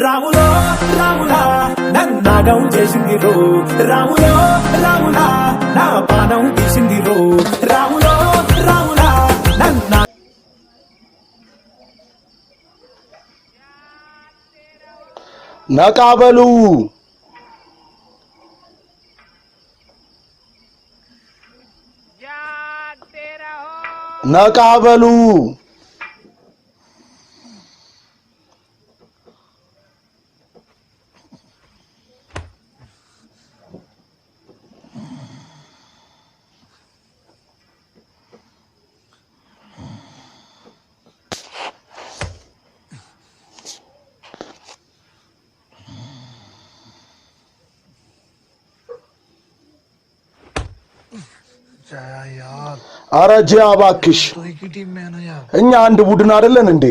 రాములో రాములా నన్నాగం చేసింది రో, రాములో రాములా నా పానం తీసింది రో, రాములో రాములా నన్నా ነቃ በሉ። ነቃ በሉ። ኧረ ጂያ እባክሽ፣ እኛ አንድ ቡድን አይደለን እንዴ?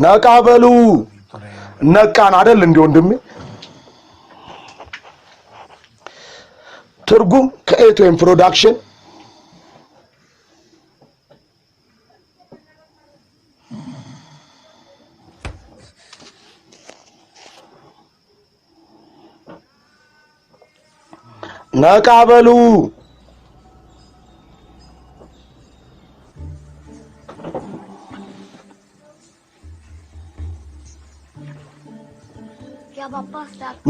ነቃ በሉ። ነቃን አይደል እንዴ ወንድሜ? ትርጉም ከኤቶኤም ፕሮዳክሽን። ነቃ በሉ።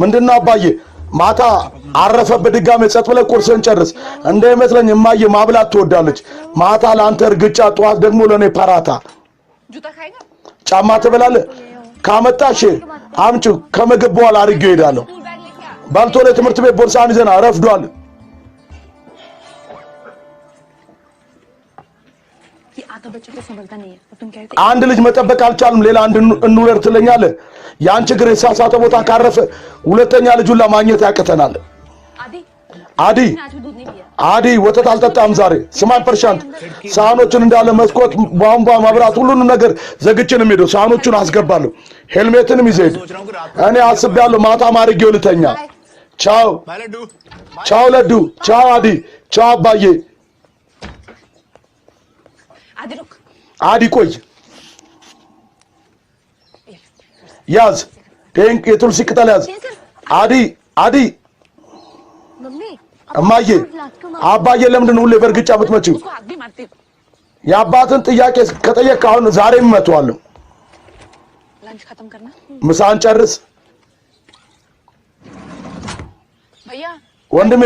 ምንድነው አባዬ? ማታ አረፈብህ ድጋሜ። ጸጥ ብለህ ቁርስህን ጨርስ። እንዳይመስለኝ እማዬ ማብላት ትወዳለች። ማታ ለአንተ እርግጫ፣ ጠዋት ደግሞ ለእኔ ፓራታ። ጫማ ትበላለህ? ካመጣሽ አምጪው። ከምግብ በኋላ አድርጌው እሄዳለሁ። ባልቶ ለትምህርት ቤት ቦርሳን ይዘና ረፍዷል። አንድ ልጅ መጠበቅ አልቻልም፣ ሌላ አንድ እንውለድ ትለኛለህ። ያን ችግር የተሳሳተ ቦታ ካረፈ ሁለተኛ ልጁን ለማግኘት ያቅተናል። አዲ አዲ ወተት አልጠጣም ዛሬ። ስማኝ ፐርሻንት፣ ሳህኖችን እንዳለ መስኮት፣ ቧንቧ፣ መብራት፣ ሁሉንም ነገር ዘግቼ ነው የምሄደው። ሳህኖቹን አስገባለሁ፣ ሄልሜትንም ይዘህ ሂድ። እኔ አስቤያለሁ ማታ ማርጌው ልተኛ። ቻው ቻው፣ ለዱ ቻው፣ አዲ ቻው፣ አባዬ። አዲ ቆይ፣ ያዝ፣ የቱልሲ ቅጠል ያዝ። አዲ አዲ፣ እማዬ፣ አባዬ ለምንድን ነው ሁሌ በእርግጫ የምትመጪው? የአባትን ጥያቄ ከጠየቅህ አሁን ዛሬም እመታዋለሁ። ምሳን ጨርስ ወንድሜ።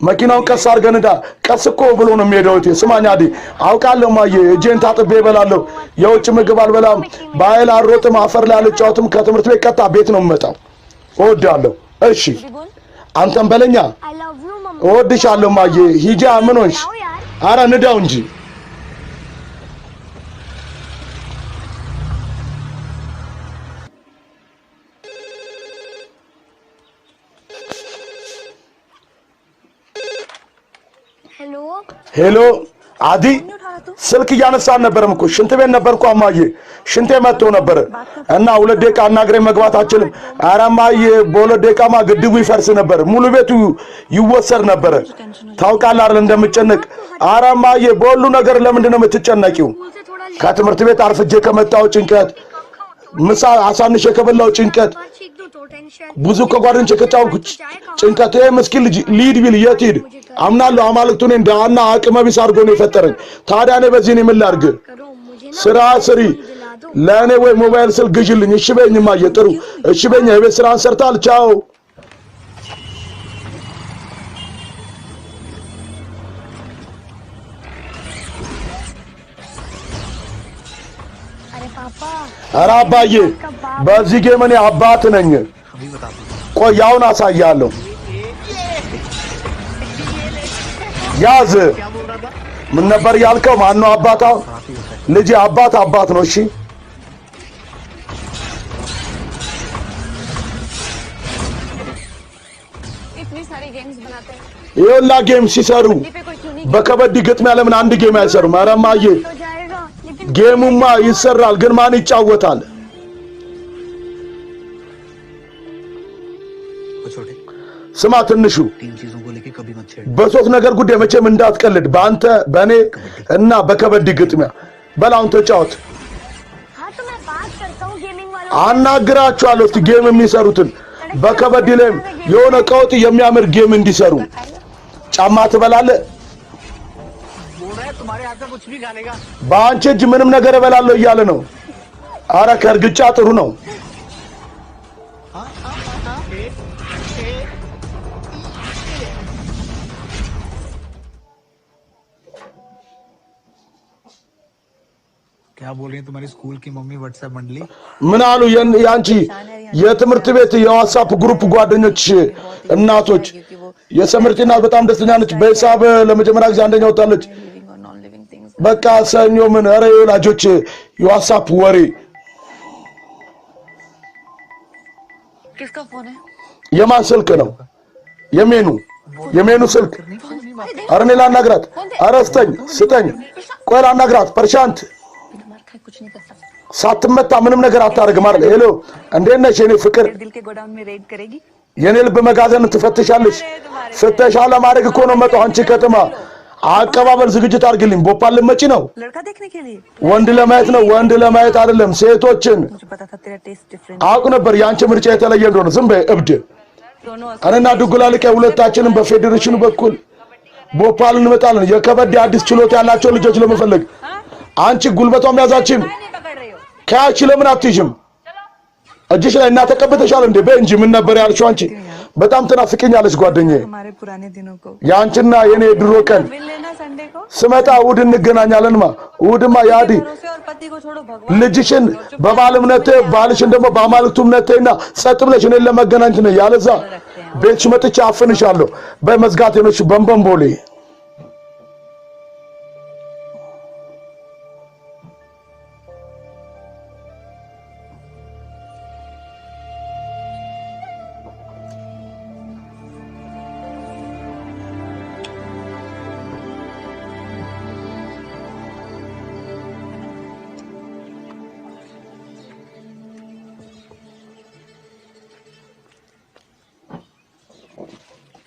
መኪናውን ቀስ አድርገህ ንዳ። ቀስ እኮ ብሎ ነው የሚሄደው። እህቴ ስማኝ አዲ፣ አውቃለሁ እማዬ፣ እጄን ታጥቤ እበላለሁ። የውጭ ምግብ አልበላም። በኃይል አልሮጥም፣ አፈር ላይ አልጫወትም። ከትምህርት ቤት ቀጥታ ቤት ነው የምመጣው። እወዳለሁ። እሺ አንተም በለኛ። እወድሻለሁ እማዬ። ሂጂ። ምን ሆንሽ? ኧረ ንዳው እንጂ። ሄሎ አዲ፣ ስልክ እያነሳ አልነበረም እኮ፣ ሽንት ቤት ነበርኩ እማዬ። ሽንቴ መጥቶ ነበር እና 2 ደቂቃ አናግረኝ መግባት አልችልም። ኧረ እማዬ፣ በ2 ደቂቃማ ግድቡ ይፈርስ ነበር፣ ሙሉ ቤቱ ይወሰድ ነበረ። ታውቃለህ አይደል እንደምጨነቅ። ኧረ እማዬ፣ በሁሉ ነገር ለምንድን ነው የምትጨነቂው? ከትምህርት ቤት አርፍጄ ከመጣሁ ጭንቀት፣ ምሳ አሳንሼ ከበላሁ ጭንቀት፣ ብዙ ከጓደኞቼ ከተጫወትኩ ጭንቀት። ይሄ ምስኪን ልጅ ሊሂድ ቢል የት ሂድ? አምናለሁ አማልክቱ እኔን ደሃና አቅመ ቢስ አድርጎ ነው የፈጠረኝ። ታዲያ እኔ በዚህ እኔ ምን ላድርግ? ስራ ስሪ፣ ለእኔ ወይ ሞባይል ስልክ ግዢልኝ። እሺ በይኝ እማዬ። ጥሩ እሺ በይኝ። የቤት ስራን ሰርታል። ቻው። ኧረ አባዬ፣ በዚህ game እኔ አባት ነኝ። ቆይ አሁን አሳያለሁ። ያዝ። ምን ነበር ያልከው? ማነው አባት? ልጄ አባት አባት ነው። እሺ ይኸውላ game ሲሰሩ በከበዲ ግጥሚያ ለምን አንድ game አይሰሩም? ኧረ እማዬ፣ game ኡማ ይሰራል፣ ግን ማን ይጫወታል? ስማ ትንሹ፣ कभी मत छेड़। በሶስት ነገር ጉዳይ መቼም እንዳትቀልድ፣ በአንተ በእኔ እና በከበዲ ግጥሚያ። በል አሁን ተጫወት። हाँ तो मैं बात करता हूँ गेमिंग वालों አናግራቸዋለሁ እስቲ game የሚሰሩትን በከበዲ ላይም የሆነ ቀውጥ የሚያምር game እንዲሰሩ። ጫማ ትበላለህ? बोल रहा है तुम्हारे हाथ का कुछ भी खा लेगा። በአንቺ እጅ ምንም ነገር እበላለሁ እያለ ነው። አረ ከእርግጫ ጥሩ ነው። क्या बोल रही है तुम्हारी स्कूल की मम्मी व्हाट्सएप मंडली? ምን አሉ የአንቺ የትምህርት ቤት የዋትሳፕ group ጓደኞች እናቶች? የሰምርቲ እናት በጣም ደስተኛ ነች። በሂሳብ ለመጀመሪያ ጊዜ አንደኛ ወጣለች። Living और non living things. በቃ ሰኞ ምን ኧረ የወላጆች የዋትሳፕ ወሬ። किसका फोन है? የማን ስልክ ነው? የሜኑ የሜኑ ስልክ። ኧረ እኔ ላናግራት። ኧረ ስጠኝ ስጠኝ። ቆይ ላናግራት። ፐርሻንት बिना मार खाए कुछ नहीं कर सकता። ሳትመታ ምንም ነገር አታደርግም አይደል? Hello እንዴት ነሽ የኔ ፍቅር? दिल के गोडाउन में रेड करेगी? የኔ ልብ መጋዘን ትፈትሻለሽ። ፍተሻ ለማድረግ እኮ ነው መጣሁ። አንቺ ከተማ አቀባበል ዝግጅት አድርግልኝ። ቦፓል ልመጪ ነው? लड़का देखने के लिए? ወንድ ለማየት ነው። ወንድ ለማየት አይደለም፣ ሴቶችን። मुझे पता था तेरा टेस्ट डिफरेंट። አውቅ ነበር የአንቺ ምርጫ የተለየ እንደሆነ። ዝም በይ እብድ። दोनों እኔና ድጉላልቄ ሁለታችንም በፌዴሬሽኑ በኩል ቦፓል እንመጣለን። የከበድ አዲስ ችሎታ ያላቸው ልጆች ለመፈለግ። አንቺ ጉልበቷም ያዛችም नहीं पकड़ रही हो? ከያቺ ለምን አትይዥም? እጅሽ ላይ እና ተቀብተሻል እንዴ? በይ እንጂ ምን ነበር ያልሽው አንቺ? በጣም ትናፍቅኛለሽ ጓደኛዬ። हमारे पुराने दिनों को የአንቺና የኔ ድሮ ቀን मिल लेना संडे को। ስመጣ እሑድ እንገናኛለንማ። እሑድማ የአዲ भरोसे और पति को छोड़ो भगवान ልጅሽን በባል እምነት ባልሽን ደግሞ በአማልክቱ እምነት እና ጸጥ ብለሽ እኔን ለመገናኘት ነው። ያለዛ ቤትሽ መጥቼ አፍንሻለሁ። በመዝጋት ነሽ በንበንቦሌ።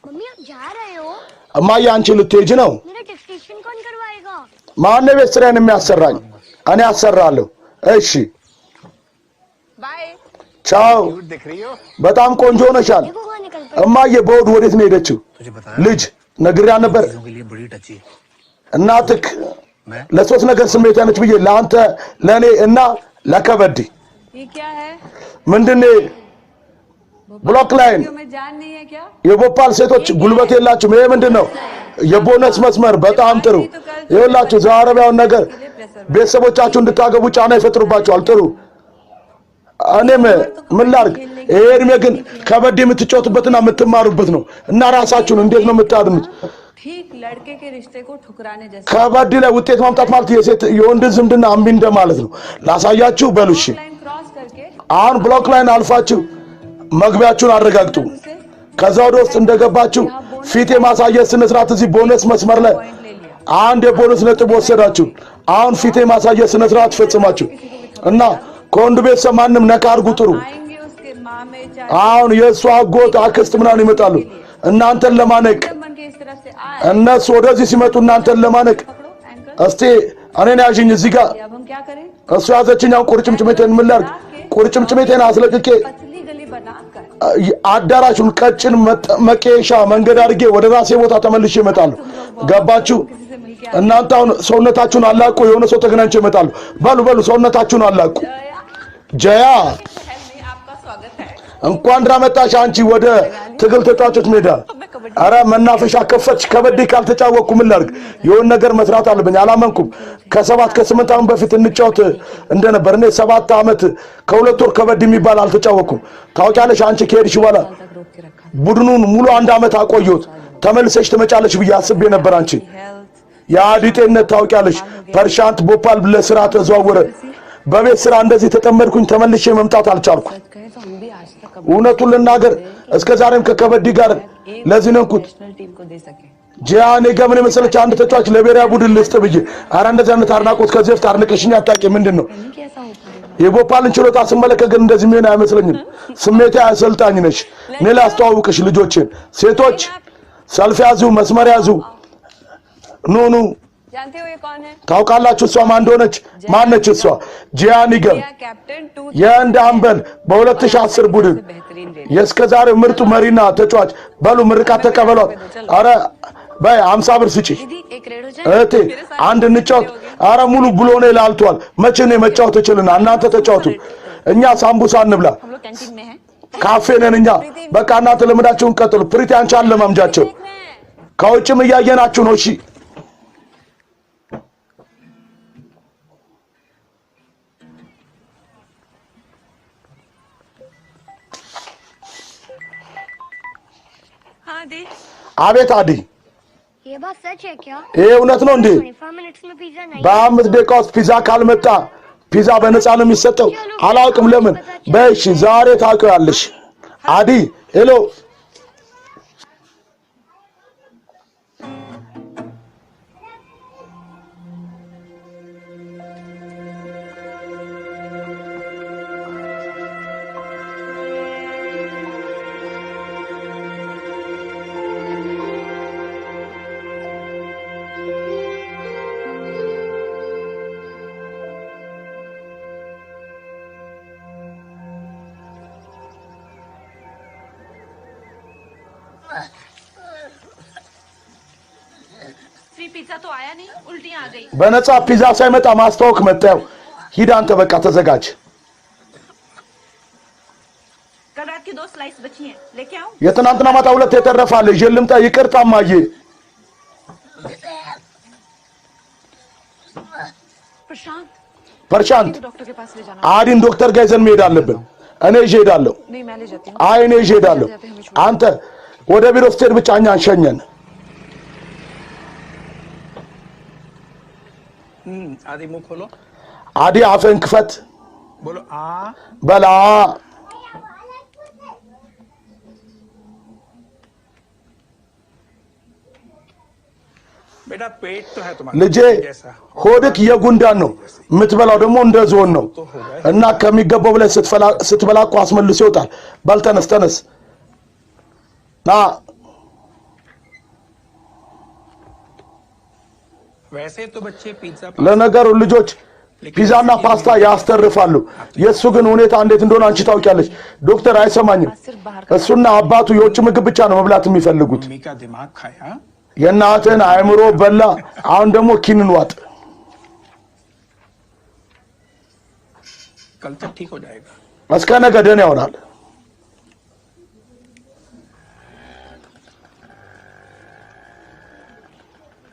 मम्मी आप जा रहे हो? እማዬ አንቺ ልትሄጂ ነው? मेरा डिक्टेशन कौन करवाएगा? ማነው ቤት ስራዬን የሚያሰራኝ? እኔ አሰራለሁ። እሺ bye. ቻው። दिख रही हो። በጣም ቆንጆ ሆነሻል። देखो कहाँ निकल पड़ी। እማዬ በእሑድ ወዴት ነው የሄደችው? तुझे पता है ልጅ ነግሬያ ነበር። चीजों के लिए बड़ी टची है। እናትክ मैं ለሶስት ነገር ስሜት ነች ብዬ ለአንተ ለእኔ እና ለከበዲ። ये क्या है? ምንድን block line? में जान नहीं है क्या? የቦፓል ሴቶች ጉልበት የላችሁም። ይሄ ምንድን ነው? የቦነስ መስመር። በጣም ጥሩ። ይኸውላችሁ ዘአረቢያውን ነገር ቤተሰቦቻችሁ እንድታገቡ ጫና ይፈጥሩባችኋል። ጥሩ። እኔም ምን ላድርግ? ይሄ እድሜ ግን ከበድ የምትጫወቱበትና የምትማሩበት ነው እና ራሳችሁን እንዴት ነው የምታድኑት? ठीक लड़के के रिश्ते को ठुकराने जैसा। ከበድ ላይ ውጤት ማምጣት ማለት የሴት የወንድን ዝምድና እምቢ እንደማለት ነው። ላሳያችሁ በሉ እሺ። लाइन क्रॉस करके አሁን block line አልፋችሁ መግቢያችሁን አረጋግጡ። ከዛ ወደ ውስጥ እንደገባችሁ ፊት የማሳየት ስነ ስርዓት እዚህ ቦነስ መስመር ላይ አንድ የቦነስ ነጥብ ወሰዳችሁ። አሁን ፊት የማሳየት ስነ ስርዓት ፈጽማችሁ እና ከወንዱ ቤተሰብ ማንም ነካ አድርጉ። ጥሩ። आएंगे उसके मामे चाचा አሁን የእሱ አጎት አክስት ምናምን ይመጣሉ እናንተን ለማነቅ። बन के इस तरफ से आए እነሱ ወደዚህ ሲመጡ እናንተን ለማነቅ पकड़ो एंकल। እስቲ እኔን ያዥኝ እዚህ ጋር። अब हम क्या करें? እሱ ያዘችኝ። አሁን ቁርጭምጭሚቴን ምን ላድርግ? ቁርጭምጭሚቴን አስለቅቄ पतली गली बनाकर አዳራሹን ቀጭን መቄሻ መንገድ አድርጌ ወደ ራሴ ቦታ ተመልሼ እመጣለሁ። ገባችሁ? እናንተ አሁን ሰውነታችሁን አላቁ። የሆነ ሰው ተገናኝቶ ይመጣሉ። በሉ በሉ ሰውነታችሁን አላቁ። ጀያ आपका स्वागत है። እንኳን ደህና መጣሽ አንቺ ወደ ትግል ተጫዋቾች ሜዳ። አረ መናፈሻ ከፈትሽ። ከበዴ ካልተጫወቅኩ ምን ላድርግ? የሆነ ነገር መስራት አለብኝ። አላመንኩም። ከ7 ከ8 ዓመት በፊት እንጫወት እንደነበር እኔ 7 ዓመት ከ2 ወር ከበድ የሚባል አልተጫወቅኩም። ታውቂያለሽ፣ አንቺ ከሄድሽ በኋላ रोक के रखा ቡድኑን ሙሉ አንድ ዓመት አቆየሁት። ተመልሰሽ ትመጫለሽ ብዬ አስቤ ነበር። አንቺ health የአዲ ጤንነት ታውቂያለሽ። ፐርሻንት ቦፓል ለስራ ተዘዋወረ። በቤት ስራ እንደዚህ ተጠመድኩኝ። ተመልሼ መምጣት አልቻልኩም። कहें तो हम भी आज तक እውነቱን ልናገር እስከ ዛሬም ከከበዲ ጋር ለዚህ ነንኩት። National team को दे सके। ጂያኔ ገምን የመሰለች አንድ ተጫዋች ለብሔራዊ ቡድን ልስጥ ብዬ። ኧረ እንደዚህ አይነት አድናቆት ከዚህ በፊት አድንቀሽኝ አታውቂም። ምንድን ነው የቦፓልን ችሎታ ስመለከት ግን እንደዚህ የሚሆን አይመስለኝም። ስሜቴ አሰልጣኝ ነሽ። እኔ ላስተዋውቅሽ ልጆችን። ሴቶች ሰልፍ ያዙ፣ መስመር ያዙ። ኑ ኑ። जानते हो ये कौन है? ታውቃላችሁ እሷ ማን እንደሆነች? ማነች እሷ? ጂያ ኒገም captain two የህንድ አምበል በ2010 ቡድን बेहतरीन raid የእስከ ዛሬው ምርጡ መሪና ተጫዋች። በሉ ምርቃት ተቀበሏት። አረ በይ 50 ብር ስጪ दीदी एक रेड हो जाए እህቴ፣ አንድ እንጫወት። አረ ሙሉ ብሎኔ ላልቷል። መቼ ነው መጫወት እችልና? እናንተ ተጫወቱ፣ እኛ ሳምቡሳ እንብላ። हम लोग कैंटीन में हैं ካፌ ነን እኛ። በቃ እናንተ ልምዳችሁን ቀጥሉ። ፕሪቲ አንቺ አለማምጃቸው። ከውጭም እያየናችሁ ነው። እሺ हाँ दी አቤት አዲ፣ ये बात सच है क्या? ይሄ እውነት ነው እንዴ? 25 मिनट्स में पिज्जा नहीं በ5 ደቂቃ ውስጥ ፒዛ ካልመጣ ፒዛ በነፃ ነው የሚሰጠው? አላውቅም ለምን። በእሺ ዛሬ ታውቂዋለሽ። አዲ ሄሎ፣ फ्री पिज्जा तो आया नहीं, उल्टियाँ आ गई। በነፃ ፒዛ ሳይመጣ ማስታወክ መጣው። ሂድ አንተ በቃ ተዘጋጅ። कल रात की 2 स्लाइस बची हैं, लेके आऊं? የትናንትና ማታ ሁለት የተረፋለ ይዤ ልምጣ። ይቅርታ እማዬ። प्रशांत ፐርሻንት डॉक्टर के पास ले जाना। አዲን ዶክተር ጋር ይዘን መሄድ አለብን። እኔ ይዤ እሄዳለሁ። नहीं मैं ले जाती हूँ। አይ እኔ ይዤ እሄዳለሁ። አንተ ወደ ቢሮ ስትሄድ ብቻ እኛን ሸኘን። आदि मुंह खोलो, አዲ አፍህን ክፈት बोलो आ। በላ። बेटा पेट तो है तुम्हारा ልጄ जैसा ሆድክ የጉንዳን ነው፣ የምትበላው ደግሞ እንደ ዝሆን ነው እና ከሚገባው በላይ ስትበላ እኮ አስመልሶ ይወጣል። በል ተነስ ተነስ ና። वैसे तो बच्चे पिज्जा ለነገሩ ልጆች ፒዛና ፓስታ ያስተርፋሉ። የእሱ ግን ሁኔታ እንዴት እንደሆነ አንቺ ታውቂያለሽ። ዶክተር አይሰማኝም። እሱና አባቱ የውጭ ምግብ ብቻ ነው መብላት የሚፈልጉት። मम्मी का दिमाग खाया። የእናትህን አእምሮ በላ። አሁን ደግሞ ኪንን ዋጥ። कल तक ठीक हो जाएगा። እስከ ነገ ደህና ይሆናል።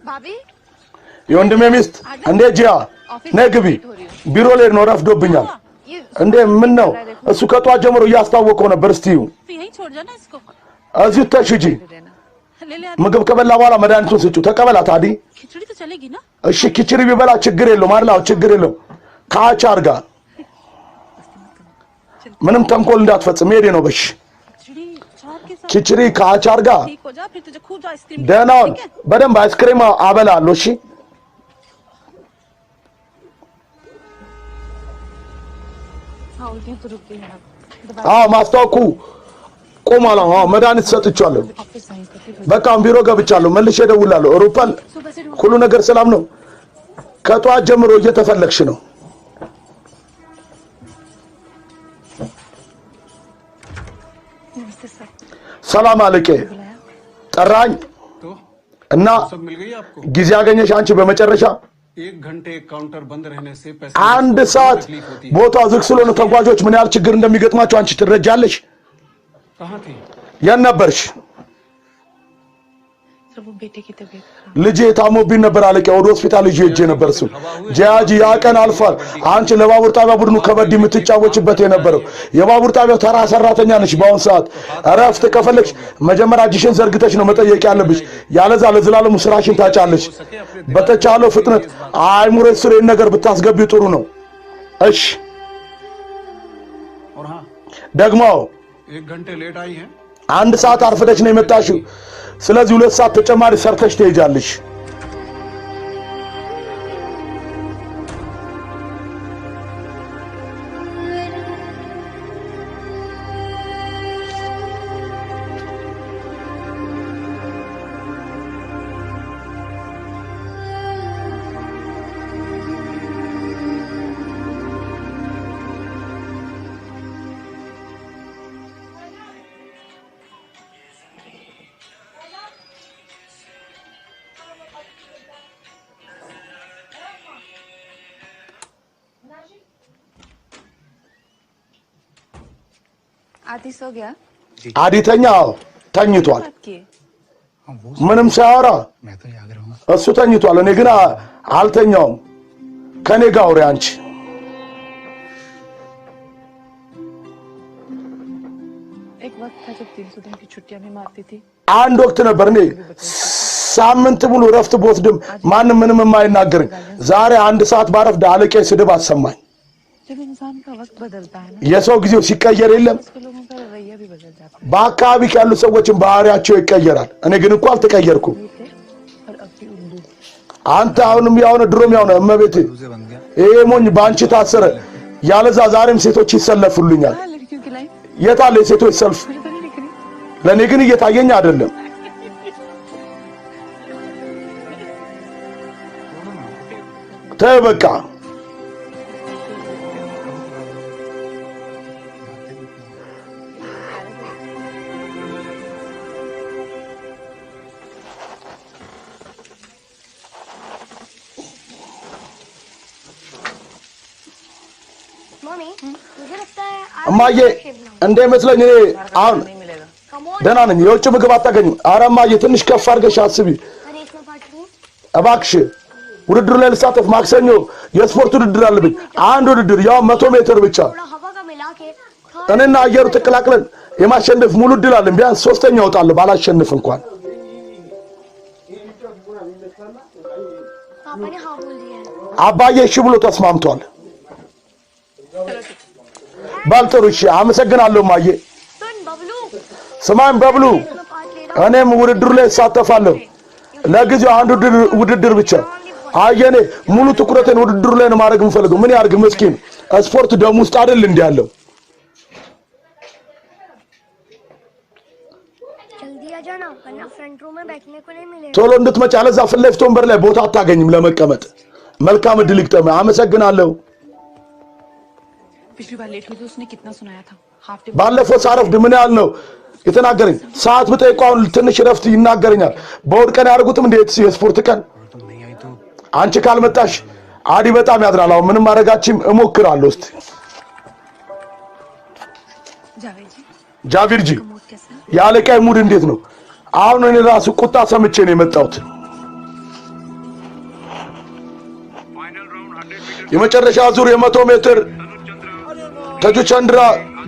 भाभी የወንድሜ ሚስት እንዴ ጂያ ነይ ግቢ። ቢሮ ልሄድ ነው ረፍዶብኛል። ये እንዴ ምን ነው እሱ ከጧት ጀምሮ እያስታወቀው ነበር። እስቲ እዩ። तो यहीं छोड़ जाना इसको। እዚሁ ተሽ ሂጂ። देना ले ले। ምግብ ከበላ በኋላ መድኃኒቱን ስጪው። ተቀበላት አዲ። खिचड़ी तो चलेगी ना? እሺ ኪችሪ ቢበላ ችግር የለውም አይደል? አዎ ችግር የለውም። ከአቻር ጋር ምንም ተንኮል እንዳትፈጽም። ሄዴ ነው በሽ खिचड़ी अचार के साथ ኪችሪ ከአቻር ጋር ठीक हो जा, फिर तुझे खूब आइसक्रीम ደህናውን ठीक है? በደንብ አይስክሬም አበላለሁ። እሺ हाँ उल्टियाँ तो रुक गई हैं अब। አዎ ማስታወኩ ቆሟል። አዎ መድኃኒት ሰጥቻለሁ። ऑफिस आई तकलीफ በቃ አሁን ቢሮ ገብቻለሁ። መልሼ እደውላለሁ። ሩፐል ሁሉ ነገር ሰላም ነው? ከጠዋት ጀምሮ እየተፈለግሽ ነው። नमस्ते सर। ሰላም አለቄ። ጠራኝ तो እና सब मिल गई आपको? ጊዜ አገኘሽ አንቺ በመጨረሻ። एक घंटे काउंटर बंद रहने से पैसे አንድ ሰዓት तकलीफ होती है। ቦታው ዝግ ስለሆነ ተጓዦች ምን ያህል ችግር እንደሚገጥማቸው አንቺ ትረጃለሽ። कहाँ थी? የት ነበርሽ? सर वो बेटे की तबीयत खराब ልጄ ታሞብኝ ነበር አለቄ። ወደ ሆስፒታል ይዤ ሄጄ ነበር። እሱ ጂያጂ ያ ቀን አልፏል። አንቺ ለባቡር ጣቢያ ቡድኑ ከበድ የምትጫወችበት የነበረው የባቡር ጣቢያው ተራ ሰራተኛ ነሽ። በአሁን ሰዓት እረፍት ከፈለግሽ መጀመሪያ እጅሽን ዘርግተሽ ነው መጠየቅ ያለብሽ። ያለዛ ለዘላለሙ ስራሽን ታጫለሽ። በተቻለው ፍጥነት አይምሮ ስር ይህን ነገር ብታስገቢው ጥሩ ነው። እሺ और हाँ ደግሞ एक घंटे लेट आई है। አንድ ሰዓት አርፍደሽ ነው የመጣሽው። ስለዚህ 2 ሰዓት ተጨማሪ ሰርተሽ ትሄጃለሽ። आदि सो गया? አዲ ተኛ? አዎ ተኝቷል። बात किए? ምንም ሳያወራ እሱ ተኝቷል። እኔ ግን አልተኛውም። ከኔ ጋር አውሪ አንቺ። एक वक्त था जब 300 दिन की छुट्टियां भी मारती थी। አንድ ወቅት ነበር እኔ ሳምንት ሙሉ እረፍት ብወስድም ማንም ምንም የማይናገረኝ። ዛሬ አንድ ሰዓት ባረፍድ አለቃዬ ስድብ አሰማኝ። जब इंसान का वक्त बदलता है ना, የሰው ጊዜው ሲቀየር የለም उसके लोगों का रवैया भी बदल जाता በአካባቢ ያሉ ሰዎችን ባህሪያቸው ይቀየራል። እኔ ግን እኮ አልተቀየርኩም። है। और अब भी उल्लू। አንተ አሁንም ያው ነህ፣ ድሮም ያው ነህ። እመቤቴ ይሄ ሞኝ በአንቺ ታሰረ። ያለዛ ዛሬም ሴቶች ይሰለፉልኛል። हाँ, लड़कियों की लाइन የታለ የሴቶች ሰልፍ? मुझे तो नहीं दिख रही। ለእኔ ግን እየታየኝ አይደለም። ተይ በቃ። मम्मी, मुझे लगता है आज እማዬ እንደሚመስለኝ እኔ አሁን नहीं मिलेगा। Come on, ደህና ነኝ። የውጭ ምግብ አታገኝም። ኧረ እማዬ ትንሽ ከፍ አድርገሽ አስቢ रेस में पार्ट लूं? እባክሽ። ውድድሩ ላይ ልሳተፍ። ማክሰኞ የስፖርት ውድድር አለብኝ። አንድ ውድድር ያው 100 ሜትር ብቻ። थोड़ा हवा का मिला के थर्ड እኔና አየሩ ተቀላቅለን የማሸነፍ ሙሉ እድል አለን። ቢያንስ ሶስተኛ እወጣለሁ ባላሸንፍ እንኳን። पापा ने हाँ बोल दिया है। አባዬ እሺ ብሎ ተስማምቷል። በል ጥሩ እሺ፣ አመሰግናለሁ እማዬ። सुन बबलू, ስማኝ በብሉ፣ रेस में पार्ट ले रहा हूँ। እኔም ውድድሩ ላይ እሳተፋለሁ። ለጊዜው አንድ ውድድር ብቻ። አየኔ ሙሉ ትኩረቴን ውድድሩ ላይ ነው ማድረግ የምፈልገው። ምን ያርግ ምስኪን፣ ስፖርት ደም ውስጥ አይደል እንዲህ ያለው። जल्दी आ जाना वरना फ्रंट रो में बैठने को नहीं मिलेगा। ቶሎ እንድትመጪ አለዛ ፊት ለፊት ወንበር ላይ ቦታ አታገኝም ለመቀመጥ። መልካም እድል ይግጠምህ። አመሰግናለሁ። पिछली बार लेट हुई तो उसने कितना सुनाया था? Half day. ባለፈው ሳረፍድ ምን ያህል ነው የተናገረኝ? ሰዓት ብጠይቀው አሁን ትንሽ ረፍት ይናገረኛል። በእሑድ ቀን ያደርጉትም እንደ የስፖርት ቀን። አንቺ ካልመጣሽ አዲ በጣም ያዝናል። አሁን ምንም ማድረጋችም እሞክራለሁ። እስቲ जावेद जी, ጃቪርጂ मूड कैसा है? የአለቃዬ mood እንዴት ነው? አሁን እኔ ራሱ ቁጣ ሰምቼ ነው የመጣሁት። የመጨረሻ ዙር የ100 ሜትር ተጁ ቸንድራ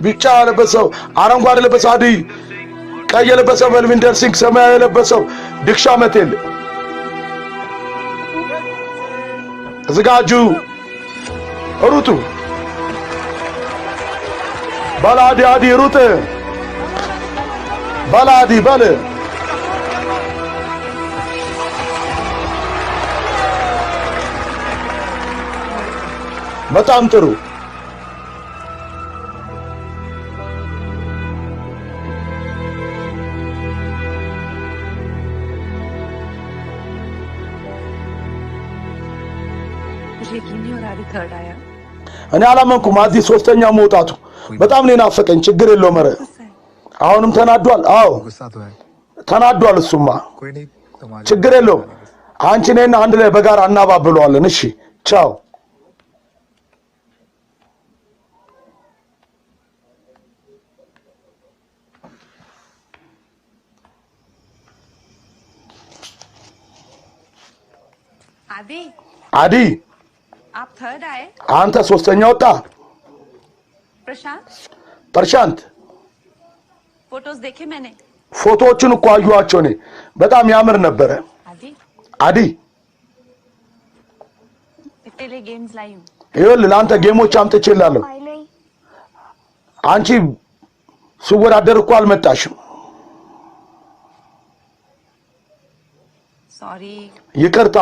ቢጫ የለበሰው፣ አረንጓዴ የለበሰው አዲ፣ ቀይ የለበሰው በልቪንደር ሲንግ፣ ሰማያዊ የለበሰው ድክሻ መቴል። ዝጋጁ፣ ሩጡ። በል አዲ፣ አዲ ሩጥ። በል አዲ በል። በጣም ጥሩ። मुझे यकीन नहीं हो रहा आदि थर्ड आया। እኔ አላመንኩም። አዲ ሶስተኛ መውጣቱ በጣም ነው የናፈቀኝ። ችግር የለውም። ኧረ गुस्सा है? አሁንም ተናዷል። አዎ गुस्सा तो है ተናዷል። እሱማ कोई नहीं, तुम्हारी ችግር የለውም። አንቺ እኔና አንድ ላይ በጋራ እናባብለዋለን። እሺ ቻው። आदि, አዲ आप थर्ड आए? አንተ ሶስተኛ ወጣ። प्रशांत, ፐርሻንት फोटोज देखे मैंने। ፎቶዎቹን እኮ አየኋቸው። እኔ በጣም ያምር ነበረ። आदि, አዲ तेरे लिए गेम्स लाई हूँ। ይኸውልህ ለአንተ game ኦች አምጥቼልሃለሁ። आई नहीं। አንቺ ስወዳደር እኮ አልመጣሽም። सॉरी, ይቅርታ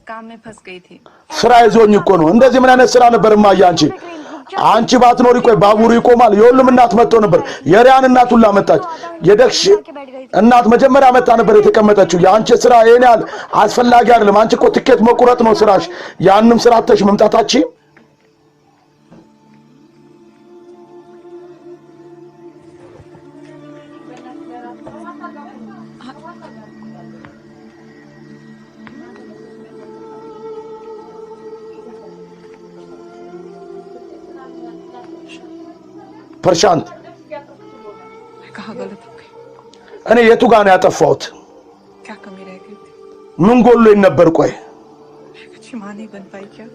काम में फंस गई थी। ስራ ይዞኝ እኮ ነው። እንደዚህ ምን አይነት ስራ ነበር እማዬ? አንቺ ባትኖሪ ቆይ ባቡሩ ይቆማል። የሁሉም እናት መጥቶ ነበር። የሪያን እናት ሁላ መጣች። የደክሽ እናት መጀመሪያ መጣ ነበር የተቀመጠችው። የአንቺ ስራ ይሄን ያህል አስፈላጊ አይደለም። አንቺ እኮ ትኬት መቁረጥ ነው ስራሽ። ያንም ስራ አጥተሽ መምጣታችን ፐርሻንት እኔ የቱ ጋር ነው ያጠፋሁት? क्या कमी रह गई थी? ምን ጎሎኝ ነበር? ቆይ मैं एक अच्छी माँ नहीं बन पाई क्या?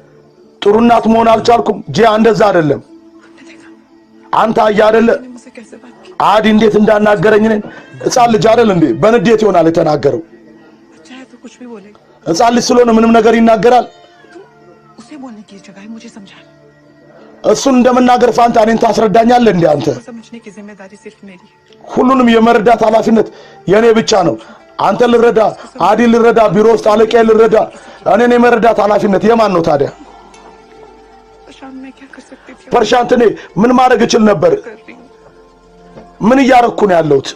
ጥሩ እናት መሆን አልቻልኩም። ጂያ እንደዛ አይደለም። तुमने देखा አንተ አየህ አይደለ मैंने मुझसे कैसे बात की? አዲ እንዴት እንዳናገረኝ እኔን። ሕፃን ልጅ አይደል እንዴ? በንዴት ይሆናል የተናገረው። बच्चा है तो कुछ भी बोलेगा। ሕፃን ልጅ ስለሆነ ምንም ነገር ይናገራል። तुम उसे बोलने की जगह मुझे समझा रहे እሱን እንደመናገር ፋንታ እኔን ታስረዳኛለህ እንዴ አንተ? हो। समझने की जिम्मेदारी सिर्फ मेरी है। ሁሉንም የመረዳት ኃላፊነት የእኔ ብቻ ነው። አንተ ልረዳ፣ አዲ ልረዳ፣ ቢሮ ውስጥ አለቃ ልረዳ። እኔን የመረዳት ኃላፊነት የማን ነው ታዲያ? प्रशांत मैं क्या कर सकती थी? ፐርሻንት እኔ ምን ማድረግ እችል ነበር? कर रही हूँ। ምን እያረኩ ነው ያለሁት?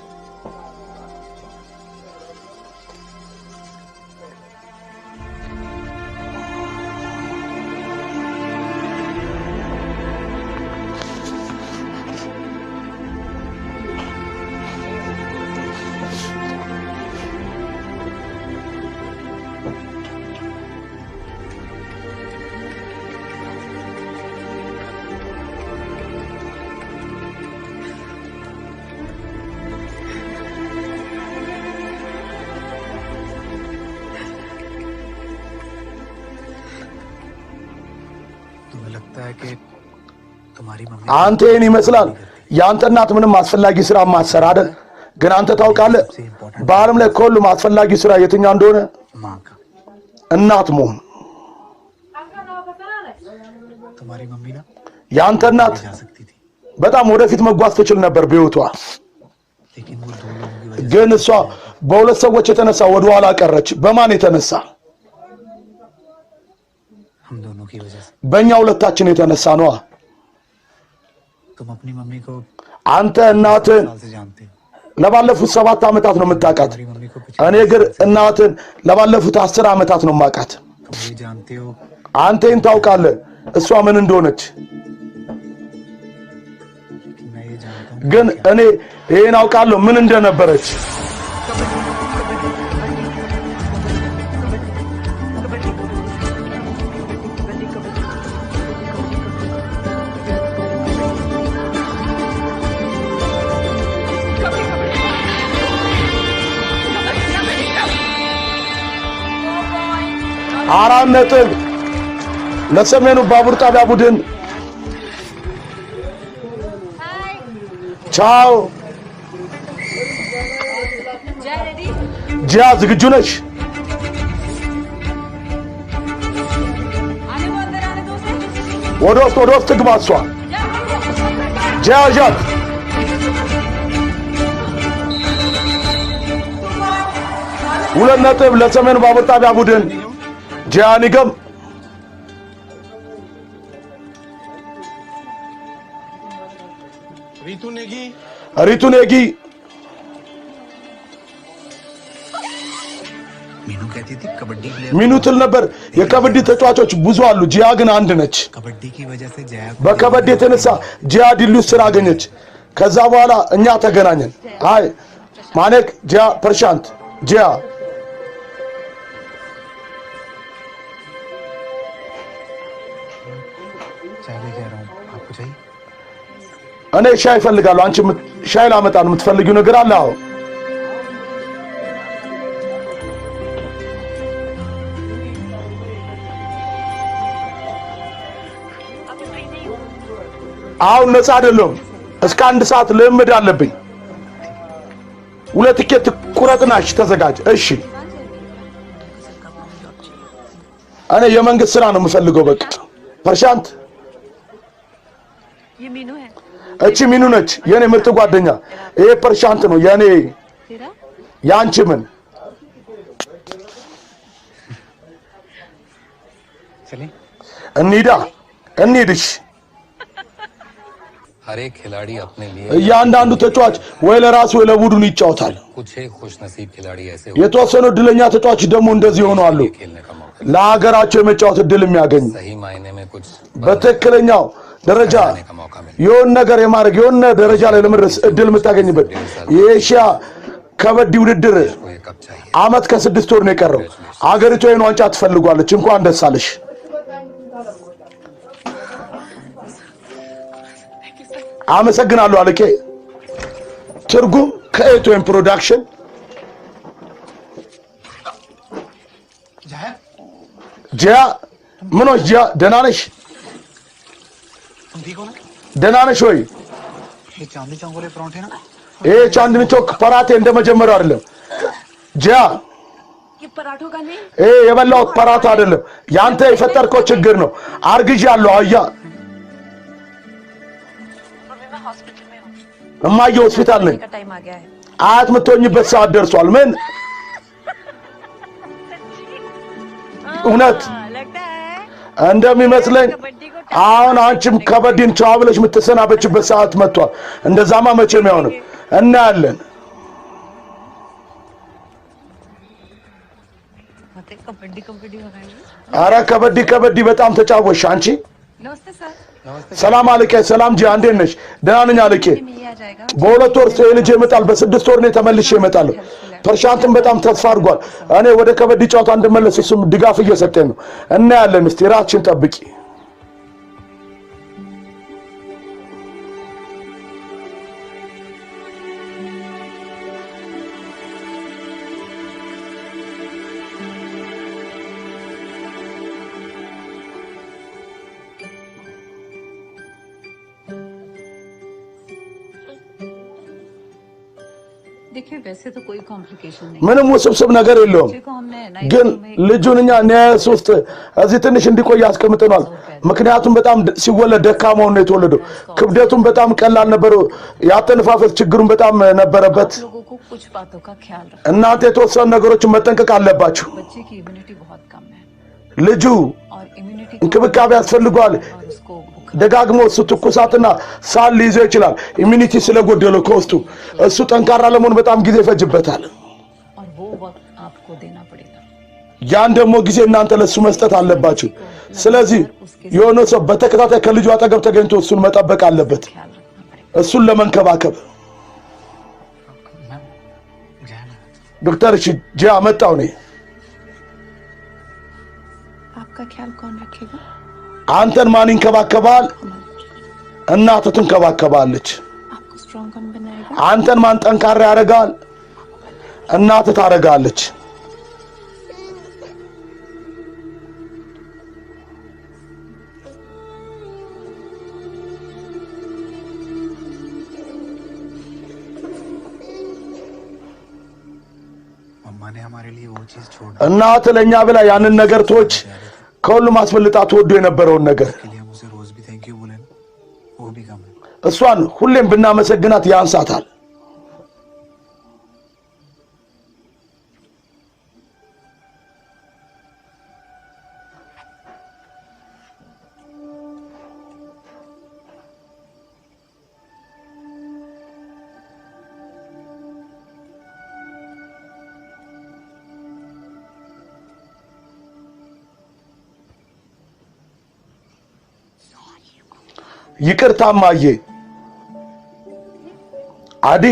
तुम्हें लगता है कि तुम्हारी मम्मी አንተ ይህን ይመስላል። የአንተ እናት ምንም አስፈላጊ ስራ ማትሰራ አይደል? ግን አንተ ታውቃለህ በዓለም ላይ ከሁሉም አስፈላጊ ስራ የትኛው እንደሆነ? माँ का እናት መሆን። तुम्हारी मम्मी ना የአንተ እናት जा सकती थी በጣም ወደፊት መጓዝ ትችል ነበር በህይወቷ። लेकिन वो दो लोगों की वजह ግን እሷ በሁለት ሰዎች የተነሳ ወደኋላ ቀረች። በማን የተነሳ? हम दोनों की वजह से በእኛ ሁለታችን የተነሳ ነዋ። तुम अपनी मम्मी को አንተ እናትን साल से जानते हो ለባለፉት 7 ዓመታት ነው የምታውቃት። तुम्हारी मम्मी को እኔ पिछले ግን እናትን ለባለፉት 10 ዓመታት ነው የማውቃት። तुम ये जानते हो አንተ ይህን ታውቃለህ እሷ ምን እንደሆነች። कि मैं ये जानता हूँ ግን እኔ ይህን አውቃለሁ ምን እንደነበረች። 4 ነጥብ ለሰሜኑ ባቡር ጣቢያ ቡድን። ቻው ጂያ፣ ዝግጁ ነሽ? ወደ ውስጥ ወደ ውስጥ ትግባ እሷ። ጂያ ዣት 2 ነጥብ ለሰሜኑ ባቡር ጣቢያ ቡድን። ጂያ ኒገም रितु नेगी ሪቱ ኔጊ मीनू कहती थी कबड्डी प्लेयर ሚኑ ትል ነበር የከበዲ ተጫዋቾች ብዙ አሉ፣ ጂያ ግን አንድ ነች። कबड्डी की वजह से जया को በከበዲ የተነሳ ጂያ ዲሉ ስራ አገኘች። ከዛ በኋላ እኛ ተገናኘን። አይ ማኔክ፣ ጂያ፣ ፐርሻንት፣ ጂያ चाय लेके आ रहा हूँ आपको चाहिए? እኔ ሻይ እፈልጋለሁ። አንቺ ሻይ ላመጣ ነው። የምትፈልጊው ነገር አለ? አዎ አሁን ነፃ አይደለሁም። እስከ 1 ሰዓት ልምድ አለብኝ። 2 ቲኬት ቁረጥና እሺ ተዘጋጅ። እሺ እኔ የመንግስት ስራ ነው የምፈልገው። በቃ ፐርሻንት ये मीनू है እቺ ሚኑ ነች የኔ ምርጥ ጓደኛ። ይሄ ፐርሻንት ነው የኔ። तेरा ያንቺ ምን? चलें እንሂዳ እንሂድሽ። हर एक खिलाड़ी अपने लिए እያንዳንዱ ተጫዋች ወይ ለራሱ ወይ ለቡድኑ ይጫወታል። कुछ एक खुशनसीब खिलाड़ी ऐसे የተወሰኑ እድለኛ ተጫዋች ደግሞ እንደዚህ ሆነው አሉ፣ खेलने का मौका ለሀገራቸው የመጫወት እድል የሚያገኙ सही मायने में कुछ በትክክለኛው ደረጃ का मौका मिला የሆነ ነገር የማድረግ የሆነ ደረጃ ላይ ለመድረስ እድል የምታገኝበት የኤሽያ ከበዲ ውድድር को ये कप चाहिए አመት ከ6 ወር ነው የቀረው። አገሪቷ ይህን ዋንጫ ትፈልጓለች። እንኳን ደስ አለሽ። አመሰግናለሁ አለቄ። ትርጉም ከኤቶን ፕሮዳክሽን። जया ጂያ ምን ሆንሽ? ጂያ ደህና ነሽ? तुम ठीक हो ना? ደህና ነሽ ወይ? ये चांदनी चौक वाले परांठे ना ይሄ ቻንድኒ ቾክ ፓራቴ እንደመጀመሪያው አይደለም። ጂያ ये पराठों का नहीं ይሄ የበላሁት ፓራታ አይደለም፣ ያንተ የፈጠርከው ችግር ነው። አርግዣለሁ። አያ मम्मी मैं हॉस्पिटल में हूँ। እማዬ ሆስፒታል ነኝ። का टाइम आ गया है। አያት የምትሆኝበት ሰዓት ደርሷል። ምን እውነት लगता है እንደሚመስለኝ አሁን አንቺም ከበዲን ቻው ብለሽ የምትሰናበችበት ሰዓት መጥቷል። እንደዛማ መቼም አይሆንም። እናያለን። कबड्डी कबड्डी लगाएंगे। አረ ከበዲ ከበዲ በጣም ተጫወሽ አንቺ። नमस्ते सर। ሰላም አለቄ። ሰላም ጂ፣ እንዴት ነሽ? ደህና ነኝ አለቄ። में ये आ जाएगा। በ2 ወር ልጄ ይመጣል። በ6 ወር እኔ ተመልሼ እመጣለሁ። ፐርሻንትን በጣም ተስፋ አድርጓል። እኔ ወደ ከበዲ ጨዋታ እንድመለስ እሱም ድጋፍ እየሰጠኝ ነው። እናያለን። እስቲ ራስሽን ጠብቂ። देखिए वैसे तो कोई कॉम्प्लिकेशन नहीं। ምንም ውስብስብ ነገር የለውም። बच्चे को हमने ግን ልጁን እኛ ኒያስ ውስጥ እዚህ ትንሽ እንዲቆይ አስቀምጠኗል። ምክንያቱም በጣም ሲወለድ ደካማ ሆኖ ነው የተወለደው። ክብደቱም በጣም ቀላል ነበር። የአተነፋፈስ ችግሩን በጣም ነበረበት። लोगों को कुछ बातों का ख्याल रख እናንተ የተወሰኑ ነገሮችን መጠንቀቅ አለባችሁ። बच्चे की इम्यूनिटी बहुत कम है ልጁ और इम्यूनिटी እንክብካቤ ያስፈልገዋል። और उसको बुखार ደጋግሞ እሱ ትኩሳትና ሳል ሊይዘው ይችላል። immunity ስለጎደለው ከውስጡ እሱ ጠንካራ ለመሆን በጣም ጊዜ ይፈጅበታል። और वो वक्त आपको देना पड़ेगा। ያን ደግሞ ጊዜ እናንተ ለሱ መስጠት አለባችሁ። ስለዚህ የሆነ ሰው በተከታታይ ከልጁ አጠገብ ተገኝቶ እሱን መጠበቅ አለበት፣ ख्याल रखना पड़ेगा। እሱን ለመንከባከብ። मैम जया ना ዶክተር እሺ፣ ጂያ መጣው እኔ። आपका ख्याल कौन रखेगा? አንተን ማን ይንከባከባል? እናትህ ትንከባከባለች። आपको स्ट्रांग कौन बनाएगा? አንተን ማን ጠንካራ ያደርጋል? እናትህ ታደርጋለች። मम्मा ने हमारे लिए वो चीज छोड़ እናትህ ለእኛ ብላ ያንን ነገር ቶች ከሁሉም አስበልጣ ትወዱ የነበረውን ነገር के लिए हम उसे रोज भी thank you बोले ना वो भी कम है। እሷን ሁሌም ብናመሰግናት ያንሳታል። ይቅርታ እማዬ። አዲ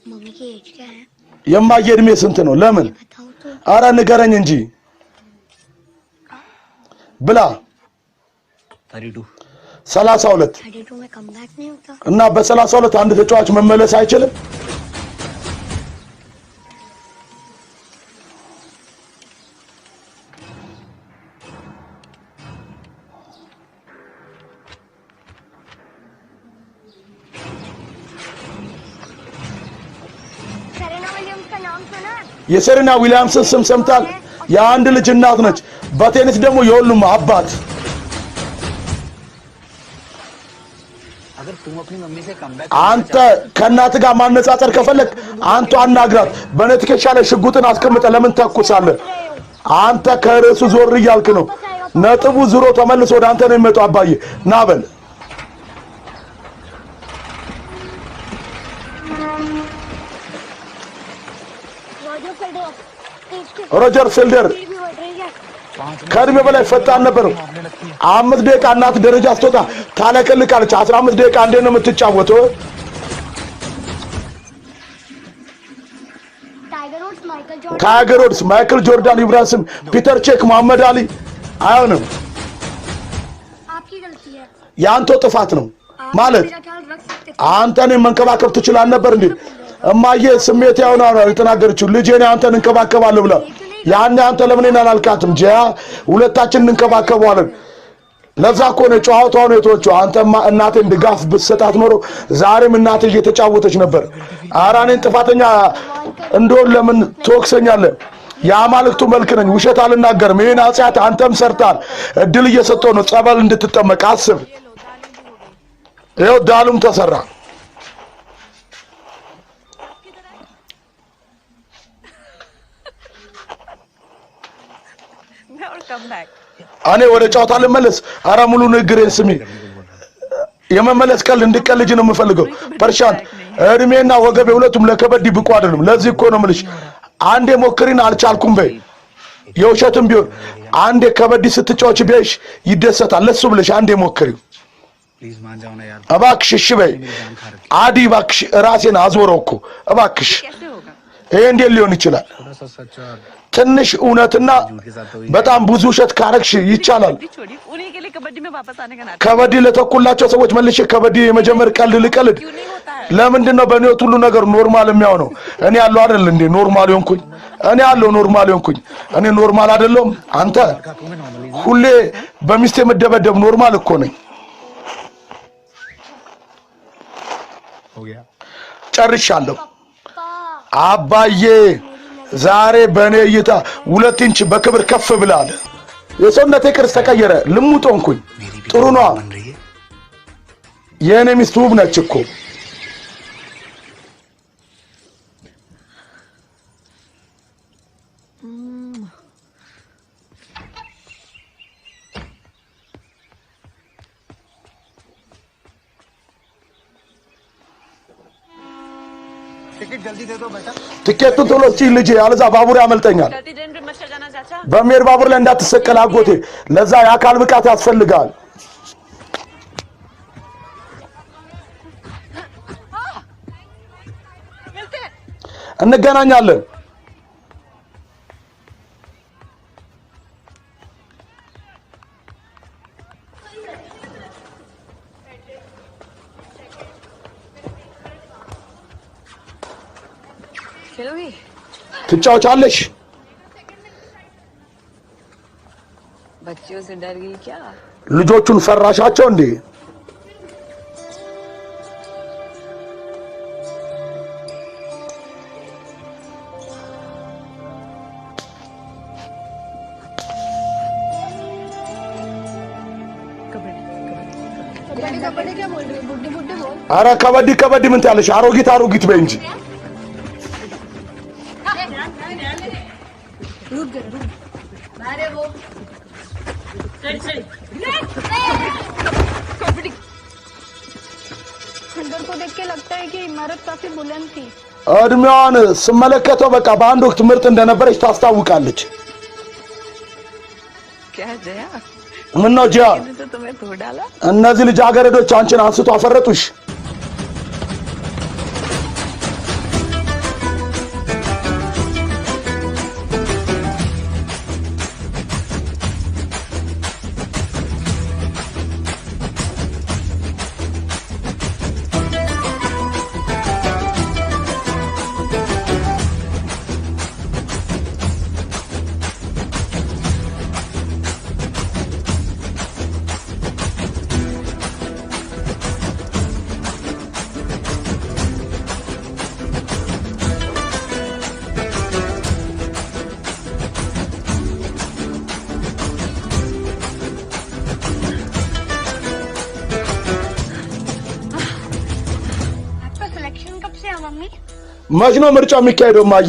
मम्मी की एज क्या है? የማዬ እድሜ ስንት ነው? ለምን? बताओ तो। አረ ንገረኝ እንጂ ብላ። 32 32 32 में कम बैक नहीं होता। እና በ32 አንድ ተጫዋች መመለስ አይችልም? सेरेना विलियम्स का नाम सुना है? የሴሬና ዊሊያምስን ስም ሰምታል? የአንድ ልጅ እናት ነች። በቴኒስ ደግሞ የሁሉም አባት። अगर तुम अपनी मम्मी से कम አንተ ከእናት ጋር ማነጻጸር ከፈለግ አንተ አናግራት። በእኔ ትከሻ ላይ ሽጉጥን አስቀምጠ ለምን ተኩሳለህ? አንተ ከርዕሱ ዞር እያልክ ነው። ነጥቡ ዙሮ ተመልሶ ወደ አንተ ነው የሚመጣው። አባዬ ና በል። Roger Federer. ሮጀር ፌልደር भी बढ़ रही है। ከእድሜ በላይ ፈጣን ነበር። 5 ደቂቃ እናት ደረጃ ስትወጣ ታለቀልቃለች። 15 ደቂቃ እንዴት ነው የምትጫወተው? Tiger Woods, Michael Jordan. ታይገር ውድስ፣ ማይክል ጆርዳን፣ ዩብራስም፣ ፒተር ቼክ፣ መሐመድ አሊ አይሆንም። आपकी गलती है। የአንተ ጥፋት ነው आप ማለት मेरा ख्याल रख सकते थे। አንተ እኔን መንከባከብ ትችል አልነበር እንዴ? እማዬ ስሜት ያውና ነው የተናገረችው። ልጄ እኔ አንተን እንከባከባለሁ ብላ ያኔ አንተ ለምን እኔን አላልካትም? ጂያ ሁለታችን እንንከባከበዋለን። ለዛ እኮ ነው ጨዋታው ነው የተወችው። አንተማ እናቴን ድጋፍ ብትሰጣት ኖሮ ዛሬም እናቴ እየተጫወተች ነበር። ኧረ እኔን ጥፋተኛ እንደሆን ለምን ትወቅሰኛለህ? የአማልክቱ መልክ ነኝ፣ ውሸት አልናገርም። ይህን ኃጢአት አንተም ሰርታል። እድል እየሰጠው ነው ጸበል እንድትጠመቅ አስብ። ይኸው ዳሉም ተሰራ። मैं और कम बैक। እኔ ወደ ጨዋታ ልመለስ። አረ ሙሉ ንግግሬን ስሚ። የመመለስ ቀልድ እንድቀልጅ ነው የምፈልገው። ፐርሻንት እድሜና ወገቤ ሁለቱም ለከበድ ብቁ አይደሉም። ለዚህ እኮ ነው የምልሽ አንዴ ሞክሪን አልቻልኩም በይ። የውሸትም ቢሆን አንዴ ከበድ ስትጫወች ቢያይሽ ይደሰታል። ለሱ ብለሽ አንዴ ሞክሪው प्लीज मान जाओ ना यार। እባክሽ። እሺ በይ አዲ እባክሽ። ራሴን አዞረው እኮ እባክሽ። कैसे होगा? ይሄ እንዴት ሊሆን ይችላል? थोड़ा सा सच और ትንሽ እውነትና በጣም ብዙ ውሸት ካረግሽ ይቻላል። कबड्डी छोड़ी उन्हीं के लिए कबड्डी में वापस आने का नाटक ከበዲ ለተኩላቸው ሰዎች መልሼ ከበዲ የመጀመር ቀልድ ልቀልድ። क्यों नहीं होता है? ለምንድን ነው በእኔ ህይወት ሁሉ ነገር normal የሚሆነው? እኔ ያለው አይደል እንዴ normal የሆንኩኝ? እኔ ያለው normal የሆንኩኝ? እኔ normal አይደለሁም? አንተ ሁሌ በሚስቴ የምደበደብ normal እኮ ነኝ። हो गया। ጨርሻለሁ። पापा አባዬ ዛሬ በእኔ እይታ 2 ኢንች በክብር ከፍ ብላል። የሰውነቴ ቅርጽ ተቀየረ፣ ልሙጥ ሆንኩኝ። मेरी भी ጥሩ ነዋ። बन रही है। የእኔ ሚስት ውብ ነች እኮ። टिकट जल्दी दे दो बेटा। ትኬቱን ቶሎ እስኪ ልጄ፣ አለዛ ባቡር ያመልጠኛል። चलती ट्रेन पे मत चढ़ जाना चाचा। በሜር ባቡር ላይ እንዳትሰቀል አጎቴ። ለዛ የአካል ብቃት ያስፈልጋል። मिलते हैं। እንገናኛለን። खेलोगी? ትጫወቻለሽ? बच्चियों से डर गई क्या? ልጆቹን ፈራሻቸው እንዴ? कबड्डी कबड्डी क्या बोल रही है? बुड्ढे बुड्ढे बोल। አረ ከበዲ ከበዲ ምን ትያለሽ? አሮጊት አሮጊት በይ እንጂ። खंडर को देख के लगता है कि इमारत काफी बुलंद थी। እድሜዋን ስመለከተው በቃ በአንድ ወቅት ምርጥ እንደነበረች ታስታውቃለች። क्या जया, ምነው ጂያ፣ मैंने तो तुम्हें धो डाला। እነዚህ ልጃገረዶች አንቺን አንስቶ አፈረጡሽ። आपका सिलेक्शन कब से है मम्मी? መች ነው ምርጫው የሚካሄደው? ማየ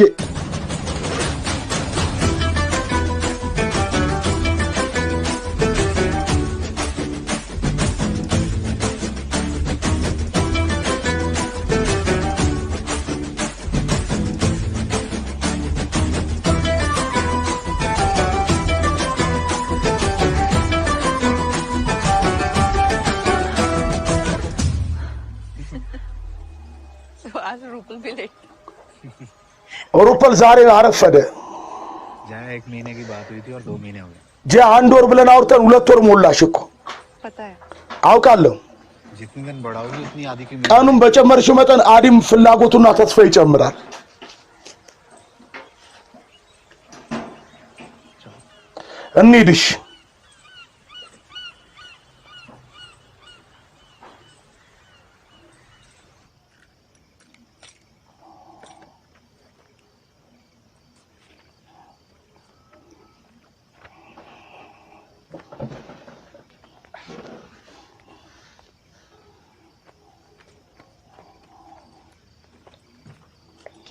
ሩፐል ዛሬ አረፈደ። जया 1 महीने की बात हुई थी और 2 महीने हो गए। ጂያ 1 ወር ብለን አውርተን 2 ወር ሞላሽ እኮ። पता है አውቃለሁ። जितने दिन बढ़ाओगी उतनी आदि की ቀኑን በጨመርሽው መጠን አዲም ፍላጎቱና ተስፋ ይጨምራል። እንሂድሽ።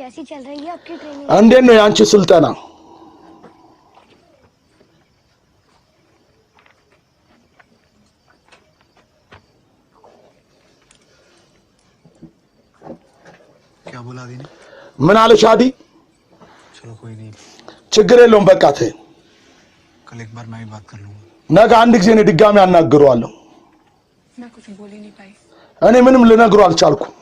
कैसी चल रही है आपकी ट्रेनिंग? እንዴት ነው የአንቺ ስልጠና? क्या बोला आदि ने? ምን አለሽ አዲ? चलो कोई नहीं, ችግር የለውም በቃ ተይ። कल एक बार मैं भी बात कर लूंगा। ነገ አንድ ጊዜ እኔ ድጋሚ አናግረዋለሁ። मैं कुछ बोल ही नहीं पाई। እኔ ምንም ልነግረው አልቻልኩም።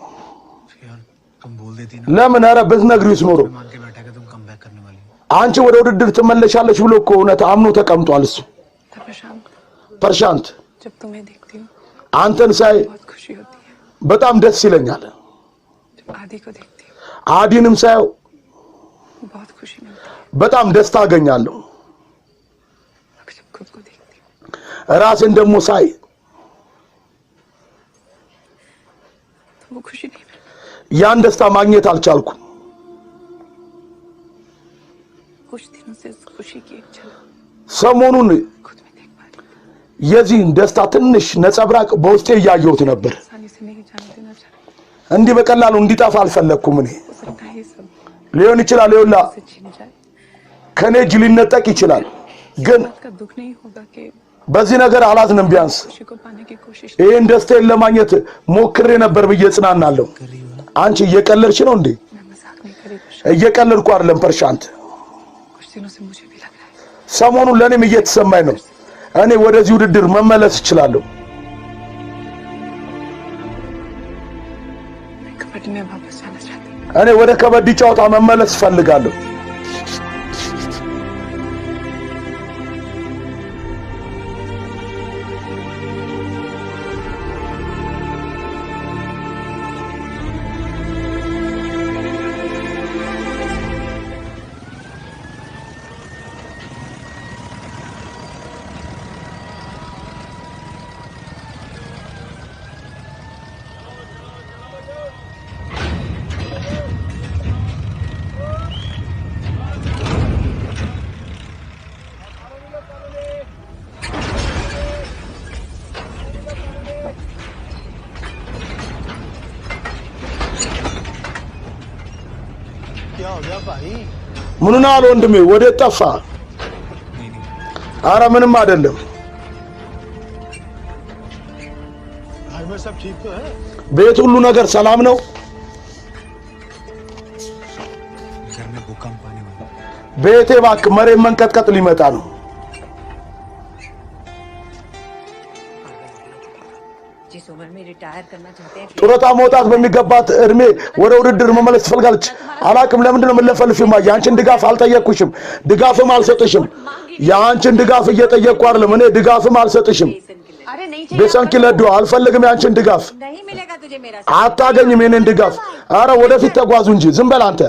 यार तुम बोल देती ना, ለምን? ኧረ ብትነግሪውስ ኖሮ मान के बैठा कि तुम कम बैक करने वाली हो। አንቺ ወደ ውድድር ትመለሻለሽ ብሎ እኮ እውነት አምኖ ተቀምጧል እሱ። था प्रशांत, ፐርሻንት जब तुम्हें देखती हूँ አንተን ሳይ बहुत खुशी होती है। በጣም ደስ ይለኛል። जब आदि को देखती हूँ አዲንም ሳየው बहुत खुशी मिलती है। በጣም ደስታ አገኛለሁ። और जब खुद को देखती हूँ ራሴን ደግሞ ሳይ तो वो खुशी नहीं मिलती। ያን ደስታ ማግኘት አልቻልኩም። कुछ दिनों से उस खुशी की एक झलक ሰሞኑን खुद में देख पा रही हूँ। የዚህን ደስታ ትንሽ ነጸብራቅ በውስጤ እያየሁት ነበር። आसानी से नहीं जाने देना चाहती। እንዲህ በቀላሉ እንዲጠፋ አልፈለግኩም። እኔ हो सकता है ये सब ሊሆን ይችላል ይኸውላ से छीन जाए। ከኔ እጅ ሊነጠቅ ይችላል፣ ግን बात का दुख नहीं होगा कि በዚህ ነገር አላዝንም። ቢያንስ खुशी को पाने की कोशिश ይህን ደስታዬን ለማግኘት ሞክሬ ነበር ብዬ እጽናናለሁ። አንቺ እየቀለድሽ ነው እንዴ? मैं मजाक नहीं करी प्रशांत। እየቀለድኩ አይደለም ፐርሻንት። कुछ दिनों से मुझे भी लग रहा है ሰሞኑን ለእኔም እየተሰማኝ ነው። እኔ ወደዚህ ውድድር መመለስ እችላለሁ። मैं कबड्डी में वापस जाना चाहती हूँ। እኔ ወደ ከበዲ ጨዋታ መመለስ እፈልጋለሁ። क्या हो गया भाई? ምኑን አለ ወንድሜ፣ ወዴት ጠፋ? አረ ምንም አይደለም። घर में सब ठीक तो है? ቤት ሁሉ ነገር ሰላም ነው። घर में भूकंप आने वाला है। ቤቴ እባክህ መሬት መንቀጥቀጥ ሊመጣ ነው። जिस उम्र में रिटायर करना चाहते हैं ጡረታ መውጣት በሚገባት እድሜ ወደ ውድድር መመለስ ትፈልጋለች። አላቅም። ለምንድን ነው የምለፈልፊው? እማዬ የአንቺን ድጋፍ አልጠየቅኩሽም፣ ድጋፍም አልሰጥሽም። የአንቺን ድጋፍ እየጠየቅኩ አይደለም እኔ ድጋፍም አልሰጥሽም። अरे नहीं ቤሰንኪ ለዱ አልፈልግም የአንቺን ድጋፍ፣ नहीं मिलेगा तुझे मेरा አታገኝም የኔን ድጋፍ። አረ ወደፊት ተጓዙ እንጂ ዝም በል አንተ።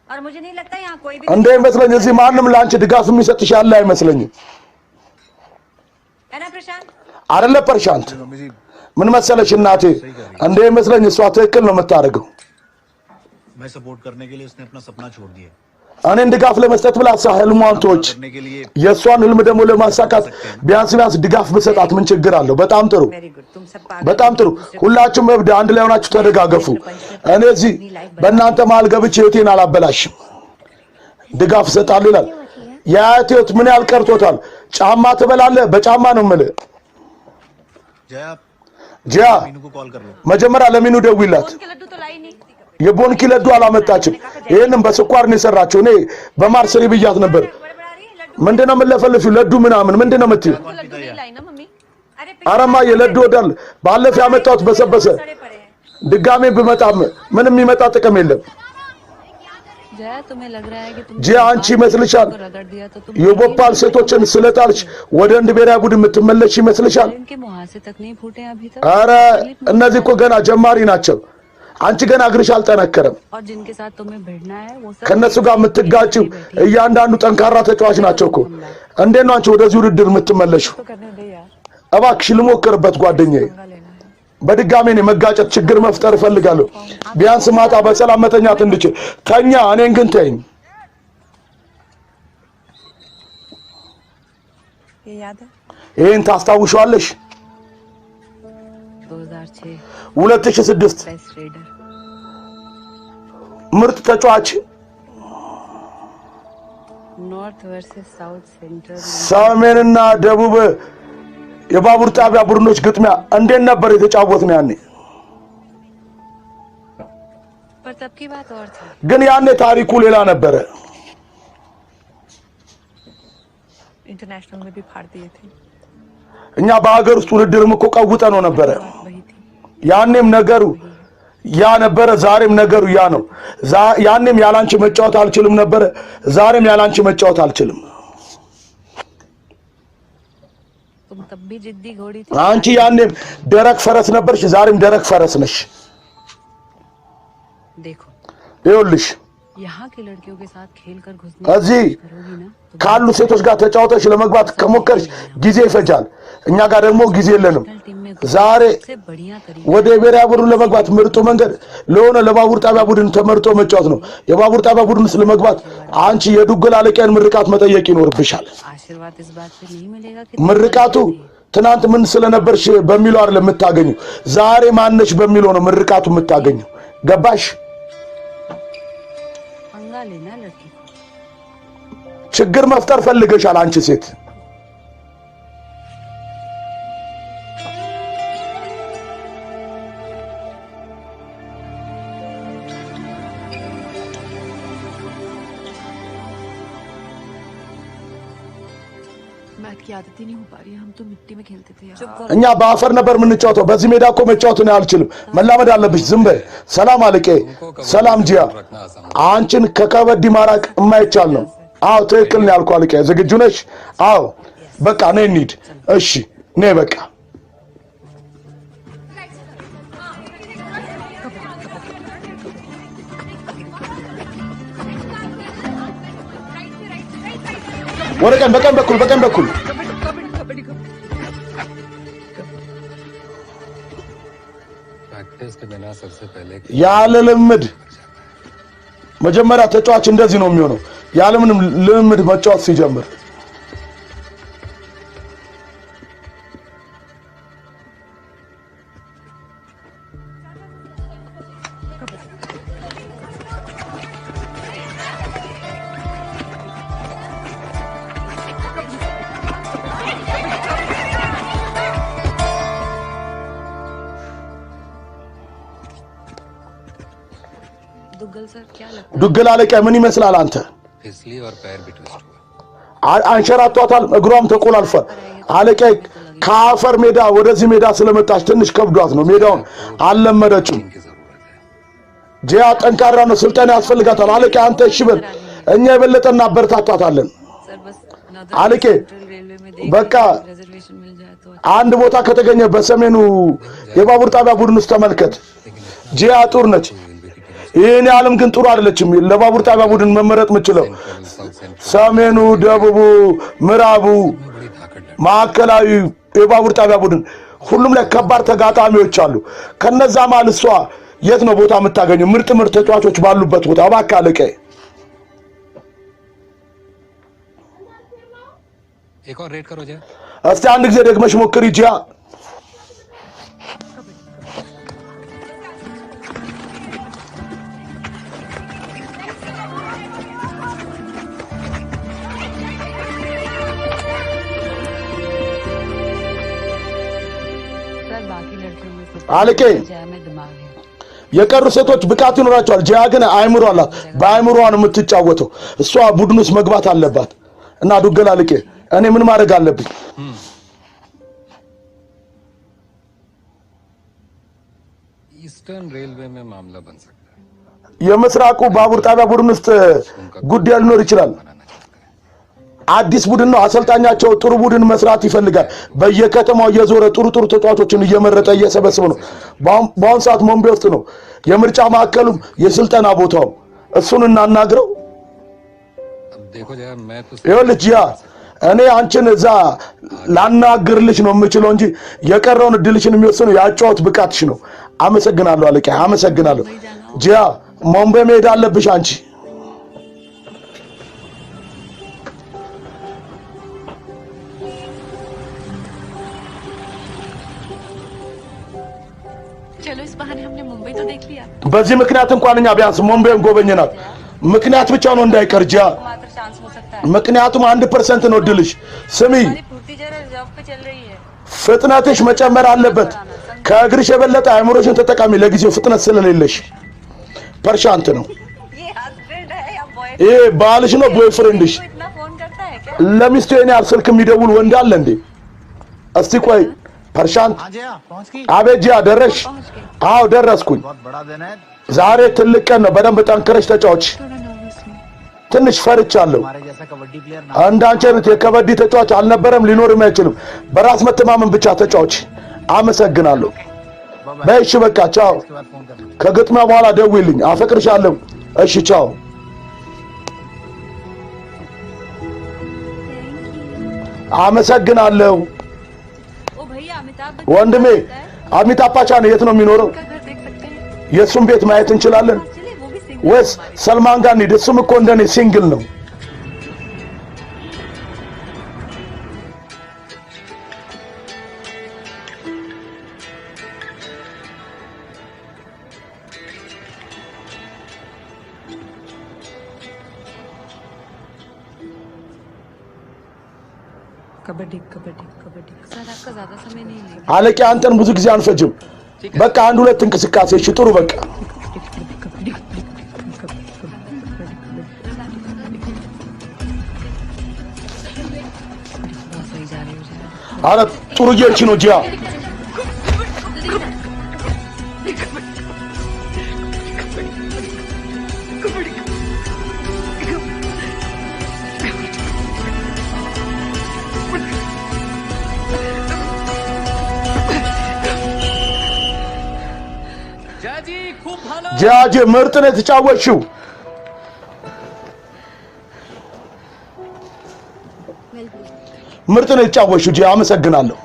और मुझे नहीं लगता यहाँ कोई भी እንደሚመስለኝ እዚህ ማንም ለአንቺ ድጋፍ የሚሰጥሽ ያለ አይመስለኝም። है ना प्रशांत? አይደለ ፐርሻንት? मम्मी जी ምን መሰለሽ እናቴ፣ እንደሚመስለኝ እሷ ትክክል ነው የምታደርገው። मैं सपोर्ट करने के लिए उसने अपना सपना छोड़ दिया। እኔን ድጋፍ ለመስጠት ብላ እሷ ህልሟን ተወች። करने के लिए የእሷን ህልም ደግሞ ለማሳካት ቢያንስ ቢያንስ ድጋፍ ብሰጣት ምን ችግር አለው? በጣም ጥሩ፣ very good. तुम सब पागल በጣም ጥሩ። ሁላችሁም እብድ አንድ ላይ ሆናችሁ ተደጋገፉ። እኔ እዚህ በእናንተ መሃል ገብቼ ህይወቴን አላበላሽም። ድጋፍ እሰጣለሁ ይላል። የአያቴ ህይወት ምን ያህል ቀርቶታል? ጫማ ትበላለህ? በጫማ ነው የምልህ። जया ጂያ मीनू को कॉल कर लो। መጀመሪያ ለሚኑ ደውይላት። के लड्डू तो लाई नहीं የቦንኪ ለዱ አላመጣችም። ይህንም በስኳር ነው የሰራችው። እኔ በማር ስሪ ብያት ነበር። बड़बड़ा रही है लड्डू ምንድነው የምለፈልፊው? ለዱ ምናምን ምንድነው የምትይው? लड्डू नहीं लाई ना मम्मी? अरे አረማ የለዱ ወዳል ባለፈ ያመጣሁት በሰበሰ። सड़े पड़े हैं। ድጋሜ ብመጣም ምንም የሚመጣ ጥቅም የለም። Jaya तुम्हें लग रहा है कि तुम ጂያ አንቺ ይመስልሻል रगड़ दिया तो तुम የቦፓል ሴቶችን ስለጣልሽ ወደ ህንድ ብሔራዊ ቡድን የምትመለሽ ይመስልሻል? इनके मुहासे तक नहीं फूटे अभी तक। አረ እነዚህ እኮ ገና ጀማሪ ናቸው። አንቺ ገና እግርሽ አልጠነከረም። और जिनके साथ तुम्हें भिड़ना है वो सब ከእነሱ ጋር የምትጋጭው እያንዳንዱ ጠንካራ ተጫዋች ናቸው እኮ። እንዴት ነው አንቺ ወደዚህ ውድድር የምትመለሽው? तो करने दे यार እባክሽ ልሞክርበት ጓደኛዬ። पंगा लेना है। በድጋሜ እኔ መጋጨት ችግር መፍጠር እፈልጋለሁ። ቢያንስ ማታ በሰላም መተኛት እንድችል። ተኛ፣ እኔን ግን ተይኝ። ये याद है ይህን ታስታውሻለሽ? 2006 2006 best raider ምርጥ ተጫዋች North versus South Central ሰሜንና ደቡብ የባቡር ጣቢያ ቡድኖች ግጥሚያ እንዴት ነበር የተጫወት ነው ያኔ? पर तब की बात और थी। ግን ያኔ ታሪኩ ሌላ ነበረ። इंटरनेशनल में भी फाड़ दिए थे। እኛ በሀገር ውስጥ ውድድርም እኮ ቀውጠ ነው ነበረ። बात वही थी। ያኔም ነገሩ ያ ነበረ፣ ዛሬም ነገሩ ያ ነው። ያኔም ያላንቺ መጫወት አልችልም ነበረ፣ ዛሬም ያላንቺ መጫወት አልችልም። तुम तब भी जिद्दी घोड़ी थी। አንቺ ያኔም ደረቅ ፈረስ ነበርሽ፣ ዛሬም ደረቅ ፈረስ ነሽ። देखो ይኸውልሽ यहाँ की लड़कियों के साथ खेल कर घुसने እዚህ की कोशिश करोगी ना तो ካሉ ሴቶች ጋር ተጫውተሽ ለመግባት ከሞከርሽ ጊዜ ይፈጃል። እኛ ጋር ደግሞ ጊዜ የለንም። National team में ዛሬ सबसे बढ़िया तरीका ወደ ብሔራዊ ቡድን ለመግባት ምርጡ መንገድ ለሆነ ለባቡር ጣቢያ ቡድን ተመርጦ መጫወት ነው። የባቡር ጣቢያ ቡድን ውስጥ ለመግባት አንቺ የዱገል አለቃን ምርቃት መጠየቅ ይኖርብሻል። आशीर्वाद इस बात से नहीं मिलेगा कि ምርቃቱ ትናንት ምን ስለነበርሽ በሚለው አይደለም የምታገኙ፣ ዛሬ ማነሽ በሚለው ነው ምርቃቱ የምታገኙ። ገባሽ? पंगा लेना लड़की को। ችግር መፍጠር ፈልገሻል አንቺ ሴት። मैथ की आदत ही नहीं हो पा रही है। हम तो मिट्टी में खेलते थे यार। እኛ በአፈር ነበር የምንጫወተው። በዚህ ሜዳ እኮ መጫወት እኔ አልችልም። መላመድ አለብሽ። ዝም በይ። ሰላም አለቄ፣ ሰላም ጂያ። አንቺን ከከበድ ማራቅ የማይቻል ነው። አዎ ትክክል ነው ያልኩህ አለቄ። ዝግጁ ነሽ? አዎ በቃ ነይ እንሂድ። እሺ ነይ በቃ። ወደ ቀኝ፣ በቀኝ በኩል፣ በቀኝ በኩል። प्रैक्टिस के बिना सबसे पहले ያለ ልምድ መጀመሪያ ተጫዋች እንደዚህ ነው የሚሆነው። ያለምንም ልምድ መጫወት ሲጀምር दुग्गल सर क्या लगता ዱግል አለቃ ምን ይመስላል አንተ? फिसली और पैर भी ट्विस्ट हुआ। አንሸራቷታል፣ እግሯም ተቆላልፏል። አለቃ ከአፈር ሜዳ ወደዚህ ሜዳ ስለመጣች ትንሽ ከብዷት ነው፣ ሜዳውን አልለመደችም። की जरूरत है। ጂያ ጠንካራ ነው፣ ስልጠና ያስፈልጋታል። አለቃ አንተ እሺ በል፣ እኛ የበለጠ እናበረታታታለን። है सर बस አለቄ सेंट्रल रेलवे में देख በቃ रिजर्वेशन मिल जाए तो አንድ ቦታ ከተገኘ በሰሜኑ የባቡር ጣቢያ ቡድን ውስጥ ተመልከት። ጂያ ጥሩ ነች። ይህን ያህልም ግን ጥሩ አይደለችም። ለባቡር ጣቢያ ቡድን መመረጥ የምችለው South Central ሰሜኑ፣ ደቡቡ፣ ምዕራቡ፣ बड़ी धाकड़ लड़ी ማዕከላዊ የባቡር ጣቢያ ቡድን ሁሉም ላይ ከባድ ተጋጣሚዎች አሉ። ከነዛ መሃል እሷ የት ነው ቦታ የምታገኘው? ምርጥ ምርጥ ተጫዋቾች ባሉበት ቦታ። እባክህ አለቃዬ एक और रेड करो जय। እስቲ አንድ ጊዜ ደግመሽ ሞክሪ ጂያ። सर बाकी लड़कियों में से አለቄ जया में दिमाग है। የቀሩ ሴቶች ብቃት ይኖራቸዋል። ጂያ ግን አእምሮ አላት። በአእምሮዋ ነው የምትጫወተው። እሷ ቡድን ውስጥ መግባት አለባት። እና ዱገል አለቄ እኔ ምን ማድረግ አለብኝ? ईस्टर्न रेलवे में मामला बन सकता है। የምስራቁ ባቡር ጣቢያ ቡድን ውስጥ ጉዳይ ሊኖር ይችላል። አዲስ ቡድን ነው። አሰልጣኛቸው ጥሩ ቡድን መስራት ይፈልጋል። በየከተማው እየዞረ ጥሩ ጥሩ ተጫዋቾችን እየመረጠ እየሰበሰበ ነው። በአሁን ሰዓት ሞምቤ ውስጥ ነው የምርጫ ማዕከሉም የስልጠና ቦታው። እሱን እናናግረው። अब देखो जया मैं तो ይኸውልሽ ጂያ፣ እኔ አንቺን እዛ ላናግርልሽ ነው የምችለው እንጂ የቀረውን እድልሽን የሚወስነው የአጨዋወት ብቃትሽ ነው። አመሰግናለሁ አለቃ፣ አመሰግናለሁ። ጂያ፣ ሞምቤ መሄድ አለብሽ አንቺ። चलो इस बहाने हमने मुंबई तो देख लिया। በዚህ ምክንያት እንኳን እኛ ቢያንስ ሞምቤን ጎበኘናት። ምክንያት ብቻ ነው እንዳይቀር ጂያ። मात्र चांस हो सकता है। ምክንያቱም 1% ነው እድልሽ። ስሚ፣ हमारी फुर्ती जरा रिजर्व पे चल रही है। ፍጥነትሽ መጨመር አለበት። ከእግርሽ የበለጠ አእምሮሽን ተጠቃሚ። ለጊዜው ፍጥነት ስለሌለሽ ፐርሻንት ነው። ये हस्बैंड है या बॉयफ्रेंड? ይሄ ባልሽ ነው boyfriend ሽ? को इतना फोन करता है क्या? ለሚስቱ የኔ ያህል ስልክ የሚደውል ወንድ አለ እንዴ? እስቲ ቆይ ፐርሻንት። हाँ जया पहुंच गई? አቤት ጂያ፣ ደረሽ? አዎ ደረስኩኝ። बहुत बड़ा दिन है። ዛሬ ትልቅ ቀን ነው። በደንብ ጠንክረሽ ተጫወች። थोड़ा नर्वस हूँ। ትንሽ ፈርቻለሁ። हमारे जैसा कबड्डी प्लेयर ना እንዳንቺ አይነት የከበዲ ተጫዋች አልነበረም፣ ሊኖርም አይችልም። በራስ መተማመን ብቻ ተጫዋች። አመሰግናለሁ። በይ እሺ፣ በቃ ቻው። उसके बाद फोन करना። ከግጥሚያ በኋላ ደውይልኝ። አፈቅርሻለሁ። እሺ ቻው። አመሰግናለሁ ओ भैया अमिताभ बच्चन ወንድሜ። አሚታብ ባቻን የት ነው የሚኖረው? उनका घर देख सकते हैं? የእሱን ቤት ማየት እንችላለን चले वो भी सिंगल ወይስ ሰልማን ጋር እንሂድ? እሱም እኮ እንደኔ single ነው። Kabaddi kabaddi kabaddi. Sir आपका ज्यादा समय नहीं लेंगे। አለቂ አንተን ብዙ ጊዜ አንፈጅም። በቃ አንድ ሁለት እንቅስቃሴ። እሺ ጥሩ በቃ kabaddi kabaddi kabaddi बहुत सही जा रही हो जया। አረ ጥሩ እየሄድሽ ነው ጂያ። ጂያጂ ምርጥ ነው የተጫወትሽው። ምርጥ ነው የተጫወትሽው ጂያ፣ አመሰግናለሁ።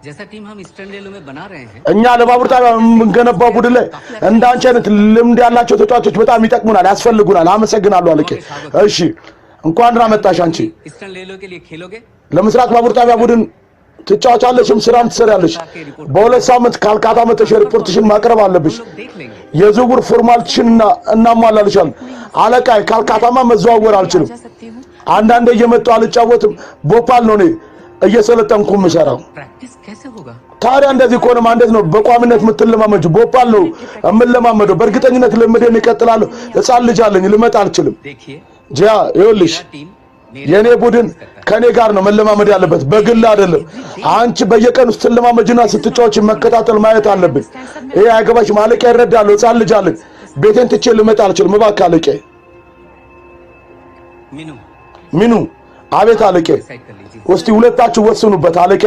जैसा टीम हम ईस्टर्न रेलवे में बना रहे हैं እኛ ለባቡር ጣቢያ የምንገነባው ቡድን ላይ እንደ አንቺ አይነት ልምድ ያላቸው ተጫዋቾች በጣም ይጠቅሙናል፣ ያስፈልጉናል። አመሰግናለሁ አለቄ። እሺ እንኳን ደህና መጣሽ። አንቺ ईस्टर्न रेलवे के लिए खेलोगे? ለምስራቅ ባቡር ጣቢያ ቡድን ትጫወቻለሽም ስራም ትሰሪያለሽ። በ2 ሳምንት ካልካታ መተሽ ሪፖርትሽን ማቅረብ አለብሽ። लोग देख लेंगे። የዝውውር formality ሽን እናሟላልሻለን። አለቃዬ ካልካታማ መዘዋወር አልችልም። जा सकती हूँ? አንዳንዴ እየመጣሁ አልጫወትም። ቦፓል ነው እኔ እየሰለጠንኩ የምሰራው። प्रैक्टिस कैसे होगा? ታዲያ እንደዚህ ከሆነማ እንዴት ነው በቋሚነት የምትለማመጁ? ቦፓል ነው የምለማመደው። በእርግጠኝነት ልምዴን እቀጥላለሁ። ሕፃን ልጅ አለኝ፣ ልመጣ አልችልም። देखिए ጂያ ይኸውልሽ፣ मेरा टीम मेरे የእኔ ቡድን ከእኔ ጋር ነው መለማመድ ያለበት፣ በግል አይደለም። አንቺ በየቀኑ ስትለማመጅና ስትጫወች መከታተል ማየት አለብኝ። ይሄ አይገባሽም። አለቃ ይረዳለሁ። ሕፃን ልጅ አለኝ። ቤቴን ትቼ ልመጣ አልችልም። እባክህ አለቄ። मीनू ሚኑ አቤት አለቄ። डिसाइड कर लीजिए। እስቲ ሁለታችሁ ወስኑበት አለቄ።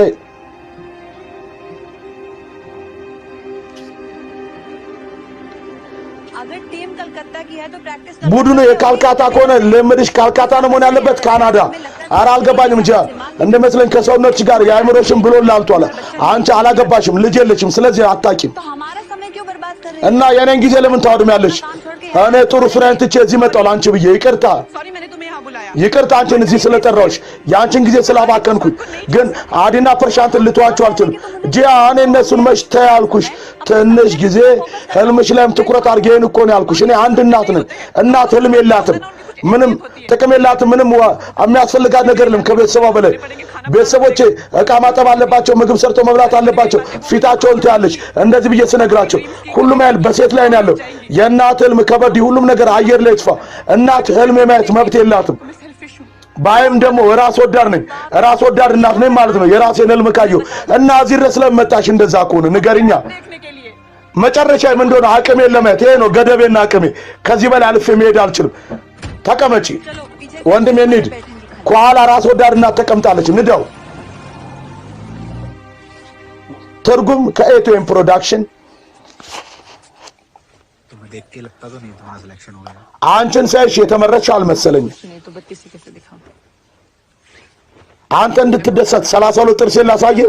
अगर टीम कलकत्ता की है तो प्रैक्टिस ቡድኑ የካልካታ ከሆነ ልምድሽ ካልካታ ነው መሆን ያለበት፣ ካናዳ። ኧረ አልገባኝም። እንጂ እንደመስለኝ ከሰውነትሽ ጋር የአእምሮሽን ብሎ ላልቷል። አንቺ አላገባሽም፣ ልጅ የለሽም፣ ስለዚህ አታውቂም። तो हमारा समय क्यों बर्बाद कर रहे እና የኔን ጊዜ ለምን ታወድሚያለሽ? እኔ ጥሩ ስራዬን ትቼ እዚህ መጣሁ ለአንቺ ብዬ። ይቅርታ सॉरी मैंने तुम्हें यहाँ बुलाया። ይቅርታ፣ አንቺን እዚህ ስለጠራሁሽ የአንቺን ጊዜ ስላባከንኩኝ። ግን አዲና ፕርሻንትን ልተዋቸው አልችልም። ጂያ እኔ እነሱን መች ተይ አልኩሽ። ትንሽ ጊዜ ህልምሽ ላይም ትኩረት አድርጊ። ይሄን እኮ ነው ያልኩሽ። እኔ አንድ እናት ነኝ። እናት ህልም የላትም፣ ምንም ጥቅም የላትም፣ ምንም የሚያስፈልጋት ነገር የለም ከቤተሰቧ በላይ። ቤተሰቦቼ እቃ ማጠብ አለባቸው፣ ምግብ ሰርተው መብላት አለባቸው። ፊታቸውን ትያለሽ እንደዚህ ብዬ ስነግራቸው ሁሉም ያህል በሴት ላይ ነው ያለው። የእናት ህልም ከበድ፣ ሁሉም ነገር አየር ላይ ይጥፋ። እናት ህልም የማየት መብት የላትም። मैं सेल्फिश हूँ። ባይም ደግሞ ራስ ወዳድ ነኝ፣ ራስ ወዳድ እናት ነኝ ማለት ነው። የራሴን ህልም ካየሁ እና እዚህ ድረስ ለምን መጣሽ? እንደዛ ከሆነ ንገሪኛ። देखने के लिए መጨረሻ ምን እንደሆነ አቅሜን ለማየት ይሄ ነው ገደቤና አቅሜ። ከዚህ በላይ አልፌ መሄድ አልችልም። ተቀመጪ ወንድሜ፣ እንሂድ። ከኋላ ራስ ወዳድ እናት ተቀምጣለች። ንዳው። ትርጉም ከኤቲኤም ፕሮዳክሽን። तुम्हें देख के लगता तो नहीं तुम्हारा सिलेक्शन हो गया। አንቺን ሳይሽ የተመረጥሽ አልመሰለኝም። नहीं तो 32 ही कैसे दिखाऊं? አንተ እንድትደሰት 32 ጥርሴን ላሳየ።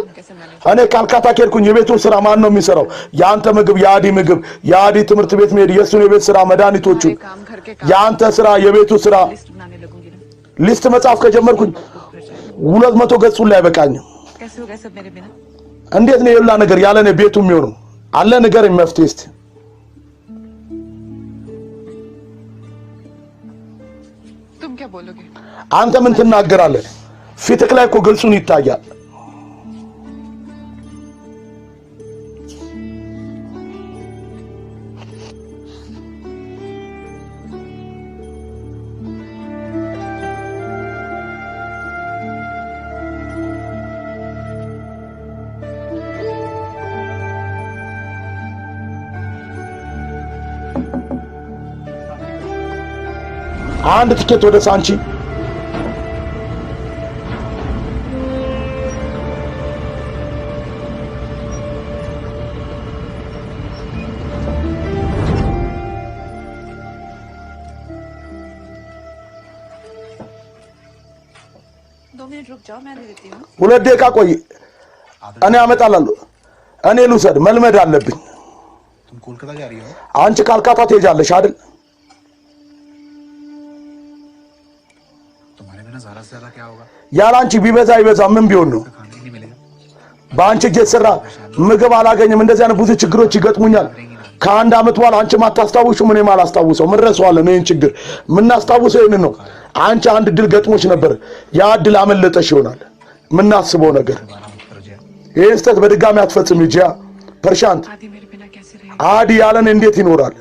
እኔ ካልካታ ከሄድኩኝ የቤቱን ስራ ማን ነው የሚሰራው? የአንተ ምግብ፣ የአዲ ምግብ፣ የአዲ ትምህርት ቤት መሄድ፣ የእሱን የቤት ስራ፣ መድኃኒቶቹን፣ काम घर के काम የአንተ ስራ፣ የቤቱ ስራ። लिस्ट बनाने लगूंगी ना। list መጻፍ ከጀመርኩኝ 200 ገጹን ላይ አይበቃኝም። कैसे होगा सब मेरे बिना? እንዴት ነው የሁላ ነገር ያለ እኔ ቤቱ የሚሆነው? አለ ንገረኝ መፍትሄ እስቲ። तुम क्या बोलोगे? አንተ ምን ትናገራለህ? ፊትክ ላይ እኮ ግልጹን ይታያል። አንድ ትኬት ወደ ሳንቺ። दो मिनट रुक जाओ, मैं दे देती हूँ। 2 ደቂቃ ቆይ፣ እኔ አመጣላለሁ። እኔ ልውሰድ፣ መልመድ አለብኝ። तुम कोलकाता जा रही हो? አንቺ ካልካታ ትሄጃለሽ አይደል? तुम्हारे बिना ज्यादा से ज्यादा क्या होगा? ያለ አንቺ ቢበዛ ይበዛ ምን ቢሆን ነው? खाने ही नहीं मिलेगा। በአንቺ እጅ የተሰራ ምግብ አላገኝም። እንደዚህ አይነት ብዙ ችግሮች ይገጥሙኛል። ከአንድ ዓመት በኋላ አንቺም አታስታውሹም፣ እኔም አላስታውሰው። ምን ረሳዋለን? ይህን ችግር የምናስታውሰው ይህንን ነው። አንቺ አንድ እድል ገጥሞች ነበር፣ ያ እድል አመለጠሽ ይሆናል የምናስበው ነገር። दोबारा मत करो जया। ይህን ስህተት በድጋሚ አትፈጽም። ጂያ ፕርሻንት፣ आदि मेरे बिना कैसे रहेगा? አዲ ያለን እንዴት ይኖራል?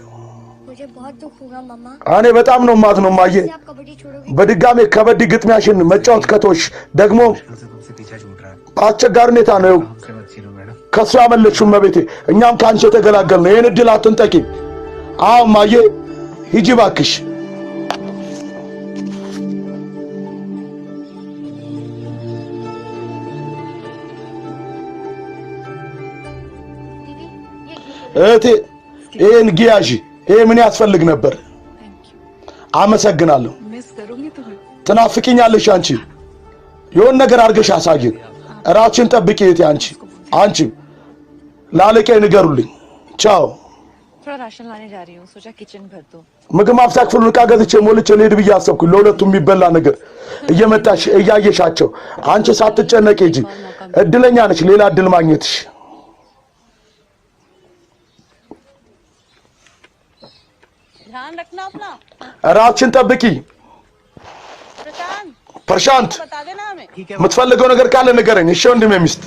मुझे बहुत दुख होगा मम्मा। እኔ በጣም ነው የማዝነው እማዬ። जैसे आप कबड्डी छोड़ोगे? በድጋሜ ከበድ ግጥሚያሽን መጫወት ከተውሽ ደግሞ मुश्किल से तुमसे पीछा छूट रहा है। በአስቸጋሪ ሁኔታ ነው हमसे मत छीनो मैडम। ከሱ ያመለጥሽው እመቤቴ። እኛም ከአንቺ የተገላገልነው። ይህን እድል አትንጠቂ። አዎ እማዬ ሂጂ እባክሽ። दीदी, ये घी। እህቴ ይህን ጊያዢ። ይሄ ምን ያስፈልግ ነበር? Thank you. አመሰግናለሁ። मिस करूंगी तुम्हें। ትናፍቂኛለሽ አንቺ። የሆነ ነገር አድርገሽ አሳይን። ራስሽን ጠብቂ እህቴ። አንቺም ለአለቃዬ ንገሩልኝ። ቻው። थोड़ा राशन लाने जा रही हूँ, सोचा किचन भर दूँ। ምግብ ማብሰያ ክፍሉን ዕቃ ገዝቼ ሞልቼ ልሄድ ብዬ አሰብኩኝ። ለሁለቱም የሚበላ ነገር እየመጣሽ እያየሻቸው አንቺ ሳትጨነቂ ሂጂ። እድለኛ ነች ሌላ እድል ማግኘትሽ። ध्यान रखना अपना। ራስሽን ጠብቂ። प्रशांत, ፕርሻንት፣ बता देना हमें। የምትፈልገው ነገር ካለ ንገረኝ። እሺ ወንድሜ ሚስት።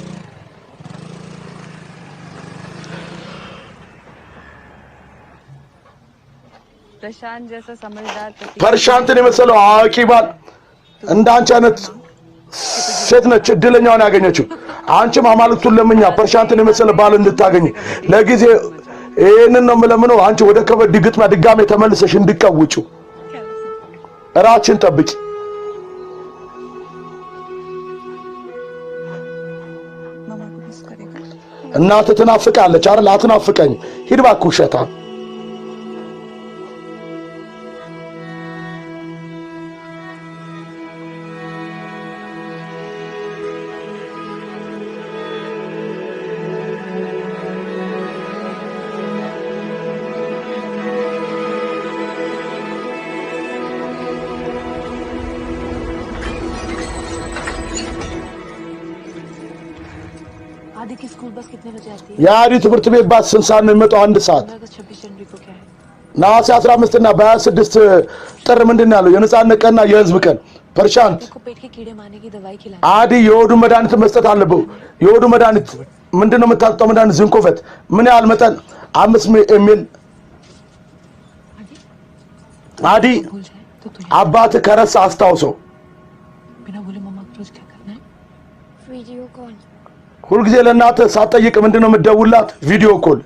प्रशांत जैसा समझदार पति ፐርሻንትን የመሰለው አዋቂ ባል እንደ አንቺ አይነት ሴት ነች እድለኛዋን ያገኘችው። አንቺም አማልክቱን ለምኛ ፐርሻንትን የመሰለ ባል እንድታገኝ። ለጊዜ ይህንን ነው የምለምነው። አንቺ ወደ ከበድ ግጥሚያ ድጋሜ ተመልሰሽ እንድቀውጪው ራስሽን ጠብቂ። मामा को मिस करेगा? እናትህ ትናፍቃለች አይደል? አትናፍቀኝ። ሂድ እባክህ ውሸታም። आदि की स्कूल बस कितने बजे आती है? የአዲ ትምህርት ቤት ባስ ስንት ሰዓት ነው የሚመጣው? 1 ሰዓት። 15 अगस्त 26 जनवरी को क्या है? ነሐሴ 15 እና በ26 ጥር ምንድን ነው ያለው? የነጻነት ቀንና የህዝብ ቀን። ፐርሻንት፣ को पेट के कीड़े मारने की दवाई खिलानी। አዲ የሆዱ መድኃኒት መስጠት አለብህ። የሆዱ መድኃኒት ምንድን ነው የምታጠጣው መድኃኒት? ዝንኮፈት ምን ያህል መጠን? 5 ml። አዲ भूल जाए तो तुझे አባትህ ከረሳ አስታውሰው። बिना बोले मम्मा को रोज क्या करना है? Video call. ሁልጊዜ ለእናትህ ሳትጠይቅ ምንድን ነው የምትደውላት? Video call።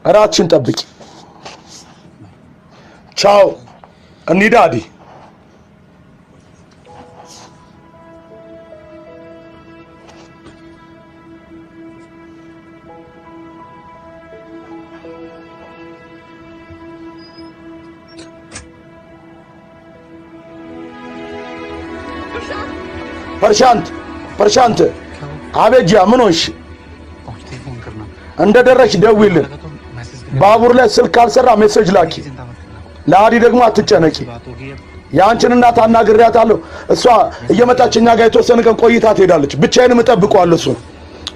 ራስሽን ጠብቂ። ቻው። እንሂድ አዲ። ፕርሻንት ፕርሻንት፣ አቤት ጂያ፣ ምን ሆንሽ? पहुंचते ही फोन करना। እንደደረሽ ደውይልን። लगा तो मैसेज करने ባቡር ላይ ስልክ ካልሰራ message ላኪ። की चिंता मत करना। ለአዲ ደግሞ አትጨነቂ። बात होगी अब। የአንቺን እናት አናግሬያታለሁ። እሷ እየመጣች እኛ ጋር የተወሰነ ቀን ቆይታ ትሄዳለች። ብቻዬንም እጠብቀዋለሁ እሱን።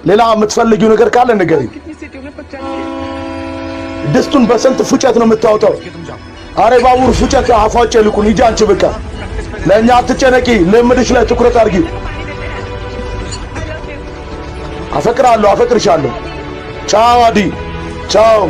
ሌላ የምትፈልጊው ነገር ካለ ንገሪኝ። कितनी सिटियों में पहुंचा दिए। ድስቱን በስንት ፉጨት ነው የምታወጣው? तुम जाओ। አሬ ባቡር ፉጨት አፏጭ ልኩን። ሂጂ አንቺ በቃ ለእኛ አትጨነቂ። ልምድሽ ላይ ትኩረት አድርጊ። አፈቅራለሁ፣ አፈቅርሻለሁ። ቻው አዲ፣ ቻው።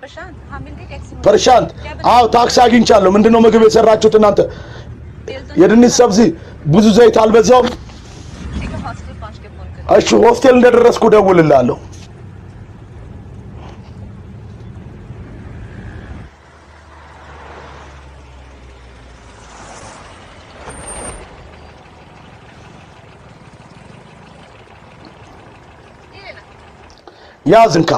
प्रशांत, हाँ मिल गई टैक्सी मुझे। ፕርሻንት፣ አዎ ታክሲ አግኝቻለሁ። ምንድነው ምግብ የሰራችሁት እናንተ? የድንች ሰብዚ ብዙ ዘይት አልበዛውም? ठीक है, हॉस्टल पहुंच के फोन कर। እሺ ሆስቴል እንደደረስኩ ደውልልሃለሁ። ያዝ እንካ።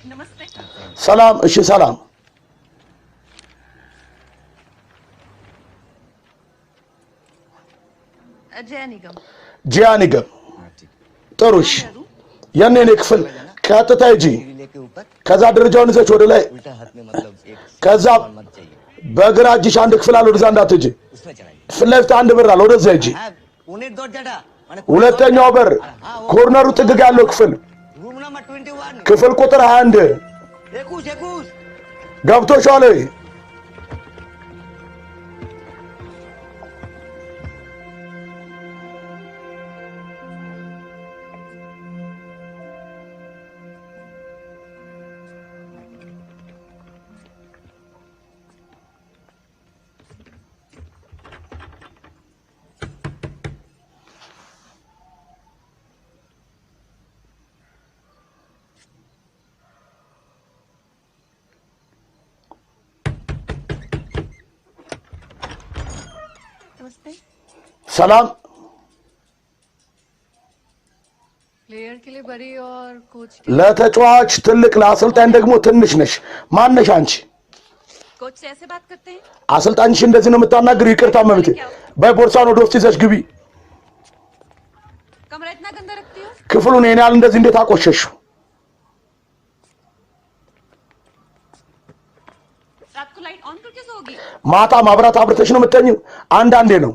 नमस्ते। ሰላም። እሺ ሰላም። जय निगम। ጂያ ኒገም። ጥሩ። እሺ የኔ እኔ ክፍል ቀጥታ ሂጂ። ከዛ ደረጃውን ይዘሽ ወደ ላይ፣ ከዛ በግራ እጅሽ አንድ ክፍል አለ፣ ወደዛ እንዳትሄጂ። ፊት ለፊት አንድ በር አለ፣ ወደዛ ሂጂ። ሁለተኛው በር corner ኡ ጥግ ጋ ያለው ክፍል፣ ክፍል ቁጥር 21 ገብቶሻል ወይ? नमस्ते। ሰላም። प्लेयर के लिए बड़ी और कोच ለተጫዋች ትልቅ ለአሰልጣኝ ደግሞ ትንሽ ነሽ። ማነሽ አንቺ? कोच से ऐसे बात करते हैं? አሰልጣኝሽ እንደዚህ ነው የምታናግሪው? ይቅርታ መብቴ። በይ ቦርሳን ወደ ውስጥ ይዘሽ ግቢ። कमरा इतना गंदा रखती हो? ክፍሉን ይሄን ያህል እንደዚህ እንዴት አቆሸሽው? रात को लाइट ऑन करके सोओगी? ማታ ማብራት አብርተሽ ነው የምተኝው? አንዳንዴ ነው።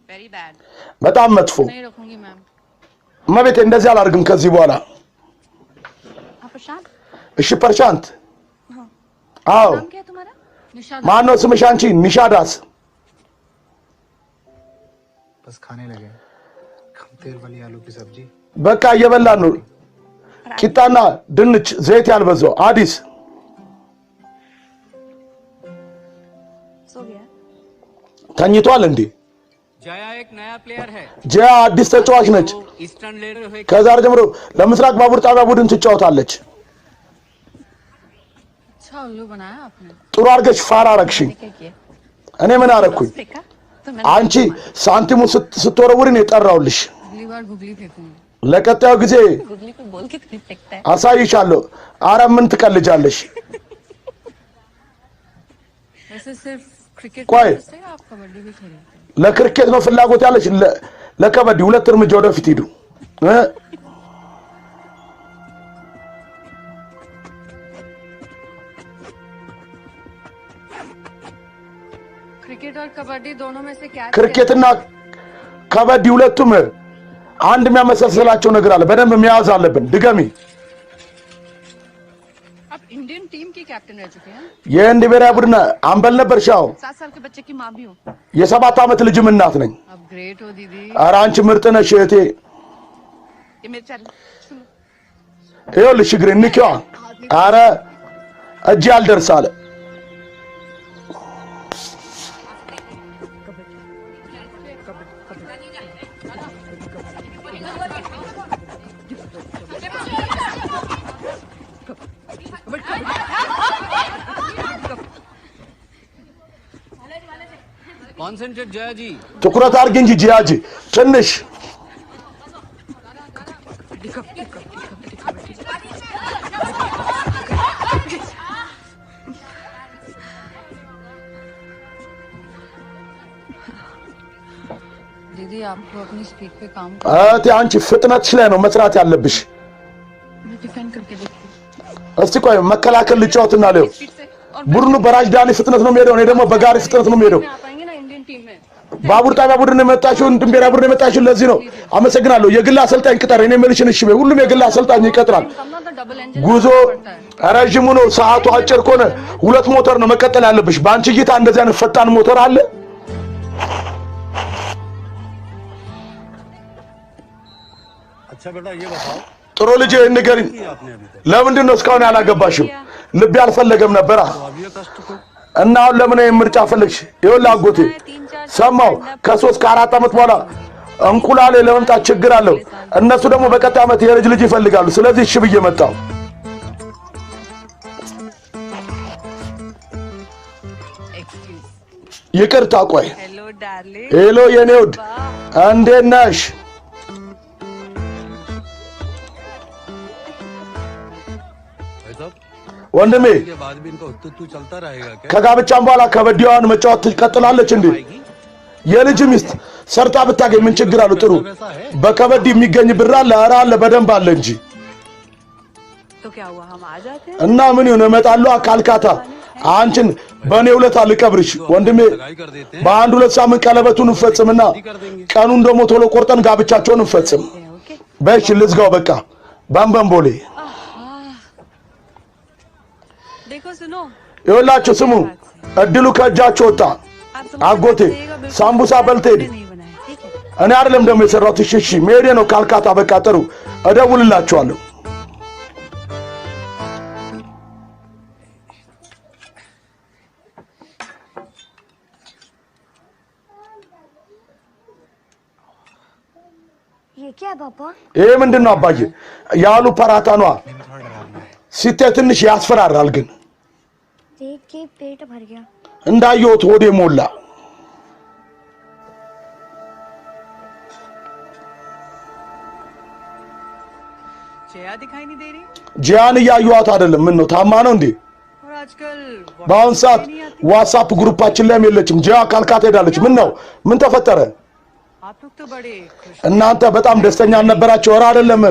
Very bad. በጣም መጥፎ። नहीं रखूंगी मैम። እመቤቴ እንደዚህ አላደርግም ከዚህ በኋላ። हाँ प्रशांत। እሺ ፐርሻንት። አዎ नाम क्या है तुम्हारा? निशा। ማነው ስምሽ አንቺ? ኒሻዳስ። बस खाने लगे, कम तेल वाली आलू की सब्जी। በቃ እየበላን ነው። ቂጣና ድንች ዘይት ያልበዛው። አዲስ सो गया। ተኝቷል እንዴ? जया एक नया प्लेयर है। ጂያ አዲስ ተጫዋች ነች። वो ईस्टर्न रेलवे ከዛሬ ጀምሮ ለምስራቅ ባቡር ጣቢያ ቡድን ትጫወታለች። अच्छा उल्लू बनाया आपने। ጥሩ አድርገሽ ፋራ አረግሽኝ። क्या किया? እኔ ምን አረግኩኝ? फेंका तो मैंने। አንቺ ሳንቲሙን ስትወረውሪ ነው የጠራውልሽ። अगली बार गुगली फेंकूंगी। ለቀጣዩ ጊዜ गुगली को बोल के नहीं फेंकता है। አሳይሻለሁ። አረ ምን ትቀልጃለሽ? वैसे सिर्फ क्रिकेट कोई। से आप कबड्डी भी खेलते हैं? ለክሪኬት ነው ፍላጎት ያለሽ? ለከበዲ ሁለት እርምጃ ወደፊት ሂዱ እ? क्रिकेट और कबड्डी दोनों में से क्या? ክሪኬትና ከበዲ ሁለቱም አንድ የሚያመሳስላቸው ነገር አለ። በደንብ መያዝ አለብን። ድገሚ። आप इंडियन टीम की कैप्टन रह चुके हैं। የህንድ ብሔራዊ ቡድን አምበል ነበርሽ? አዎ። 7 साल के बच्चे की माँ भी हूँ। የ7 ዓመት ልጅም እናት ነኝ። आप ग्रेट हो दीदी। ኧረ አንቺ ምርጥ ነሽ እህቴ። ये मेरे चैनल सुनो। ይኸውልሽ እግሬን ንኪዋ። ኧረ እጄ አልደርስ አለ። कॉन्सेंट्रेट जया जी। ትኩረት አድርጊ እንጂ ጂያጂ ትንሽ दीदी आपको अपनी स्पीड पे काम እህቴ አንቺ ፍጥነትሽ ላይ ነው መስራት ያለብሽ። मैं डिफेंड करके देखती हूँ। እስቲ ቆይ መከላከል ልጫወትና ለው स्पीड से और ቡድኑ በራጅዳኒ ፍጥነት ነው የሚሄደው፣ እኔ ደግሞ በጋሪ ፍጥነት ነው የሚሄደው። में आ पाएंगे ना इंडियन टीम में। ባቡር ጣቢያ ቡድን የመጣሽው እንትን ብሔራዊ ቡድን የመጣሽው ለዚህ ነው። አመሰግናለሁ። የግል አሰልጣኝ ቅጠር። እኔ የምልሽን እሺ በይ። ሁሉም የግል አሰልጣኝ ይቀጥራል። कम ना तो डबल इंजन ጉዞ ረዥሙ ነው፣ ሰዓቱ አጭር ከሆነ ሁለት ሞተር ነው መቀጠል ያለብሽ። በአንቺ እይታ እንደዚህ አይነት ፈጣን ሞተር አለ? अच्छा बेटा ये बताओ ጥሩ ልጅ ንገሪኝ፣ कि आपने अभी तक ለምንድን ነው እስካሁን ያላገባሽው? ልብ ያልፈለገም ነበራ तो अब ये कष्ट को እና አሁን ለምን ይሄን ምርጫ ፈለግሽ? ይኸውልህ አጎቴ ሰማው፣ ከ3 ከ4 ዓመት በኋላ እንቁላሌ ለመምጣት ችግር አለው። እነሱ ደግሞ በቀጣይ ዓመት የልጅ ልጅ ይፈልጋሉ። ስለዚህ እሺ ብዬ መጣሁ። एक्सक्यूज। ይቅርታ ቆይ። Hello darling. Hello የኔ ውድ እንዴት ነሽ? भाई साहब ወንድሜ के बाद भी इनका उत्तू चलता रहेगा क्या? ከጋብቻም በኋላ ከበዲዋን መጫወት ትቀጥላለች እንዴ? የልጅ ሚስት ሰርታ ብታገኝ ምን ችግር አለው? ጥሩ በከበዲ የሚገኝ ብር አለ። ኧረ አለ፣ በደንብ አለ እንጂ። तो क्या हुआ हम आ जाते हैं। እና ምን ይሁን እመጣለሁ ካልካታ አንቺን በእኔ ውለታ ልቀብርሽ ወንድሜ። सगाई कर देते हैं በአንድ ሁለት ሳምንት ቀለበቱን እንፈጽምና ቀኑን ደግሞ ቶሎ ቆርጠን ጋብቻቸውን እንፈጽም። ओके በሽ ልዝጋው በቃ። ባምባምቦሌ देखो सुनो ይኸውላችሁ ስሙ፣ እድሉ ከእጃችሁ ወጣ። आप አጎቴ ሳምቡሳ በልተህ ሂድ። नहीं बनाया ठीक है। እኔ አይደለም ደግሞ የሰራሁት። እሺ እሺ፣ መሄዴ ነው ካልካታ። በቃ ጥሩ፣ እደውልላችኋለሁ። ये क्या है पापा? ይሄ ምንድን ነው አባዬ? ያሉ ፓራታ ነዋ። ሲታይ ትንሽ ያስፈራራል፣ ግን देख के पेट भर गया। እንዳየሁት ሆዴ ሞላ። जया दिखाई नहीं दे रही ጂያን እያየኋት አይደለም። ምን ነው ታማ ነው እንዴ? और आजकल በአሁን ሰዓት ዋትሳፕ ግሩፓችን ላይም የለችም። ጂያ ካልካታ ሄዳለች። ምን ነው ምን ተፈጠረ? आप लोग तो बड़े खुश እናንተ በጣም ደስተኛ አልነበራችሁ? ኧረ አይደለም፣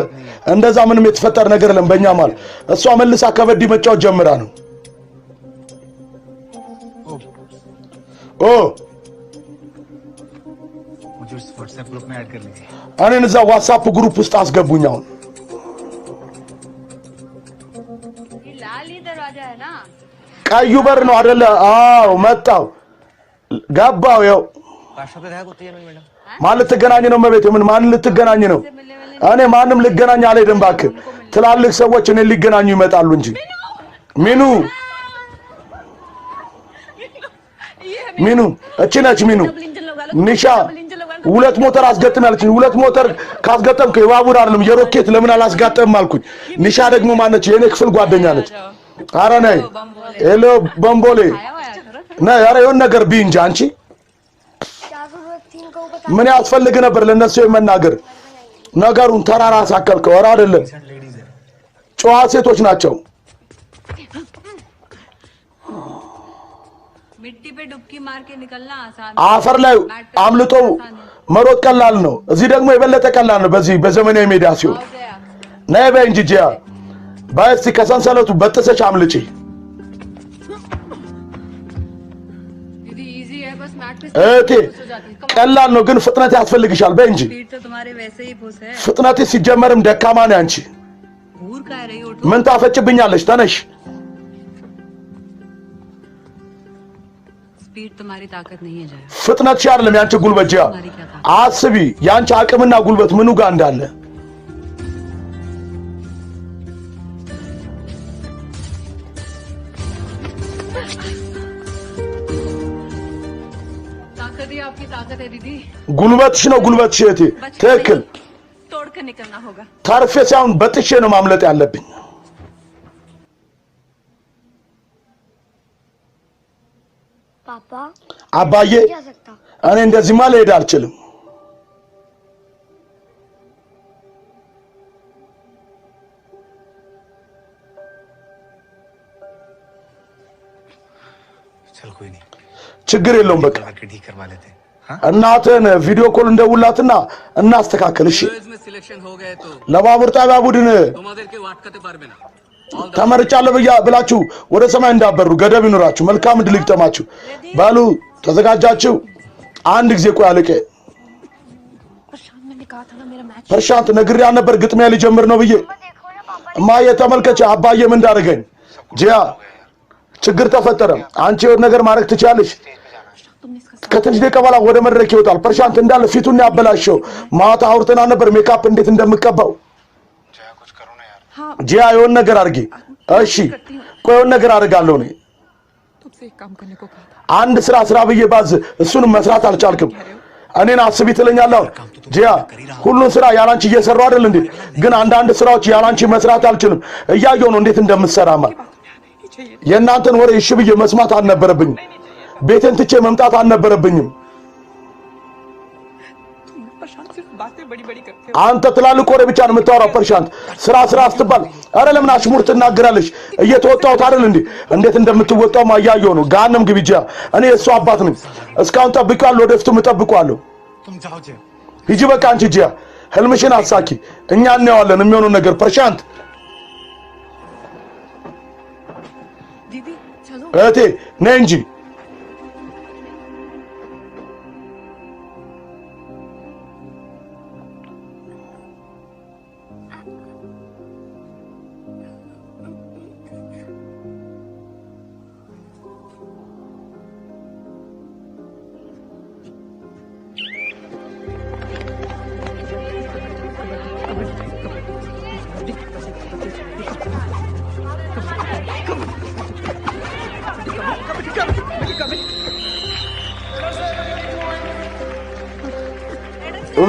እንደዛ ምንም የተፈጠረ ነገር የለም በእኛ ማለት። እሷ መልሳ ከበዲ መጫወት ጀምራ ነው። ኦ मुझे उस व्हाट्सएप ग्रुप में ऐड कर लीजिए। እኔን እዛ ዋትሳፕ group ውስጥ አስገቡኝ። አሁን ये लाल ही दरवाजा है ना? ቀዩ በር ነው አይደለ? አዎ መጣው ገባው። ይኸው ማን ልትገናኝ ነው? መቤቴ ምን ማን ልትገናኝ ነው? እኔ ማንም ልገናኝ አልሄድም። እባክህ ትላልቅ ሰዎች እኔን ሊገናኙ ይመጣሉ እንጂ። ሚኑ ሚኑ እቺ ነች ሚኑ። ኒሻ ሁለት ሞተር አስገጥም ያለችኝ። ሁለት ሞተር ካስገጠምክ የባቡር አይደለም የሮኬት ለምን አላስጋጠምም አልኩኝ። ኒሻ ደግሞ ማነች? የኔ ክፍል ጓደኛ ነች። አረ ነይ፣ hello ቦምቦሌ ነይ። አረ የሆነ ነገር ብይ እንጂ አንቺ። 4 रुपए 3 को बता ምን ያስፈልግ ነበር ለነሱ የመናገር? ነገሩን ተራራ አሳከልከው። ኧረ አይደለም፣ ጨዋ ሴቶች ናቸው። मिट्टी पे डुबकी मार के निकलना आसान አፈር ላይ አምልጦ መሮጥ ቀላል ነው። እዚህ ደግሞ የበለጠ ቀላል ነው። በዚህ በዘመናዊ ሜዳ ሲሆን ነይ በይ እንጂ ጂያ፣ በይ እስቲ ከሰንሰለቱ በጥሰሽ አምልጪ። दीदी इजी है बस मैट Practice እህቴ हो जाती है। ቀላል ነው፣ ግን ፍጥነት ያስፈልግሻል። በይ እንጂ स्पीड तो तुम्हारे वैसे ही भूस है। ፍጥነት ሲጀመርም ደካማ ነው አንቺ። घूर का रही उठो। ምን ታፈጭብኛለሽ? ተነሽ። स्पीड तुम्हारी ताकत नहीं है जया। ፍጥነት አይደለም ያንቺ ጉልበት። ጂያ አስቢ፣ ያንቺ አቅምና ጉልበት ምኑ ጋር እንዳለ። ताकत ही आपकी ताकत है दीदी। ጉልበትሽ ነው ጉልበትሽ እህቴ። ትክክል። तोड़ कर निकलना होगा। ተርፌ ሳይሆን በጥሼ ነው ማምለጥ ያለብኝ። पापा አባዬ जा सकता እኔ እንደዚህማ ልሄድ አልችልም። चल कोई नहीं, ችግር የለውም በቃ आके ठीक करवा लेते हैं। እናትህን video call እንደውላትና እናስተካከል። እሺ में सिलेक्शन हो गए तो ለባቡር ጣቢያ ቡድን তোমাদেরকেও আটকাতে পারবে না। ተመርጫለሁ ብላችሁ ወደ ሰማይ እንዳበሩ ገደብ ይኑራችሁ። መልካም እድል ይግጠማችሁ። በሉ ተዘጋጃችሁ? አንድ ጊዜ ቆይ አለቄ። प्रशांत मैंने कहा था ना मेरा मैच ፕርሻንት ነግሬህ ነበር ግጥሚያ ሊጀምር ነው ብዬ። देखो ना पापा እማዬ ተመልከች፣ አባዬ ምን እንዳደረገኝ። ጂያ ችግር ተፈጠረ። አንቺ የሆነ ነገር ማድረግ ትችያለሽ። तुमने इसका ከትንሽ ደቂቃ በኋላ ወደ መድረክ ይወጣል። ፕርሻንት እንዳለ ፊቱን ያበላሸው። ማታ አውርተና ነበር ሜካፕ እንዴት እንደምቀባው። Jaya कुछ करो ना यार। ጂያ የሆነ ነገር አድርጊ። እሺ ቆይ የሆነ ነገር አድርጋለሁ እኔ። तुमसे एक काम करने को कहा था। አንድ ስራ ስራ ብዬ ባዝ እሱንም መስራት አልቻልክም። እኔን አስቢ ትለኛለህ። አሁን ጂያ ሁሉን ስራ ያላንቺ እየሰራሁ አይደል እንዴ? ግን አንዳንድ ስራዎች ያላንቺ መስራት አልችልም። እያየሁ ነው እንዴት እንደምትሰራማ። የእናንተን ወሬ እሺ ብዬ መስማት አልነበረብኝም። ቤቴን ትቼ መምጣት አልነበረብኝም። तुम प्रशांत सिर्फ बातें बड़ी बड़ी करते हो। አንተ ትላልቅ ወሬ ብቻ ነው የምታወራው። ፐርሻንት ስራ ስራ ስትባል አረ ለምን አሽሙር ትናገራለሽ? እየተወጣሁት አይደል እንዴ? እንዴት እንደምትወጣው እያየሁ ነው። ገሃነም ግቢ ጂያ። እኔ የእሱ አባት ነኝ። እስካሁን ጠብቄዋለሁ፣ ወደፊቱም እጠብቀዋለሁ። तुम जाओ जया। ሂጂ በቃ አንቺ ጂያ፣ ህልምሽን አሳኪ። እኛ እናየዋለን የሚሆነው ነገር። ፐርሻንት दीदी चलो। እህቴ ነይ እንጂ።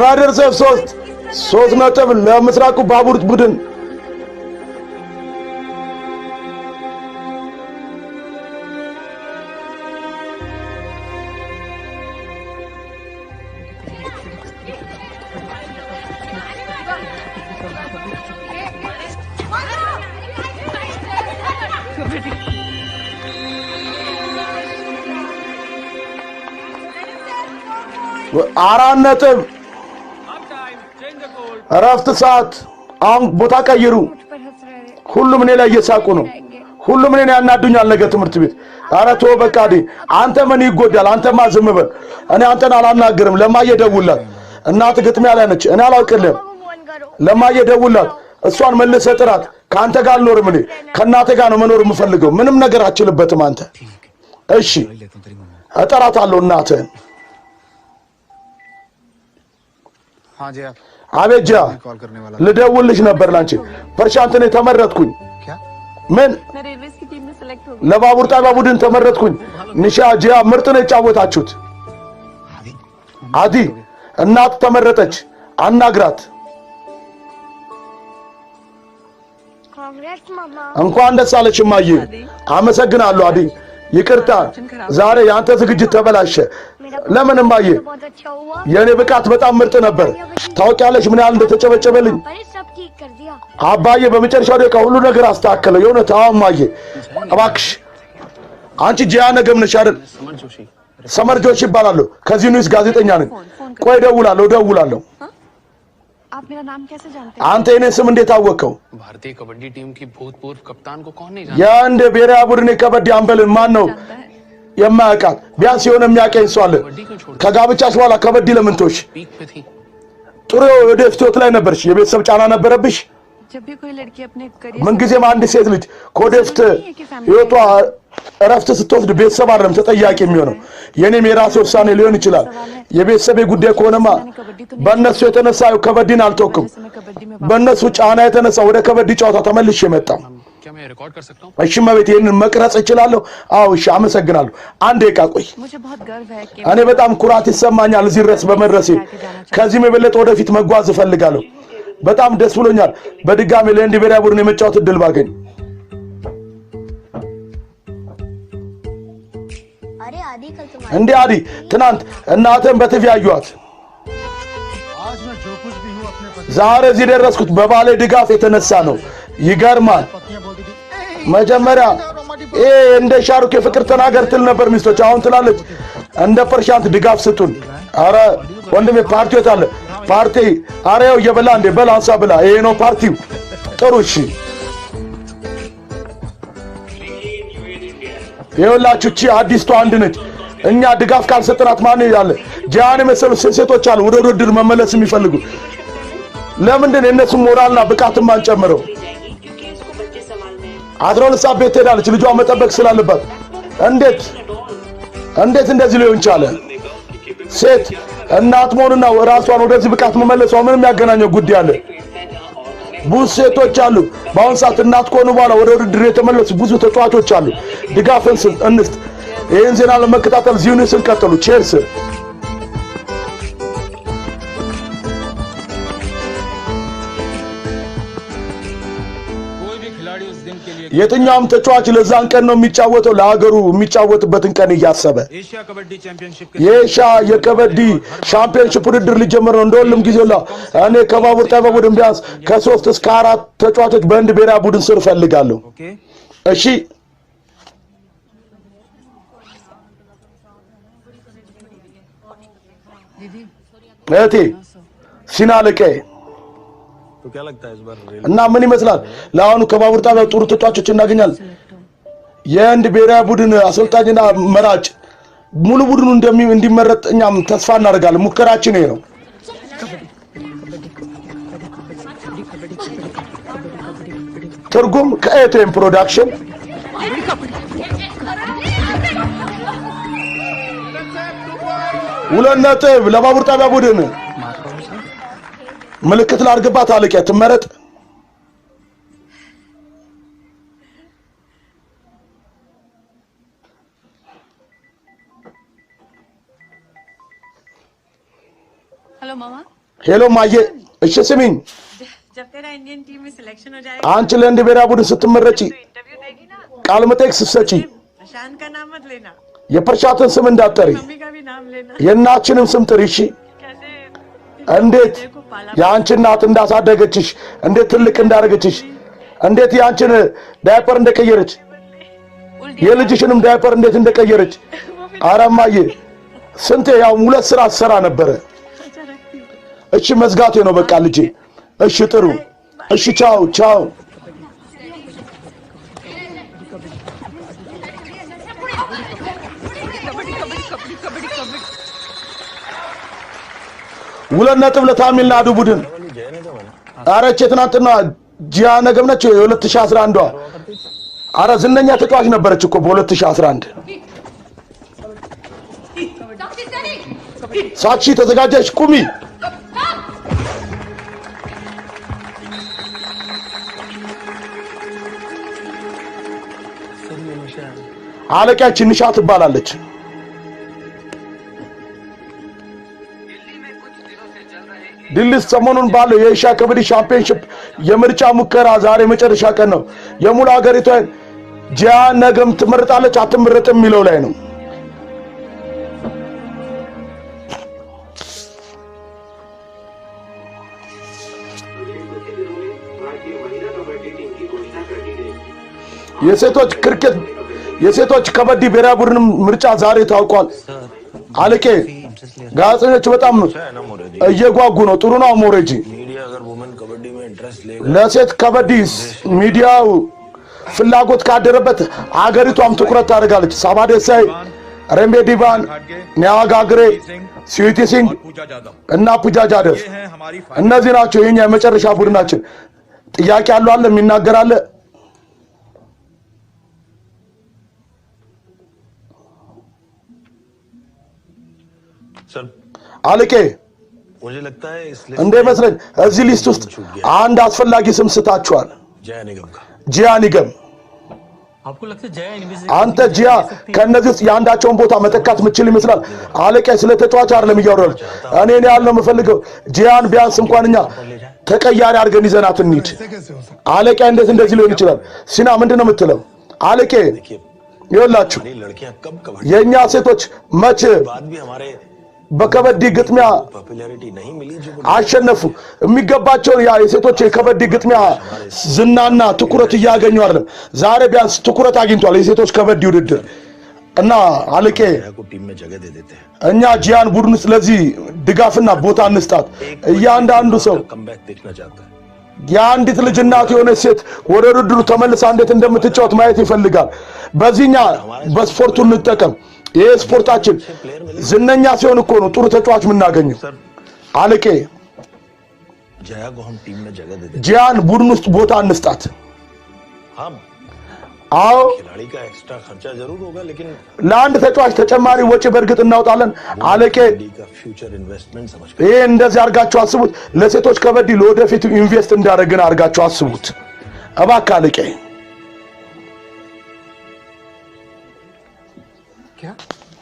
ራይደር ሰይፍ 3 ነጥብ ለምስራቁ ባቡር ቡድን። 4 ነጥብ። እረፍት ሰዓት። አሁን ቦታ ቀይሩ። मुझ पर हंस रहे थे ሁሉም እኔ ላይ እየሳቁ ነው። ሁሉም እኔን ያናዱኛል ነገ ትምህርት ቤት። ኧረ ተወው በቃ ዲ አንተ ምን ይጎዳል? አንተማ ዝም በል። እኔ አንተን አላናግርም። ለማየ ደውልላት። እናት ግጥሚያ ላይ ነች። እኔ አላውቅልህም። पापा को फोन करो ለማየ ደውልላት። እሷን መልሰህ ጥራት። ከአንተ ጋር አልኖርም። እኔ ከእናቴ ጋር ነው መኖር የምፈልገው። ምንም ነገር አችልበትም አንተ። እሺ लेता हूँ तेरी मम्मा को। እጠራታለሁ እናትህን። हाँ जया, አቤት ጂያ፣ मैं कॉल करने वाला था। ልደውልልሽ ነበር ላንቺ። ፐርሻንት እኔ ተመረጥኩኝ። क्या? ምን मैं रेलवे की टीम में सेलेक्ट हो ለባቡር ጣቢያ ቡድን ተመረጥኩኝ። ኒሻ ጂያ ምርጥ ነው የጫወታችሁት። आदि አዲ እናት ተመረጠች። አናግራት። Congrats मामा እንኳን ደስ አለሽ እማዬ። አመሰግናለሁ አዲ። ይቅርታ ዛሬ የአንተ ዝግጅት ተበላሸ። ለምን እማዬ? बहुत अच्छा हुआ የእኔ ብቃት በጣም ምርጥ ነበር። ታውቂያለሽ ምን ያህል እንደተጨበጨበልኝ። पापा ने सब ठीक कर दिया አባዬ በመጨረሻው ደቂቃ ሁሉ ነገር አስተካከለ። የእውነት አዎ እማዬ፣ እባክሽ አንቺ ጂያ ነገም ነሽ አይደል? ሰመር ጆሽ ይባላሉ። ከዚህ ኒውስ ጋዜጠኛ ነኝ። ቆይ እደውላለሁ እደውላለሁ። आप मेरा नाम कैसे जानते አንተ የኔን ስም እንዴት አወቅከው? भारतीय कबड्डी टीम की भूतपूर्व कप्तान को कौन नहीं जानता? የህንድ ብሔራዊ ቡድን የከበዲ አምበልን ማን ነው የማያውቃት ቢያንስ የሆነ የሚያቀኝ ሰው አለ። ከጋብቻሽ በኋላ ከበዲ ለምን ተውሽ? पीक पे थी। ጥሩ የወደፊት ህይወት ላይ ነበርሽ። የቤተሰብ ጫና ነበረብሽ? जब भी कोई लड़की अपने करियर ምንጊዜም አንድ ሴት ልጅ ከወደፊት ህይወቷ እረፍት ስትወስድ ቤተሰብ አይደለም ተጠያቂ የሚሆነው። የኔም የራሴ ውሳኔ ሊሆን ይችላል። የቤተሰቤ ጉዳይ ከሆነማ በእነሱ የተነሳ ከበዲን አልተውክም። से मैं कबड्डी में በእነሱ ጫና የተነሳ ወደ ከበዲ ጨዋታ ተመልሼ መጣሁ። क्या मैं रिकॉर्ड कर सकता हूँ? እሺ እመቤት፣ ይህንን መቅረጽ እችላለሁ? አዎ እሺ፣ አመሰግናለሁ። አንድ ደቂቃ ቆይ። मुझे बहुत गर्व है कि እኔ በጣም ኩራት ይሰማኛል እዚህ ድረስ በመድረሴ። ከዚህም የበለጠ ወደፊት መጓዝ እፈልጋለሁ። በጣም ደስ ብሎኛል። በድጋሚ ለህንድ ብሔራዊ ቡድን የመጫወት እድል ባገኝ። अरे आदि कल तुम्हारे እንዴ አዲ፣ ትናንት እናትህን በቲቪ አየኋት። आज मैं जो कुछ भी हूँ अपने पति ዛሬ እዚህ ደረስኩት በባሌ ድጋፍ የተነሳ ነው። ይገርማል። पत्नियां बोलती थी መጀመሪያ ይሄ እንደ ሻሩክ የፍቅር ተናገር ትል ነበር ሚስቶች። አሁን ትላለች እንደ ፐርሻንት ድጋፍ ስጡን። አረ ወንድሜ ፓርቲዎት አለ ፓርቲ። አረ ያው እየበላ እንዴ በል አንሳ ብላ። ይሄ ነው ፓርቲው። ጥሩ እሺ። ይኸውላችሁ እቺ አዲስቷ አንድ ነች። እኛ ድጋፍ ካልሰጠናት ማን ያለ ጃን የመሰሉ ሴቶች አሉ ወደ ውድድር መመለስ የሚፈልጉ። ለምንድን ነው የእነሱን ሞራልና ብቃት ማንጨምረው? 12 ሰዓት ቤት ትሄዳለች ልጇን መጠበቅ ስላለባት። እንዴት እንዴት እንደዚህ ሊሆን ቻለ? ሴት እናት መሆንና ራሷን ወደዚህ ብቃት መመለሷ ምንም ያገናኘው ጉዳይ አለ? ብዙ ሴቶች አሉ በአሁን ሰዓት እናት ከሆኑ በኋላ ወደ ውድድር የተመለሱ ብዙ ተጫዋቾች አሉ። ድጋፍ እንስጥ። ይህን ዜና ለመከታተል ዚሁ ኒውስን ቀጥሉ። ቼርስ። कोई भी खिलाड़ी उस दिन के लिए የትኛውም ተጫዋች ለዛን ቀን ነው የሚጫወተው፣ ለሀገሩ የሚጫወትበትን ቀን እያሰበ። Asia kabaddi championship የኤሽያ የከበዲ ሻምፒዮንሺፕ ውድድር ሊጀመር ነው። እንደ ሁሉም ጊዜ ሁላ እኔ ከባቡር ጣቢያ ቡድን ቢያንስ ከ3 እስከ 4 ተጫዋቾች በህንድ ብሔራዊ ቡድን ስር እፈልጋለሁ። okay እሺ እህቴ ሲናልቄ तो क्या लगता है इस बार እና ምን ይመስላል ለአሁኑ ከባቡር ጣቢያ ጥሩ ተጫዋቾች እናገኛለን? የህንድ ብሔራዊ ቡድን አሰልጣኝና መራጭ ሙሉ ቡድኑ እንዲመረጥ እኛም ተስፋ እናደርጋለን። ሙከራችን ይሄ ነው። ትርጉም ከኤቲኤም ፕሮዳክሽን። 2 ነጥብ ለባቡር ጣቢያ ቡድን። ምልክት ላድርግባት አለቂያ ትመረጥ። हेलो मामा ሄሎ ማየ፣ እሺ ስሚኝ፣ जब तेरा इंडियन टीम में सिलेक्शन हो जाएगा አንቺ ለህንድ ብሔራዊ ቡድን ስትመረጪ इंटरव्यू देगी ना ቃለ መጠይቅ ስትሰጪ प्रशांत का नाम मत लेना የፐርሻትን ስም እንዳትጠሪ፣ मम्मी का भी नाम लेना የእናትሽንም ስም ጥሪ። እሺ कैसे እንዴት የአንቺ እናት እንዳሳደገችሽ፣ እንዴት ትልቅ እንዳደረገችሽ፣ እንዴት የአንቺን ዳይፐር እንደቀየረች፣ የልጅሽንም ዳይፐር እንዴት እንደቀየረች። ኧረ እማዬ ስንቴ ያው 2 ስራ ትሰራ ነበረ። እሺ መዝጋቴ ነው በቃ ልጄ። እሺ ጥሩ። እሺ ቻው ቻው። 2 ነጥብ ለታሚልናዱ ቡድን። አረ እቺ ትናንትና ጂያ ነገም ነች የ2011 አረ ዝነኛ ተጫዋች ነበረች እኮ በ2011። ሳክሺ ተዘጋጀሽ? ቁሚ። አለቃችን ንሻ ትባላለች። ዲልስ ሰሞኑን ባለው የኤሽያ ከበዲ ሻምፒዮንሺፕ የምርጫ ሙከራ ዛሬ መጨረሻ ቀን ነው። የሙሉ ሀገሪቷን ጂያ ነገም ትመርጣለች አትመረጥም የሚለው ላይ ነው። የሴቶች ክሪኬት የሴቶች ከበዲ ብሔራዊ ቡድን ምርጫ ዛሬ ታውቋል። አለቄ ጋዜጠኞች በጣም እየጓጉ ነው። ጥሩ ነው ሞሬጂ። ለሴት ከበዲ ሚዲያው ፍላጎት ካደረበት አገሪቷም ትኩረት ታደርጋለች። ሳባ ደሳይ ሬምቤ ዲቫን፣ ኔሃ ጋግሬ፣ ስዊቲ ሲንግ እና ፑጃ ጃደቭ እነዚህ ናቸው የኛ የመጨረሻ ቡድናችን። ጥያቄ ያለው አለ? የሚናገር አለ? አለቄ እንደሚመስለኝ እዚህ list ውስጥ አንድ አስፈላጊ ስም ስታችኋል። ጂያ ኒገም። አንተ ጂያ ከእነዚህ ውስጥ የአንዳቸውን ቦታ መተካት ምችል ይመስላል። አለቄ ስለ ተጫዋች አይደለም እያወራሁት፣ እኔ ያለው የምፈልገው ጂያን ቢያንስ እንኳን እኛ ተቀያሪ አድርገን ይዘናት እንሂድ። አለቄ እንዴት እንደዚህ ሊሆን ይችላል? ሲና ምንድን ነው የምትለው? አለቄ ይኸውላችሁ የእኛ ሴቶች መቼ በከበዲ ግጥሚያ አሸነፉ? የሚገባቸውን ያ የሴቶች የከበዲ ግጥሚያ ዝናና ትኩረት እያገኙ አይደለም። ዛሬ ቢያንስ ትኩረት አግኝቷል የሴቶች ከበዲ ውድድር እና አለቄ እኛ ጂያን ቡድን ውስጥ ለዚህ ድጋፍና ቦታ እንስጣት። እያንዳንዱ ሰው የአንዲት ልጅ እናት የሆነች ሴት ወደ ውድድሩ ተመልሳ እንዴት እንደምትጫወት ማየት ይፈልጋል። በዚህኛ በስፖርቱ እንጠቀም። ይህ ስፖርታችን ዝነኛ ሲሆን እኮ ነው ጥሩ ተጫዋች የምናገኘው። አለቄ ጂያን ቡድን ውስጥ ቦታ እንስጣት። አዎ ለአንድ ተጫዋች ተጨማሪ ወጪ በእርግጥ እናውጣለን። አለቄ ይሄ እንደዚህ አድርጋችሁ አስቡት። ለሴቶች ከበዲ ለወደፊቱ invest እንዳደረግን አድርጋችሁ አስቡት እባክህ አለቄ።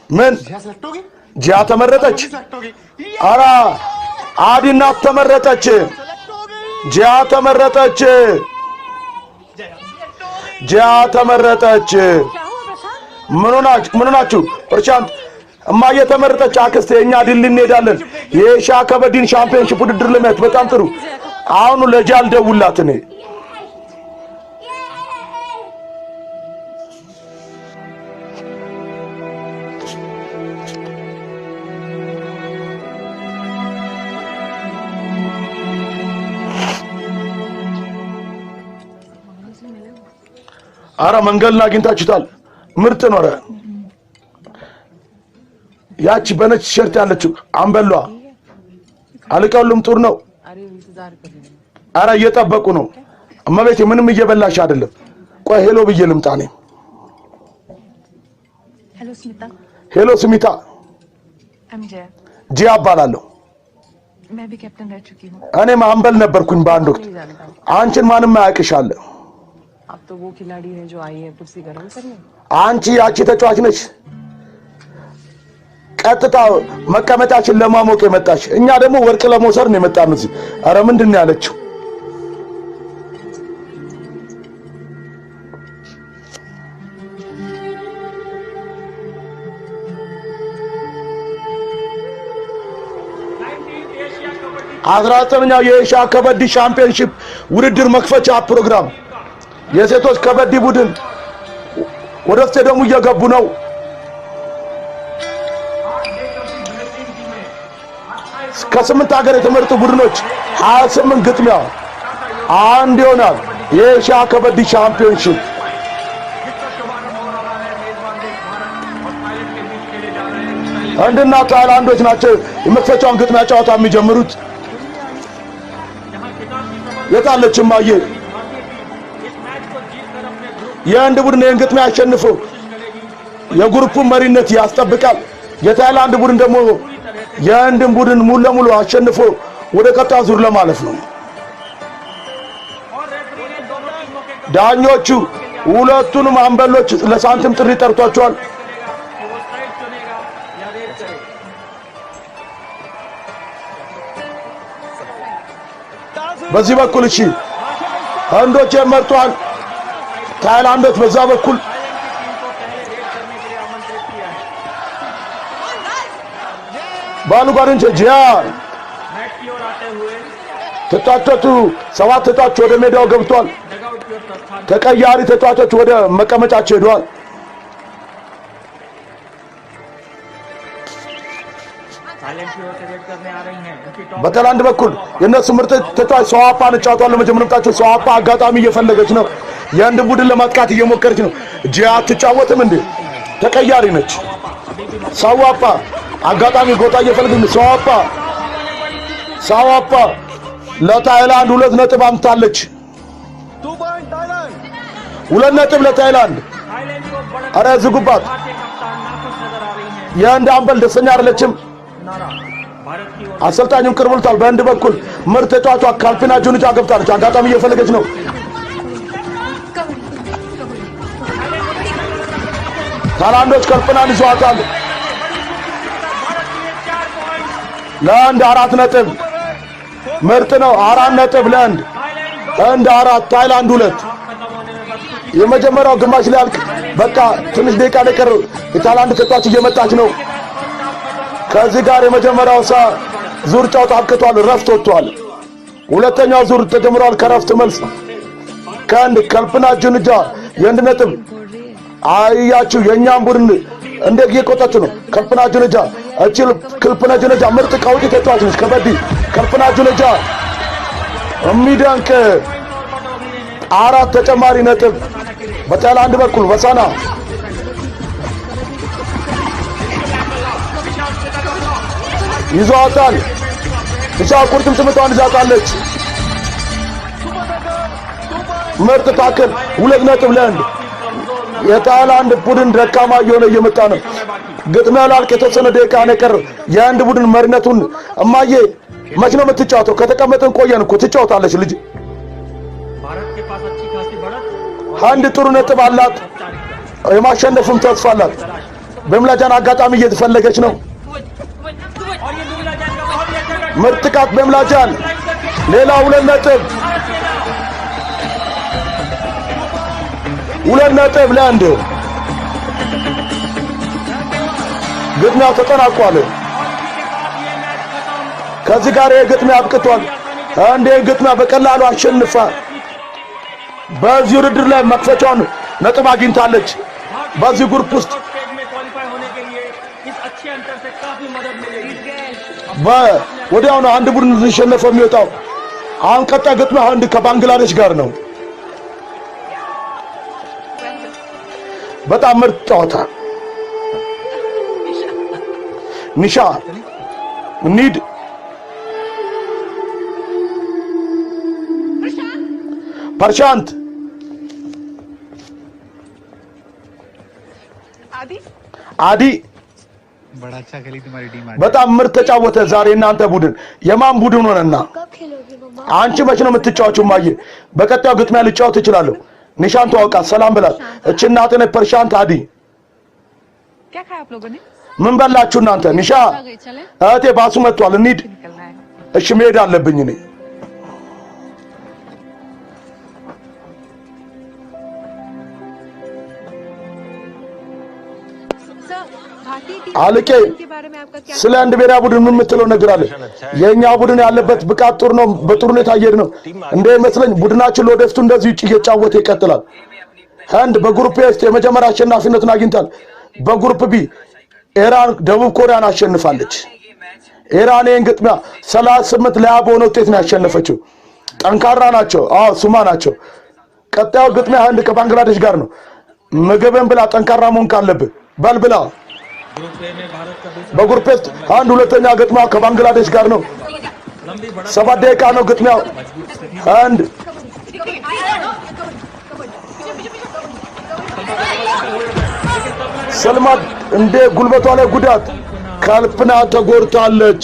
ምን ጂያ ተመረጠች? አራ አዲናት ተመረጠች። ጂያ ተመረጠች። ጂያ ተመረጠች። ምን ሆናችሁ? ፕርሻንት እማዬ ተመረጠች። አክስቴ እኛ ድል እንሄዳለን። የኤሽያ ከበዲን championship ውድድር ለማየት በጣም ጥሩ። አሁኑ ለጂያ ልደውልላት እኔ። አረ መንገድን አግኝታችሁታል። ምርጥ ነው። ኧረ ያቺ በነጭ ቲሸርት ያለችው አንበሏ አለቃ፣ ሁሉም ጥሩ ነው። አረ እየጠበቁ ነው። እመቤቴ ምንም እየበላሽ አይደለም። ቆይ hello ብዬ ልምጣ እኔ። Hello ስሚታ፣ ጂያ እባላለሁ። እኔም አምበል ነበርኩኝ በአንድ ወቅት። አንቺን ማንም አያውቅሽ አለ። አንቺ ያቺ ተጫዋች ነች፣ ቀጥታ መቀመጫችን ለማሞቅ የመጣሽ። እኛ ደግሞ ወርቅ ለመውሰድ ነው የመጣነው እዚህ። ኧረ ምንድን ነው ያለችው? አስራ ዘጠነኛው የኤሽያ ከበዲ championship ውድድር መክፈቻ ፕሮግራም የሴቶች ከበዲ ቡድን ወደ ስቴዲየሙ እየገቡ ነው። ከ8 ሀገር የተመረጡ ቡድኖች 28 ግጥሚያ አንድ ይሆናል። የኤሽያ ከበዲ championship ህንድና ታይላንዶች ናቸው የመክፈቻውን ግጥሚያ ጨዋታ የሚጀምሩት። የታለች እማዬ? የህንድ ቡድን ይህን ግጥሚያ አሸንፎ የ group ኡን መሪነት ያስጠብቃል። የታይላንድ ቡድን ደግሞ የህንድን ቡድን ሙሉ ለሙሉ አሸንፎ ወደ ቀጣዩ ዙር ለማለፍ ነው። ዳኞቹ ሁለቱንም አምበሎች ለሳንቲም ጥሪ ጠርቷቸዋል። በዚህ በኩል እሺ ህንዶች መርጧል። ታይላንዶች በዛ በኩል ባሉ ጓደኞቼ ጂያ ተጫዋቾቹ 7 ተጫዋቾች ወደ ሜዳው ገብቷል። ተቀያሪ ተጫዋቾች ወደ መቀመጫቸው ሄደዋል። በታይላንድ በኩል የነሱ ምርጥ ተጫዋች ሰዋፓን ጫወታውን ለመጀመር መምጣቸው ሰዋፓ አጋጣሚ እየፈለገች ነው። የህንድ ቡድን ለማጥቃት እየሞከረች ነው። ጂያ አትጫወትም እንዴ? ተቀያሪ ነች። ሳዋፓ አጋጣሚ ቦታ እየፈለገች ነው። ሳዋፓ ሳዋፓ ለታይላንድ 2 ነጥብ አምጣለች። 2 ነጥብ ለታይላንድ። አረ ዝጉባት። የህንድ አምበል ደስተኛ አይደለችም። አሰልጣኙም ቅርብ ብሎታል። በህንድ በኩል ምርጥ ተጫዋቿ ካልፒና ጁኒጃ ገብታለች። አጋጣሚ እየፈለገች ነው። ታይላንዶች ከልፕናን ይዘዋታል። ለህንድ 4 ነጥብ ምርጥ ነው። 4 ነጥብ ለህንድ። ህንድ 4 ታይላንድ 2። የመጀመሪያው ግማሽ ሊያልቅ በቃ ትንሽ ደቂቃ ነው የቀረው። የታይላንድ ተጫዋች እየመጣች ነው። ከዚህ ጋር የመጀመሪያው ዙር ጨዋታ አብቅቷል። ረፍት ወጥቷል። ሁለተኛው ዙር ተጀምሯል። ከረፍት መልስ ከህንድ ከልፕና ጁኒጃ የህንድ ነጥብ አያችሁ። የኛም ቡድን እንዴት እየቆጠች ነው። ከልፕና ጁኒጃ እቺ ከልፕና ጁኒጃ ምርጥ ቀውጢ ተጫዋች ነች። ከበዲ ከልፕና ጁኒጃ የሚደንቅ 4 ተጨማሪ ነጥብ በታይላንድ በኩል ወሳና ይዟታል። እሷ ቁርጭምጭሚቷን ይዛታለች። ምርጥ tackle 2 ነጥብ ለህንድ። የታይላንድ ቡድን ደካማ እየሆነ እየመጣ ነው። ግጥሚያ ላልቅ የተወሰነ ደቂቃ ነው የቀረው። የህንድ ቡድን መሪነቱን እማዬ መች ነው የምትጫወተው? ከተቀመጥን ቆየን እኮ። ትጫወታለች ልጅ። ህንድ ጥሩ ነጥብ አላት። የማሸነፍም ተስፋ አላት። በምላጃን አጋጣሚ እየተፈለገች ነው። ምርጥ ጥቃት በምላጃን ሌላ 2 ነጥብ 2 ነጥብ ለህንድ። ግጥሚያው ተጠናቋል። ከዚህ ጋር የግጥሚያ አብቅቷል። ህንድ ግጥሚያ በቀላሉ አሸንፋ በዚህ ውድድር ላይ መክፈቻውን ነጥብ አግኝታለች። በዚህ group ውስጥ ወዲያው ነው አንድ ቡድን ሲሸነፍ የሚወጣው። አሁን ቀጣይ ግጥሚያ ህንድ ከባንግላዴሽ ጋር ነው። በጣም ምርጥ ጨዋታ። ኒሻ እንሂድ። ፐርሻንት አዲ በጣም ምርጥ ተጫወተ ዛሬ እናንተ ቡድን። የማን ቡድን ሆነና? አንቺ መች ነው የምትጫወቺው? እማዬ በቀጣዩ ግጥሚያ ልጫወት እችላለሁ። ኒሻን ተዋውቃት፣ ሰላም ብላት። እቺ እናትህ ነች ፐርሻንት አዲ። ምን በላችሁ እናንተ? ኒሻ እህቴ ባሱ መጥቷል፣ እንሂድ። እሺ መሄድ አለብኝ እኔ። አልቄ ስለ ህንድ ብሔራዊ ቡድን ምን የምትለው ነገር አለ? የኛ ቡድን ያለበት ብቃት ጥሩ ነው፣ በጥሩ ሁኔታ እየሄደ ነው እንደሚመስለኝ። ቡድናችን ለወደፊቱ እንደዚህ እየጫወተ ይቀጥላል። ህንድ በ group A ውስጥ የመጀመሪያ አሸናፊነቱን አግኝታል። በ group B ኢራን ደቡብ ኮሪያን አሸንፋለች። ኢራን ይህን ግጥሚያ 38-20 በሆነ ውጤት ነው ያሸነፈችው። ጠንካራ ናቸው። አዎ ሱማ ናቸው። ቀጣዩ ግጥሚያ ህንድ ከባንግላዴሽ ጋር ነው። ምግብን ብላ፣ ጠንካራ መሆን ካለብህ በል ብላ። በ group ውስጥ አንድ ሁለተኛ ግጥሚያው ከባንግላዴሽ ጋር ነው። 7 ደቂቃ ነው ግጥሚያው። ህንድ ሰልማ እንደ ጉልበቷ ላይ ጉዳት ከልፕና ተጎድታለች።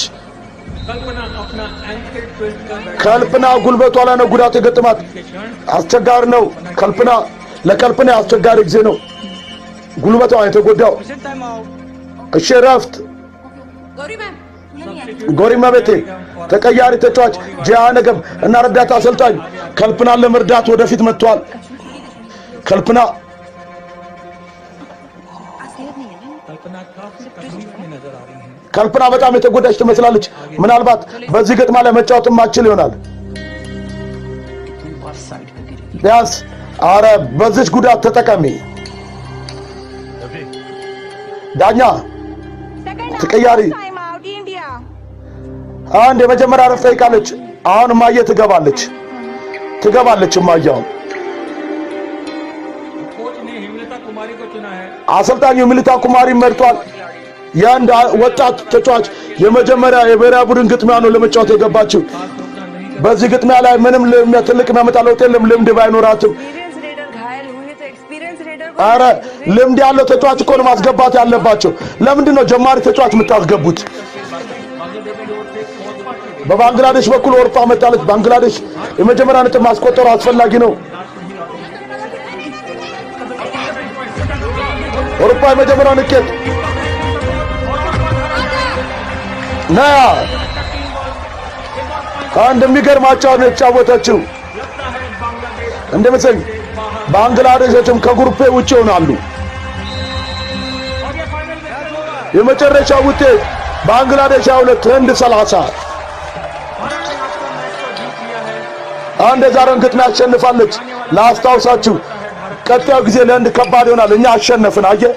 ከልፕና ጉልበቷ ላይ ነው ጉዳት የገጠማት። አስቸጋሪ ነው። ከልፕና ለከልፕና አስቸጋሪ ጊዜ ነው። ጉልበቷ የተጎዳው። እሺ ረፍት። ጎሪማ ቤቴ ተቀያሪ ተጫዋች ጂያነገም እና ረዳት አሰልጣኝ ከልፕናን ለመርዳት ወደፊት መጥቷል። ከልፕና ከልፕና በጣም የተጎዳች ትመስላለች። ምናልባት በዚህ ግጥሚያ ላይ መጫወት ማችል ይሆናል። ቢያንስ አረ በዚህ ጉዳት ተጠቀሚ። ዳኛ ተቀያሪ አንድ የመጀመሪያ ረፍት ጠይቃለች። አሁን እማዬ ትገባለች ትገባለች። እማዬ አሁን አሰልጣኙ ሚሊታ ኩማሪ መርጧል። የአንድ ወጣት ተጫዋች የመጀመሪያ የብሔራዊ ቡድን ግጥሚያ ነው ለመጫወት የገባችው። በዚህ ግጥሚያ ላይ ምንም ትልቅ የሚያመጣ ለውጥ የለም፣ ልምድ ባይኖራትም። አረ ልምድ ያለው ተጫዋች እኮ ነው ማስገባት ያለባቸው። ለምንድን ነው ጀማሪ ተጫዋች የምታስገቡት? በባንግላዴሽ በኩል ወርፋ መጣለች። ባንግላዴሽ የመጀመሪያ ነጥብ ማስቆጠሩ አስፈላጊ ነው። ወርፋ የመጀመሪያ ንኬት ና አንድ የሚገርም አጨዋወት ነው የተጫወተችው። እንደመሰለኝ ባንግላዴሾችም ከግሩፕ ውጭ ይሆናሉ። የመጨረሻ ውጤት ባንግላዴሽ 22 ህንድ 30። አንድ የዛሬውን ግጥሚያ አሸንፋለች። ላስታውሳችሁ ቀጣዩ ጊዜ ለህንድ ከባድ ይሆናል። እኛ አሸነፍን። አየህ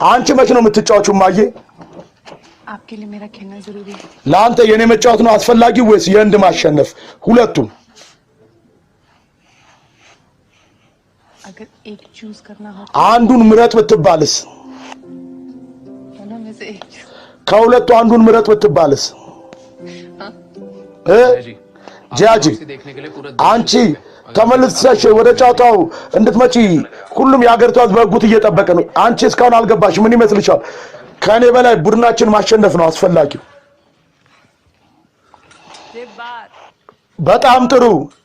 አንቺ መች ነው የምትጫወቺው? ማየ आपके लिए मेरा खेलना जरूरी है። ለአንተ የኔ መጫወት ነው አስፈላጊ ወይስ የህንድ ማሸነፍ? ሁለቱም። अगर एक चूज करना हो አንዱን ምረጥ ብትባልስ? दोनों में से एक choose- ከሁለቱ አንዱን ምረጥ ብትባልስ? ጂያጂ አንቺ ተመልሰሽ ወደ ጨዋታው እንድትመጪ ሁሉም የሀገሪቷ ሕዝብ በጉጉት እየጠበቀ ነው። አንቺ እስካሁን አልገባሽ። ምን ይመስልሻል? ከእኔ በላይ ቡድናችን ማሸነፍ ነው አስፈላጊው። በጣም ጥሩ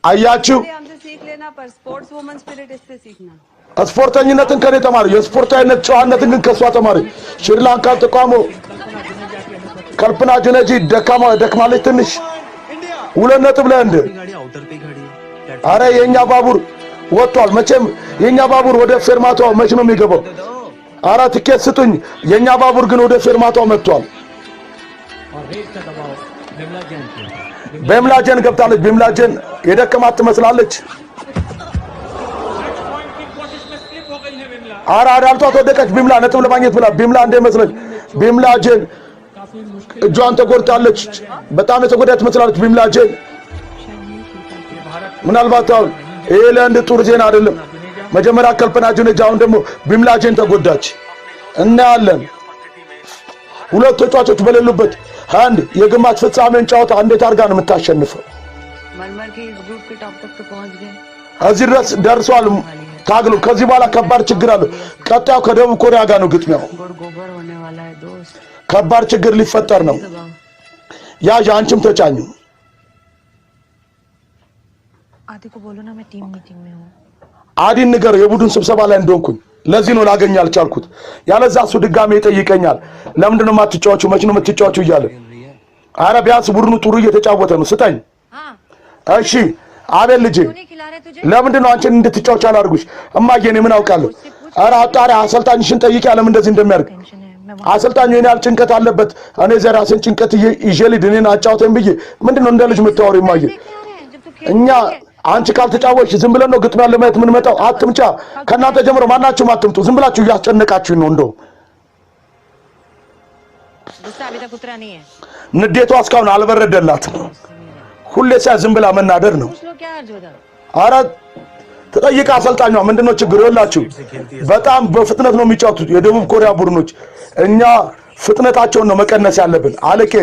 አያችሁ። हमसे सीख लेना पर sports woman spirit इससे सीखना። ስፖርተኝነትን ከኔ ተማሪ፣ የስፖርታዊነት ጨዋነትን ግን ከሷ ተማሪ። ሽሪላንካ ተቋሞ ከልፕና ጁነጂ ደካማ ደክማለች ትንሽ። 2 ነጥብ ለህንድ። አረ የኛ ባቡር ወጥቷል። መቼም የኛ ባቡር ወደ ፌርማታው መቼ ነው የሚገባው? አረ ትኬት ስጡኝ። የኛ ባቡር ግን ወደ ፌርማታው መጥቷል። ቢምላ ጀን ገብታለች። ቢምላ ጀን የደከማት ትመስላለች። አረ አዳልጧት ወደቀች። ቢምላ ነጥብ ለማግኘት ብላ ቢምላ እንደመስለች ቢምላ ጀን እጇን ተጎድታለች። በጣም የተጎዳች ትመስላለች ቢምላ ጀን። ምናልባት አሁን ይሄ ለህንድ ጥሩ ዜና አይደለም። መጀመሪያ ከልፕና ጁኔጃ፣ አሁን ደግሞ ቢምላ ጀን ተጎዳች። እናያለን። ሁለት ተጫዋቾች በሌሉበት ህንድ የግማሽ ፍጻሜን ጨዋታ እንዴት አድርጋ ነው የምታሸንፈው? मरमर के इस ग्रुप के टॉप तक तो पहुंच गए። እዚህ ድረስ ደርሷል ታግሎ። ከዚህ በኋላ ከባድ ችግር አለ። ቀጣዩ ከደቡብ ኮሪያ ጋር ነው ግጥሚያው። गोर गोबर होने वाला है दोस्त። ከባድ ችግር ሊፈጠር ነው። ያዥ አንቺም ተጫኙ። आदि को बोलो ना मैं टीम मीटिंग में हूँ። አዲን ንገረው የቡድን ስብሰባ ላይ እንደሆንኩኝ። ለዚህ ነው ላገኝ አልቻልኩት። ያለዛ እሱ ድጋሜ ይጠይቀኛል። ለምንድን ነው የማትጫወቺው? መች ነው የምትጫወቺው እያለ። አረ ቢያንስ ቡድኑ ጥሩ እየተጫወተ ነው። ስጠኝ። እሺ አቤል ልጄ፣ ለምንድን ነው አንቺን እንድትጫወች አላደርጉሽ? እማዬ እኔ ምን አውቃለሁ? አረ አጣሪ አሰልጣኝሽን ጠይቂ ለምን እንደዚህ እንደሚያደርግ። አሰልጣኙ የኔ ያህል ጭንቀት አለበት። እኔ እዚያ ራሴን ጭንቀት ይዤ ልሂድ፣ እኔን አጫውተኝ ብዬ ምንድን ነው እንደ ልጅ የምታወሪው? እማዬ እኛ አንቺ ካልተጫወትሽ ዝም ብለን ነው ግጥሚያ ለማየት የምንመጣው። አትምጫ። ከእናንተ ጀምሮ ማናችሁም አትምጡ። ዝም ብላችሁ እያስጨነቃችሁኝ ነው። እንደውም गुस्सा अभी तक उतरा नहीं है። ንዴቷ እስካሁን አልበረደላትም። ሁሌ ሲያ ዝም ብላ መናደር ነው። पूछ लो क्या अर्ज होता አረ ተጠይቃ አሰልጣኟ ምንድነው ችግሩ? ይኸውላችሁ በጣም በፍጥነት ነው የሚጫወቱት የደቡብ ኮሪያ ቡድኖች። እኛ ፍጥነታቸውን ነው መቀነስ ያለብን። አለቄ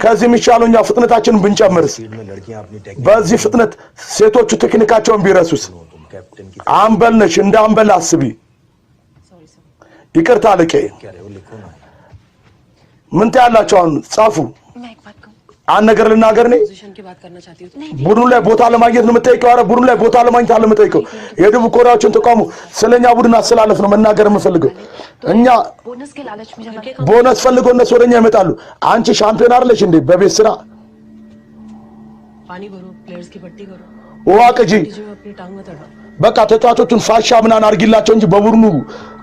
ከዚህ የሚሻለው እኛ ፍጥነታችንን ብንጨምርስ? በዚህ ፍጥነት ሴቶቹ ቴክኒካቸውን ቢረሱስ? አምበል ነሽ፣ እንደ አምበል አስቢ። ይቅርታ አለቄ። ምን ትያላችሁ? አሁን ጻፉ። አንድ ነገር ልናገር እኔ पोजीशन की बात करना चाहती हूँ ቡድኑ ላይ ቦታ ለማግኘት ነው የምጠይቀው። አረ ቡድኑ ላይ ቦታ ለማግኘት አለ የምጠይቀው። የደቡብ ኮሪያዎችን ተቃውሞ ስለኛ ቡድን አሰላለፍ ነው መናገር የምፈልገው። እኛ बोनस के लालच में जब ቦነስ ፈልገው እነሱ ወደኛ ይመጣሉ። አንቺ ሻምፒዮን አይደለሽ እንዴ? በቤት ስራ पानी भरो, प्लेयर्स की पट्टी करो, ውሃ ቅጂ፣ जो अपनी टांग में तड़ो। በቃ ተጫዋቾቹን ፋሻ ምናምን አድርጊላቸው እንጂ በቡድኑ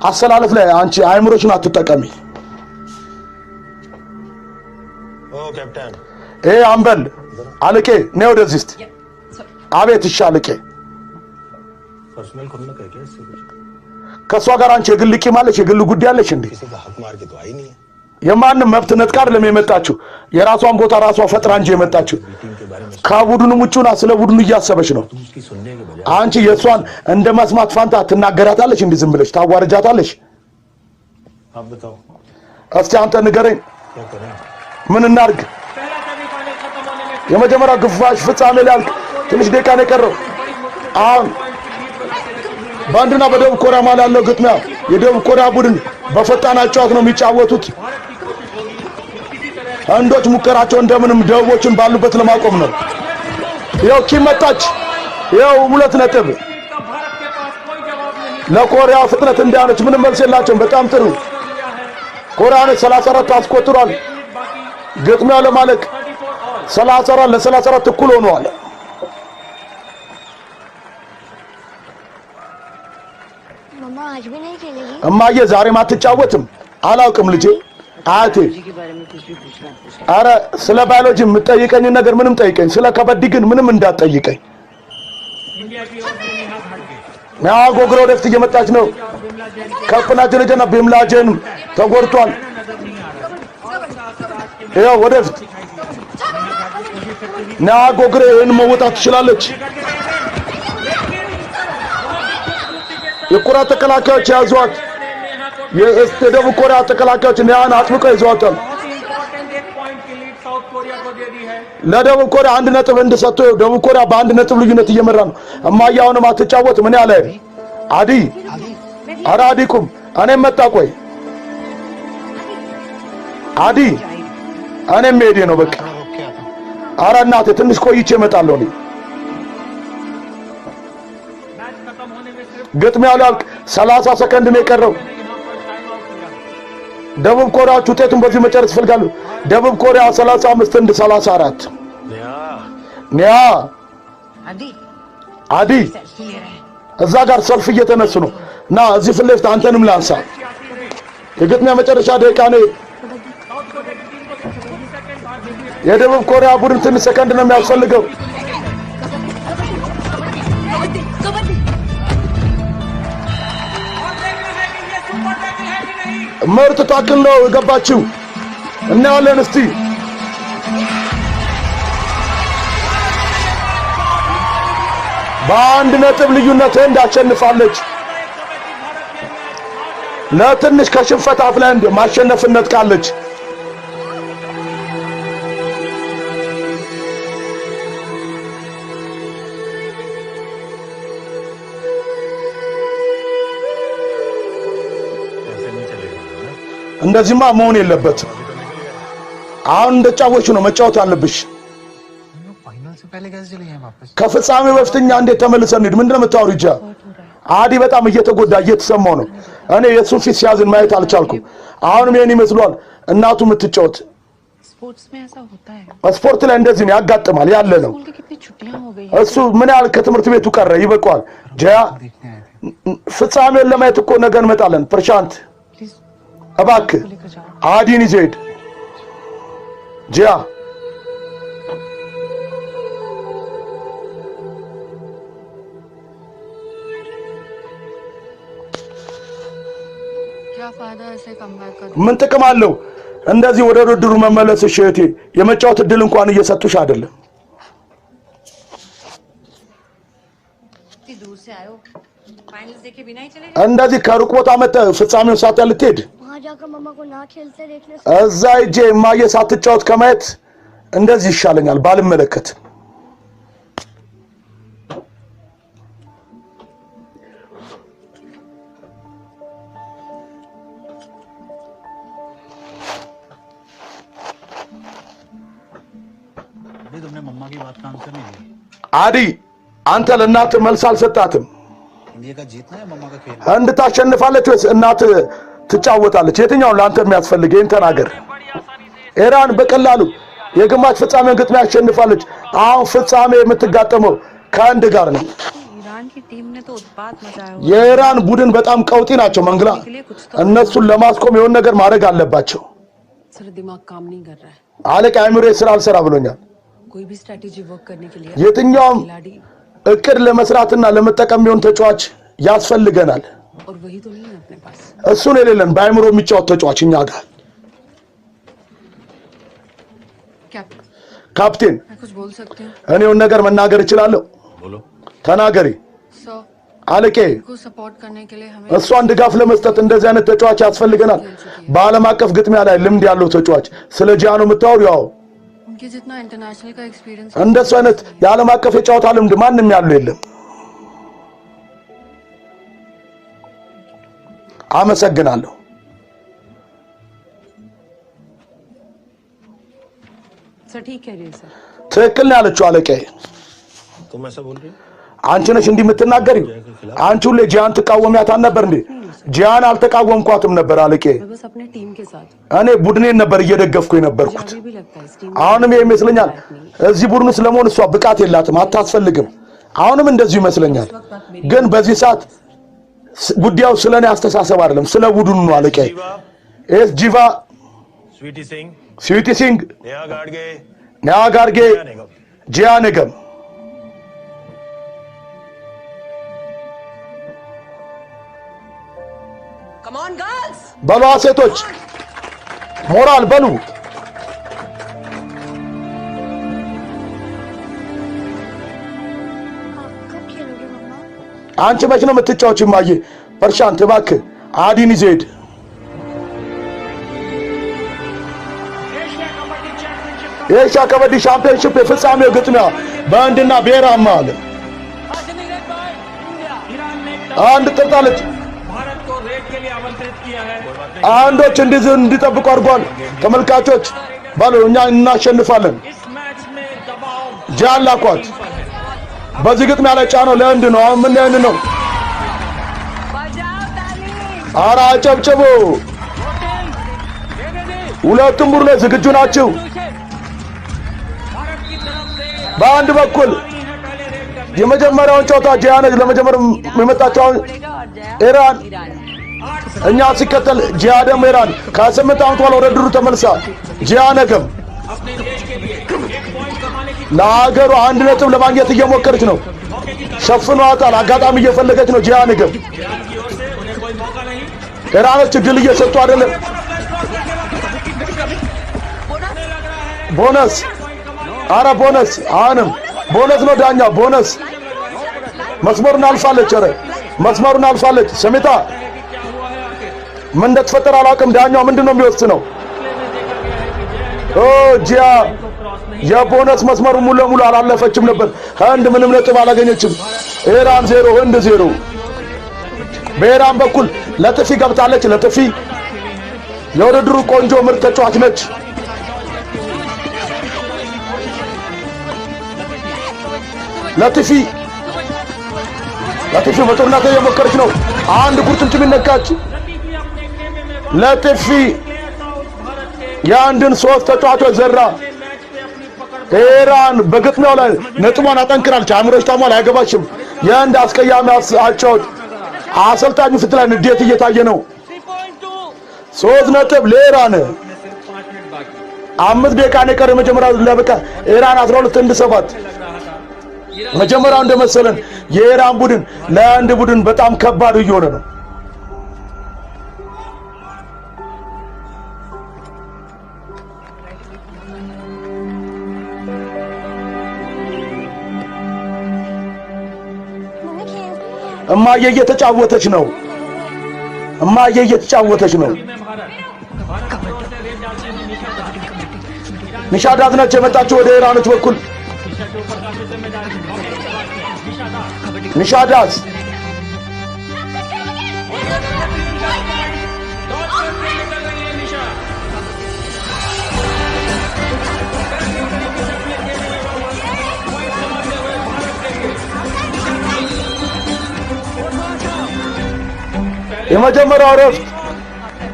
አሰላለፍ ላይ አንቺ አይምሮሽን አትጠቀሚ። ओ कैप्टन ይሄ አምበል አለቄ ነይ ወደዚህ እስቲ። አቤት። እሺ አለቄ። पर्सनल खुंदक है क्या इससे कुछ? ከእሷ ጋር አንቺ የግል ቂም አለሽ፣ የግል ጉዳይ አለሽ እንዴ? किसी का हक मार के तो आई नहीं है። የማንም መብት ነጥቃ አይደለም የመጣችው፣ የራሷን ቦታ ራሷ ፈጥራ እንጂ የመጣችው። ከቡድኑ ውጭ ሆና ስለ ቡድኑ እያሰበች ነው። አንቺ የእሷን እንደ መስማት ፋንታ ትናገራታለሽ፣ እንዲህ ዝም ብለሽ ታዋርጃታለሽ። እስቲ አንተ ንገረኝ፣ ምን እናርግ? የመጀመሪያው ግማሽ ፍጻሜ ሊያልቅ ትንሽ ደቂቃ ነው የቀረው። አሁን በህንድና በደቡብ ኮሪያ መሃል ያለው ግጥሚያ የደቡብ ኮሪያ ቡድን በፈጣን አጨዋወት ነው የሚጫወቱት። ህንዶች ሙከራቸው እንደምንም ደቡቦችን ባሉበት ለማቆም ነው። ይኸው ኪም መጣች። ይኸው 2 ነጥብ ለኮሪያ ፍጥነት እንዳያነች ምንም መልስ የላቸውም። በጣም ጥሩ ኮሪያኖች 34 አስቆጥሯል። ግጥሚያው ለማለቅ 34-34 እኩል ሆነዋል። እማዬ ዛሬም አትጫወትም? አላውቅም ልጄ። አያቴ አረ ስለ ባዮሎጂ የምጠይቀኝን ነገር ምንም ጠይቀኝ፣ ስለ ከበዲ ግን ምንም እንዳትጠይቀኝ። ጎግሮ ወደፊት እየመጣች ነው። ከፍና ጀነጀና ቢምላጀን ተጎድቷል። ይኸው ወደፊት ጎግሬ ይህን መወጣት ትችላለች። የኮሪያ ተከላካዮች ያዟት። የደቡብ ኮሪያ ተከላካዮች ኒያን አጥብቀው ይዘዋታል። ለደቡብ ኮሪያ 1 ነጥብ እንድሰጥቶ ደቡብ ኮሪያ በ1 ነጥብ ልዩነት እየመራ ነው። እማዬ አሁንም አትጫወትም? እኔ አለ አዲ አረ አዲ ቁም፣ እኔም መጣ። ቆይ አዲ እኔም መሄዴ ነው በቃ። አረ እናቴ ትንሽ ቆይቼ እመጣለሁ እኔ። ግጥሚያው ሊያልቅ 30 ሰከንድ ነው የቀረው። ደቡብ ኮሪያዎች ውጤቱን በዚህ መጨረስ ይፈልጋሉ። ደቡብ ኮሪያ 35 ህንድ 34። ኒያ አዲ እዛ ጋር ሰልፍ እየተነሱ ነው እና እዚህ ፊት ለፊት አንተንም ላንሳ። የግጥሚያ መጨረሻ ደቂቃ ነው። የደቡብ ኮሪያ ቡድን ትንሽ ሰከንድ ነው የሚያስፈልገው። ምርጥ tackle ነው የገባችው። እናያለን እስቲ። በ1 ነጥብ ልዩነት ህንድ አሸንፋለች። ለትንሽ ከሽንፈት አፍ ላይ ህንድ ማሸነፍን ነጥቃለች። እንደዚህማ መሆን የለበትም። አሁን እንደጫወትሽ ነው መጫወት አለብሽ። ከፍጻሜ በፊት እኛ እንዴት ተመልሰን እንሂድ? ምንድነው የምታወሪው? ጃ አዲ በጣም እየተጎዳ እየተሰማው ነው። እኔ የእሱን ፊት ሲያዝን ማየት አልቻልኩም። አሁንም ይሄን ይመስሏል እናቱ የምትጫወት። ስፖርት ላይ እንደዚህ ነው ያጋጥማል፣ ያለ ነው። እሱ ምን ያህል ከትምህርት ቤቱ ቀረ ይበቃዋል። ጃ ፍጻሜውን ለማየት እኮ ነገ እንመጣለን። ፕርሻንት እባክህ አዲን ይዘህ ሂድ። ጂያ ምን ጥቅም አለው እንደዚህ ወደ ውድድሩ መመለስሽ? እህቴ የመጫወት እድል እንኳን እየሰጡሽ አይደለም። እንደዚህ ከሩቅ ቦታ መጥተህ ፍጻሜውን ሳታይ ልትሄድ እዛ ሂጄ እማዬ ሳትጫወት ከማየት እንደዚህ ይሻለኛል ባልመለከት። አዲ አንተ ለእናትህ መልስ አልሰጣትም። ህንድ ታሸንፋለች ወይስ እናትህ ትጫወታለች? የትኛውን ለአንተ የሚያስፈልግ ይሄን ተናገር። ኢራን በቀላሉ የግማሽ ፍጻሜውን ግጥሚያ ያሸንፋለች። አሁን ፍጻሜ የምትጋጠመው ከህንድ ጋር ነው። የኢራን ቡድን በጣም ቀውጢ ናቸው። መንግላ እነሱን ለማስቆም የሆነ ነገር ማድረግ አለባቸው። አለቃ አእምሮዬ ስራ አልሰራ ብሎኛል። የትኛውም እቅድ ለመስራትና ለመጠቀም የሚሆን ተጫዋች ያስፈልገናል። እሱን የሌለን በአእምሮ የሚጫወት ተጫዋች እኛ ጋር። Captain, ካፕቴን፣ मैं कुछ बोल सकती हूँ? እኔውን ነገር መናገር እችላለሁ? बोलो። ተናገሪ። सर, አለቄ፣ को सपोर्ट करने के लिए हमें እሷን ድጋፍ ለመስጠት እንደዚህ አይነት ተጫዋች ያስፈልገናል። በዓለም አቀፍ ግጥሚያ ላይ ልምድ ያለው ተጫዋች። ስለ ጂያ ነው የምታወሪው? ያው उनके जितना इंटरनेशनल का एक्सपीरियंस እንደሱ አይነት የዓለም አቀፍ የጨዋታ ልምድ ማንም ያለው የለም። አመሰግናለሁ። सर, ठीक कह रही है सर। ትክክል ነው ያለችው አለቃዬ። तुम ऐसा बोल रही हो? አንቺ ነሽ እንዲህ የምትናገሪው? አንቺ ሁሌ ጂያን ትቃወሚያት አልነበር እንዴ? ጂያን አልተቃወምኳትም ነበር አለቄ። मैं बस अपने टीम के साथ हूँ। እኔ ቡድኔን ነበር እየደገፍኩ የነበርኩት። मुझे अभी भी लगता है इस टीम አሁንም ይሄ ይመስለኛል። እዚህ ቡድን ውስጥ ለመሆን እሷ ብቃት የላትም፣ አታስፈልግም። አሁንም እንደዚሁ ይመስለኛል። ግን በዚህ ሰዓት ጉዳዩ ስለ እኔ አስተሳሰብ አይደለም፣ ስለ ቡድኑ ነው አለቃዬ። ኤስ ጂቫ፣ स्वीटी सिंह፣ ስዊቲ ሲንግ፣ नेहा गाड़गे፣ ኔሃ ጋርጌ፣ ጂያ ንገም። Come on girls. በሏ ሴቶች፣ ሞራል በሉ። आप कब खेलोगे मम्मा? አንቺ መች ነው የምትጫወች? እማዬ፣ ፐርሻንት እባክህ አዲን ይዞ ሂድ። የኤሽያ ከበዲ ሻምፒዮንሺፕ የፍጻሜው ግጥሚያ በህንድና ብሔራማ አለ። አንድ ጥርጣለች። አንዶች እንዲህ እንዲጠብቁ አድርጓል። ተመልካቾች በሉ፣ እኛ እናሸንፋለን። ጂያን ላኳት። በዚህ ግጥሚያ ላይ ጫነው ለህንድ ነው። አሁን ምን ህንድ ነው? ኧረ አጨብጭቡ። ሁለቱም ቡድኖች ዝግጁ ናቸው። በአንድ በኩል የመጀመሪያውን ጨዋታ ጂያነች ለመጀመር የመጣቸው አሁን ኢራን፣ እኛ ሲከተል ጂያ ደግሞ ኢራን ከ8 ዓመት በኋላ ወደ ውድድሩ ተመልሳ ጂያ ነገም ለሀገሩ 1 ነጥብ ለማግኘት እየሞከረች ነው። ሸፍኗታል። አጋጣሚ እየፈለገች ነው። ጂያ ነገም ኢራኖች እድል እየሰጡ አይደለም። ቦነስ፣ አረ ቦነስ፣ አሁንም ቦነስ ነው ዳኛ፣ ቦነስ። መስመሩን አልፋለች። ኧረ መስመሩን አልፋለች። ሰሜታ ምን እንደተፈጠረ አላውቅም። ዳኛው ምንድን ነው የሚወስነው? ኦ ጂያ የቦነስ መስመሩ ሙሉ ለሙሉ አላለፈችም ነበር። ህንድ ምንም ነጥብ አላገኘችም። ኢራን 0፣ ህንድ 0። በኢራን በኩል ለጥፊ ገብታለች። ለጥፊ የውድድሩ ቆንጆ ምርጥ ተጫዋች ነች። ለጥፊ ለጥፊ በጦርነት እየሞከረች ነው። አንድ ቁርጭምጭሚት ነካች። ለጥፊ የአንድን ሶስት ተጫዋቾች ዘራ። ኢራን በግጥሚያው ላይ ነጥቧን አጠንክራለች። አእምሮች ታሟል፣ አይገባሽም። የህንድ አስቀያሚ አጫወት አሰልጣኙ ፊት ላይ ንዴት እየታየ ነው። 3 ነጥብ ለኢራን። 5 ደቂቃ ነው የቀረው የመጀመሪያው ለበቃ። ኢራን 12፣ ህንድ 7። መጀመሪያው እንደመሰለን የኢራን ቡድን ለህንድ ቡድን በጣም ከባድ እየሆነ ነው። मम्मी खेल रही है। እማዬ እየተጫወተች ነው። እማዬ እየተጫወተች ነው። ኒሻዳት ነች የመጣችው ወደ ኢራኖች በኩል። ኒሻዳት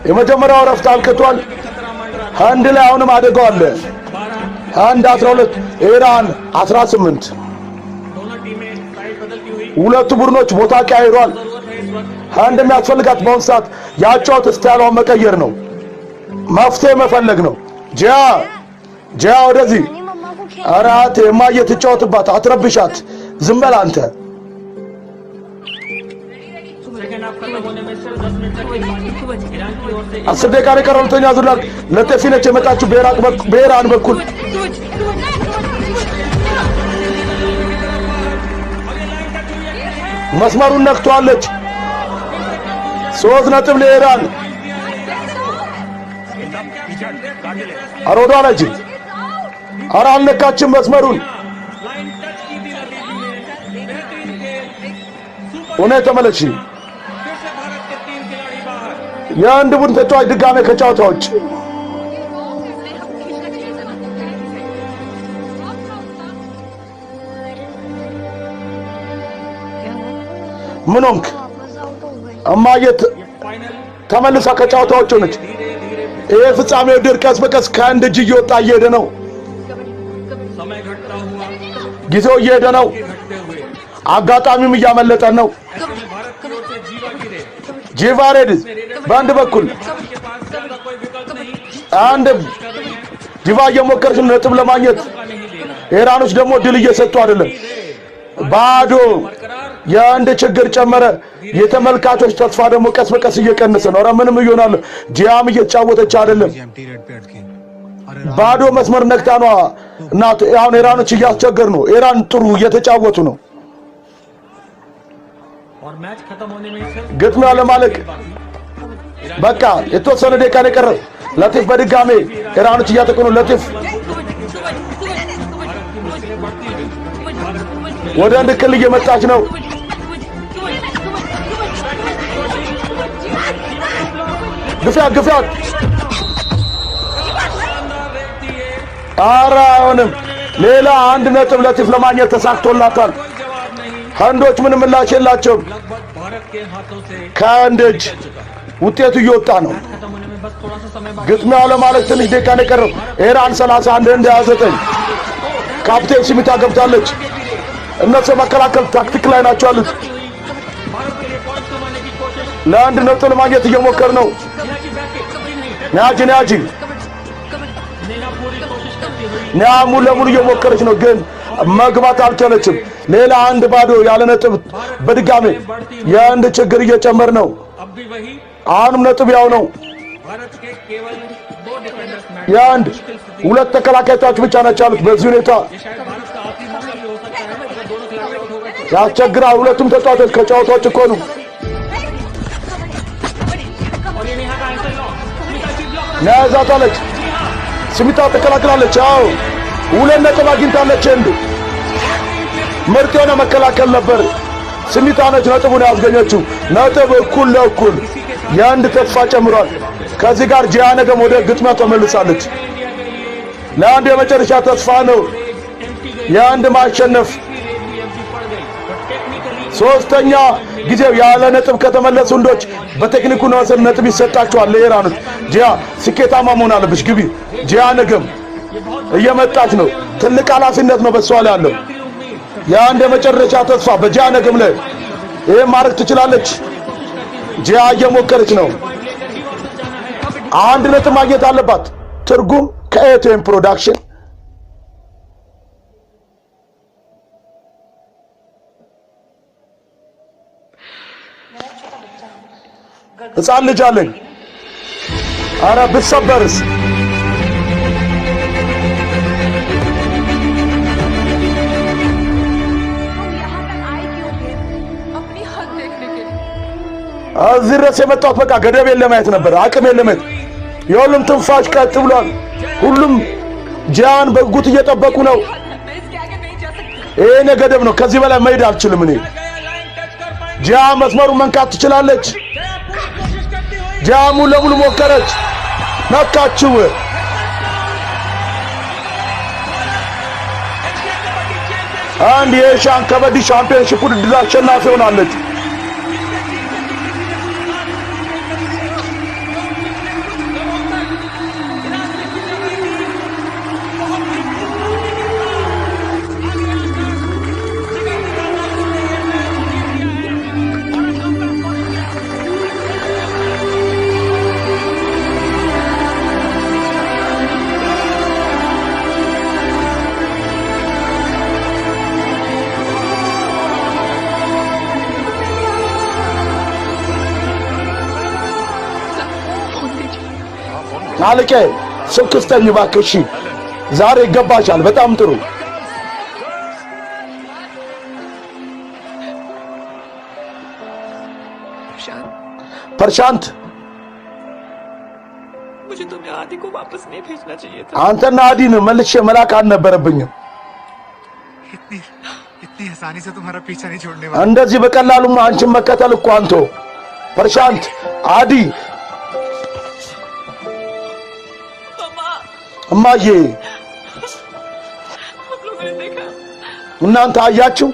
የመጀመሪያው ረፍት አብቅቷል። ህንድ ላይ አሁንም አደጋው አለ። ህንድ 12፣ ኢራን 18። ሁለቱ ቡድኖች ቦታ ቀያይሯል። ህንድ የሚያስፈልጋት በአሁኑ ሰዓት የአጨዋወት style ሏን መቀየር ነው፣ መፍትሄ መፈለግ ነው። ጂያ፣ ጂያ ወደዚህ። नानी, मम्मा को खेल ኧረ እማዬ ትጫወትባት፣ አትረብሻት። ዝም በል አንተ። सेकेंड हाफ खत्म होने में सिर्फ 10 मिनट तक। ईरान की ओर 10 ደቂቃ ነው የቀረው። ሁለተኛ ዙር ላይ ለጤፊ ነች የመጣችው በኢራን በኩል። መስመሩን ነክቷለች። 3 ነጥብ ለኢራን። ኧረ ወደኋላ ሂጂ። ኧረ አልነካችም መስመሩን። እውነት ተመለሽ። የአንድ ቡድን ተጫዋች ድጋሜ ከጨዋታ ውጭ። ምን ሆንክ እማዬ? ተመልሳ ከጨዋታ ውጭ ሆነች። ይሄ ፍጻሜ ውድድር ቀስ በቀስ ከአንድ እጅ እየወጣ እየሄደ ነው። ጊዜው እየሄደ ነው። አጋጣሚውም እያመለጠን ነው። ጂቫ ሬድ በአንድ በኩል አንድ ጂቫ እየሞከረች ነው ነጥብ ለማግኘት። ኢራኖች ደግሞ ድል እየሰጡ አይደለም። ባዶ የአንድ ችግር ጨመረ። የተመልካቾች ተስፋ ደግሞ ቀስ በቀስ እየቀነሰ ነው። ኧረ ምንም እየሆናል። ጂያም እየተጫወተች አይደለም። ባዶ መስመር ነክታ ነው እና አሁን ኢራኖች እያስቸገሩ ነው። ኢራን ጥሩ እየተጫወቱ ነው። ግጥሚያው ለማለቅ በቃ የተወሰነ ደቂቃ ነው የቀረው። ለጢፍ በድጋሜ ኢራኖች እያጠቁ ነው። ለጢፍ ወደ አንድ ክልል እየመጣች ነው። ግፊያት ግፊያት! ኧረ አይሆንም። ሌላ 1 ነጥብ ለጢፍ ለማግኘት ተሳክቶላታል። ህንዶች ምንም ምላሽ የላቸውም። ከአንድ እጅ ውጤቱ እየወጣ ነው። ግጥሚያው ለማለቅ ትንሽ ደቂቃ ነው የቀረው። ኢራን 31 ህንድ 29። ካፕቴን ሲሚታ ገብታለች። እነሱ የመከላከል ታክቲክ ላይ ናቸው ያሉት። ለአንድ ነጥብ ለማግኘት እየሞከር ነው። ኒያጂ ኒያጂ ኒያ ሙሉ ለሙሉ እየሞከረች ነው፣ ግን መግባት አልቻለችም። ሌላ 1-0 ያለ ነጥብ በድጋሜ የአንድ ችግር እየጨመር ነው። አሁንም ነጥብ ያው ነው። የአንድ ሁለት ተከላካዮች ብቻ ናቸው ያሉት። በዚህ ሁኔታ ያስቸግራል። ሁለቱም ተጫዋቾች ከጨዋታዎች እኮ ነው። ነያዛታለች። ስሚታ ተከላክላለች። አዎ 2 ነጥብ አግኝታለች። ህንድ ምርጥ የሆነ መከላከል ነበር። ስሚታ ነች ነጥቡን ያስገኘችው። ነጥብ እኩል ለእኩል የህንድ ተስፋ ጨምሯል። ከዚህ ጋር ጂያ ነገም ወደ ግጥሚያ ተመልሳለች። ለአንድ የመጨረሻ ተስፋ ነው የህንድ ማሸነፍ። ሶስተኛ ጊዜው ያለ ነጥብ ከተመለሱ ህንዶች በቴክኒኩ መሰረት ነጥብ ይሰጣቸዋል ለኢራኖች። ጂያ ስኬታማ መሆን አለብሽ፣ ግቢ። ጂያ ነገም እየመጣች ነው። ትልቅ ኃላፊነት ነው በሷ ላይ ያለው። የአንድ የመጨረሻ ተስፋ በጂያ ነገም ላይ ይሄን ማድረግ ትችላለች። ጂያ እየሞከረች ነው። 1 ነጥብ ማግኘት አለባት። ትርጉም ከኤቲኤም ፕሮዳክሽን። ህፃን ልጅ አለኝ። ኧረ ብትሰበርስ? እዚህ ድረስ የመጣሁት በቃ ገደቤን ለማየት ነበር፣ አቅሜን ለማየት። የሁሉም ትንፋሽ ቀጥ ብሏል። ሁሉም ጂያን በጉጉት እየጠበቁ ነው። ይሄ ገደብ ነው። ከዚህ በላይ መሄድ አልችልም እኔ። ጂያ መስመሩን መንካት ትችላለች። ጂያ ሙሉ ለሙሉ ሞከረች፣ ነካችው። አንድ የ Asian kabaddi championship ውድድር አሸናፊ ሆናለች። አለቄ ስልክ ስጠኝ እባክህ። እሺ ዛሬ ይገባሻል። በጣም ጥሩ። प्रशांत, ፐርሻንት፣ मुझे तुम्हें आदि को वापस नहीं भेजना चाहिए था। አንተና አዲን መልሼ መላክ አልነበረብኝም። इतनी इतनी आसानी से तुम्हारा पीछा नहीं छोड़ने वाला। እንደዚህ በቀላሉማ አንቺን መከተል እኮ አንቶ ፐርሻንት፣ አዲ፣ እማዬ፣ आप लोगों ने देखा? እናንተ አያችሁ?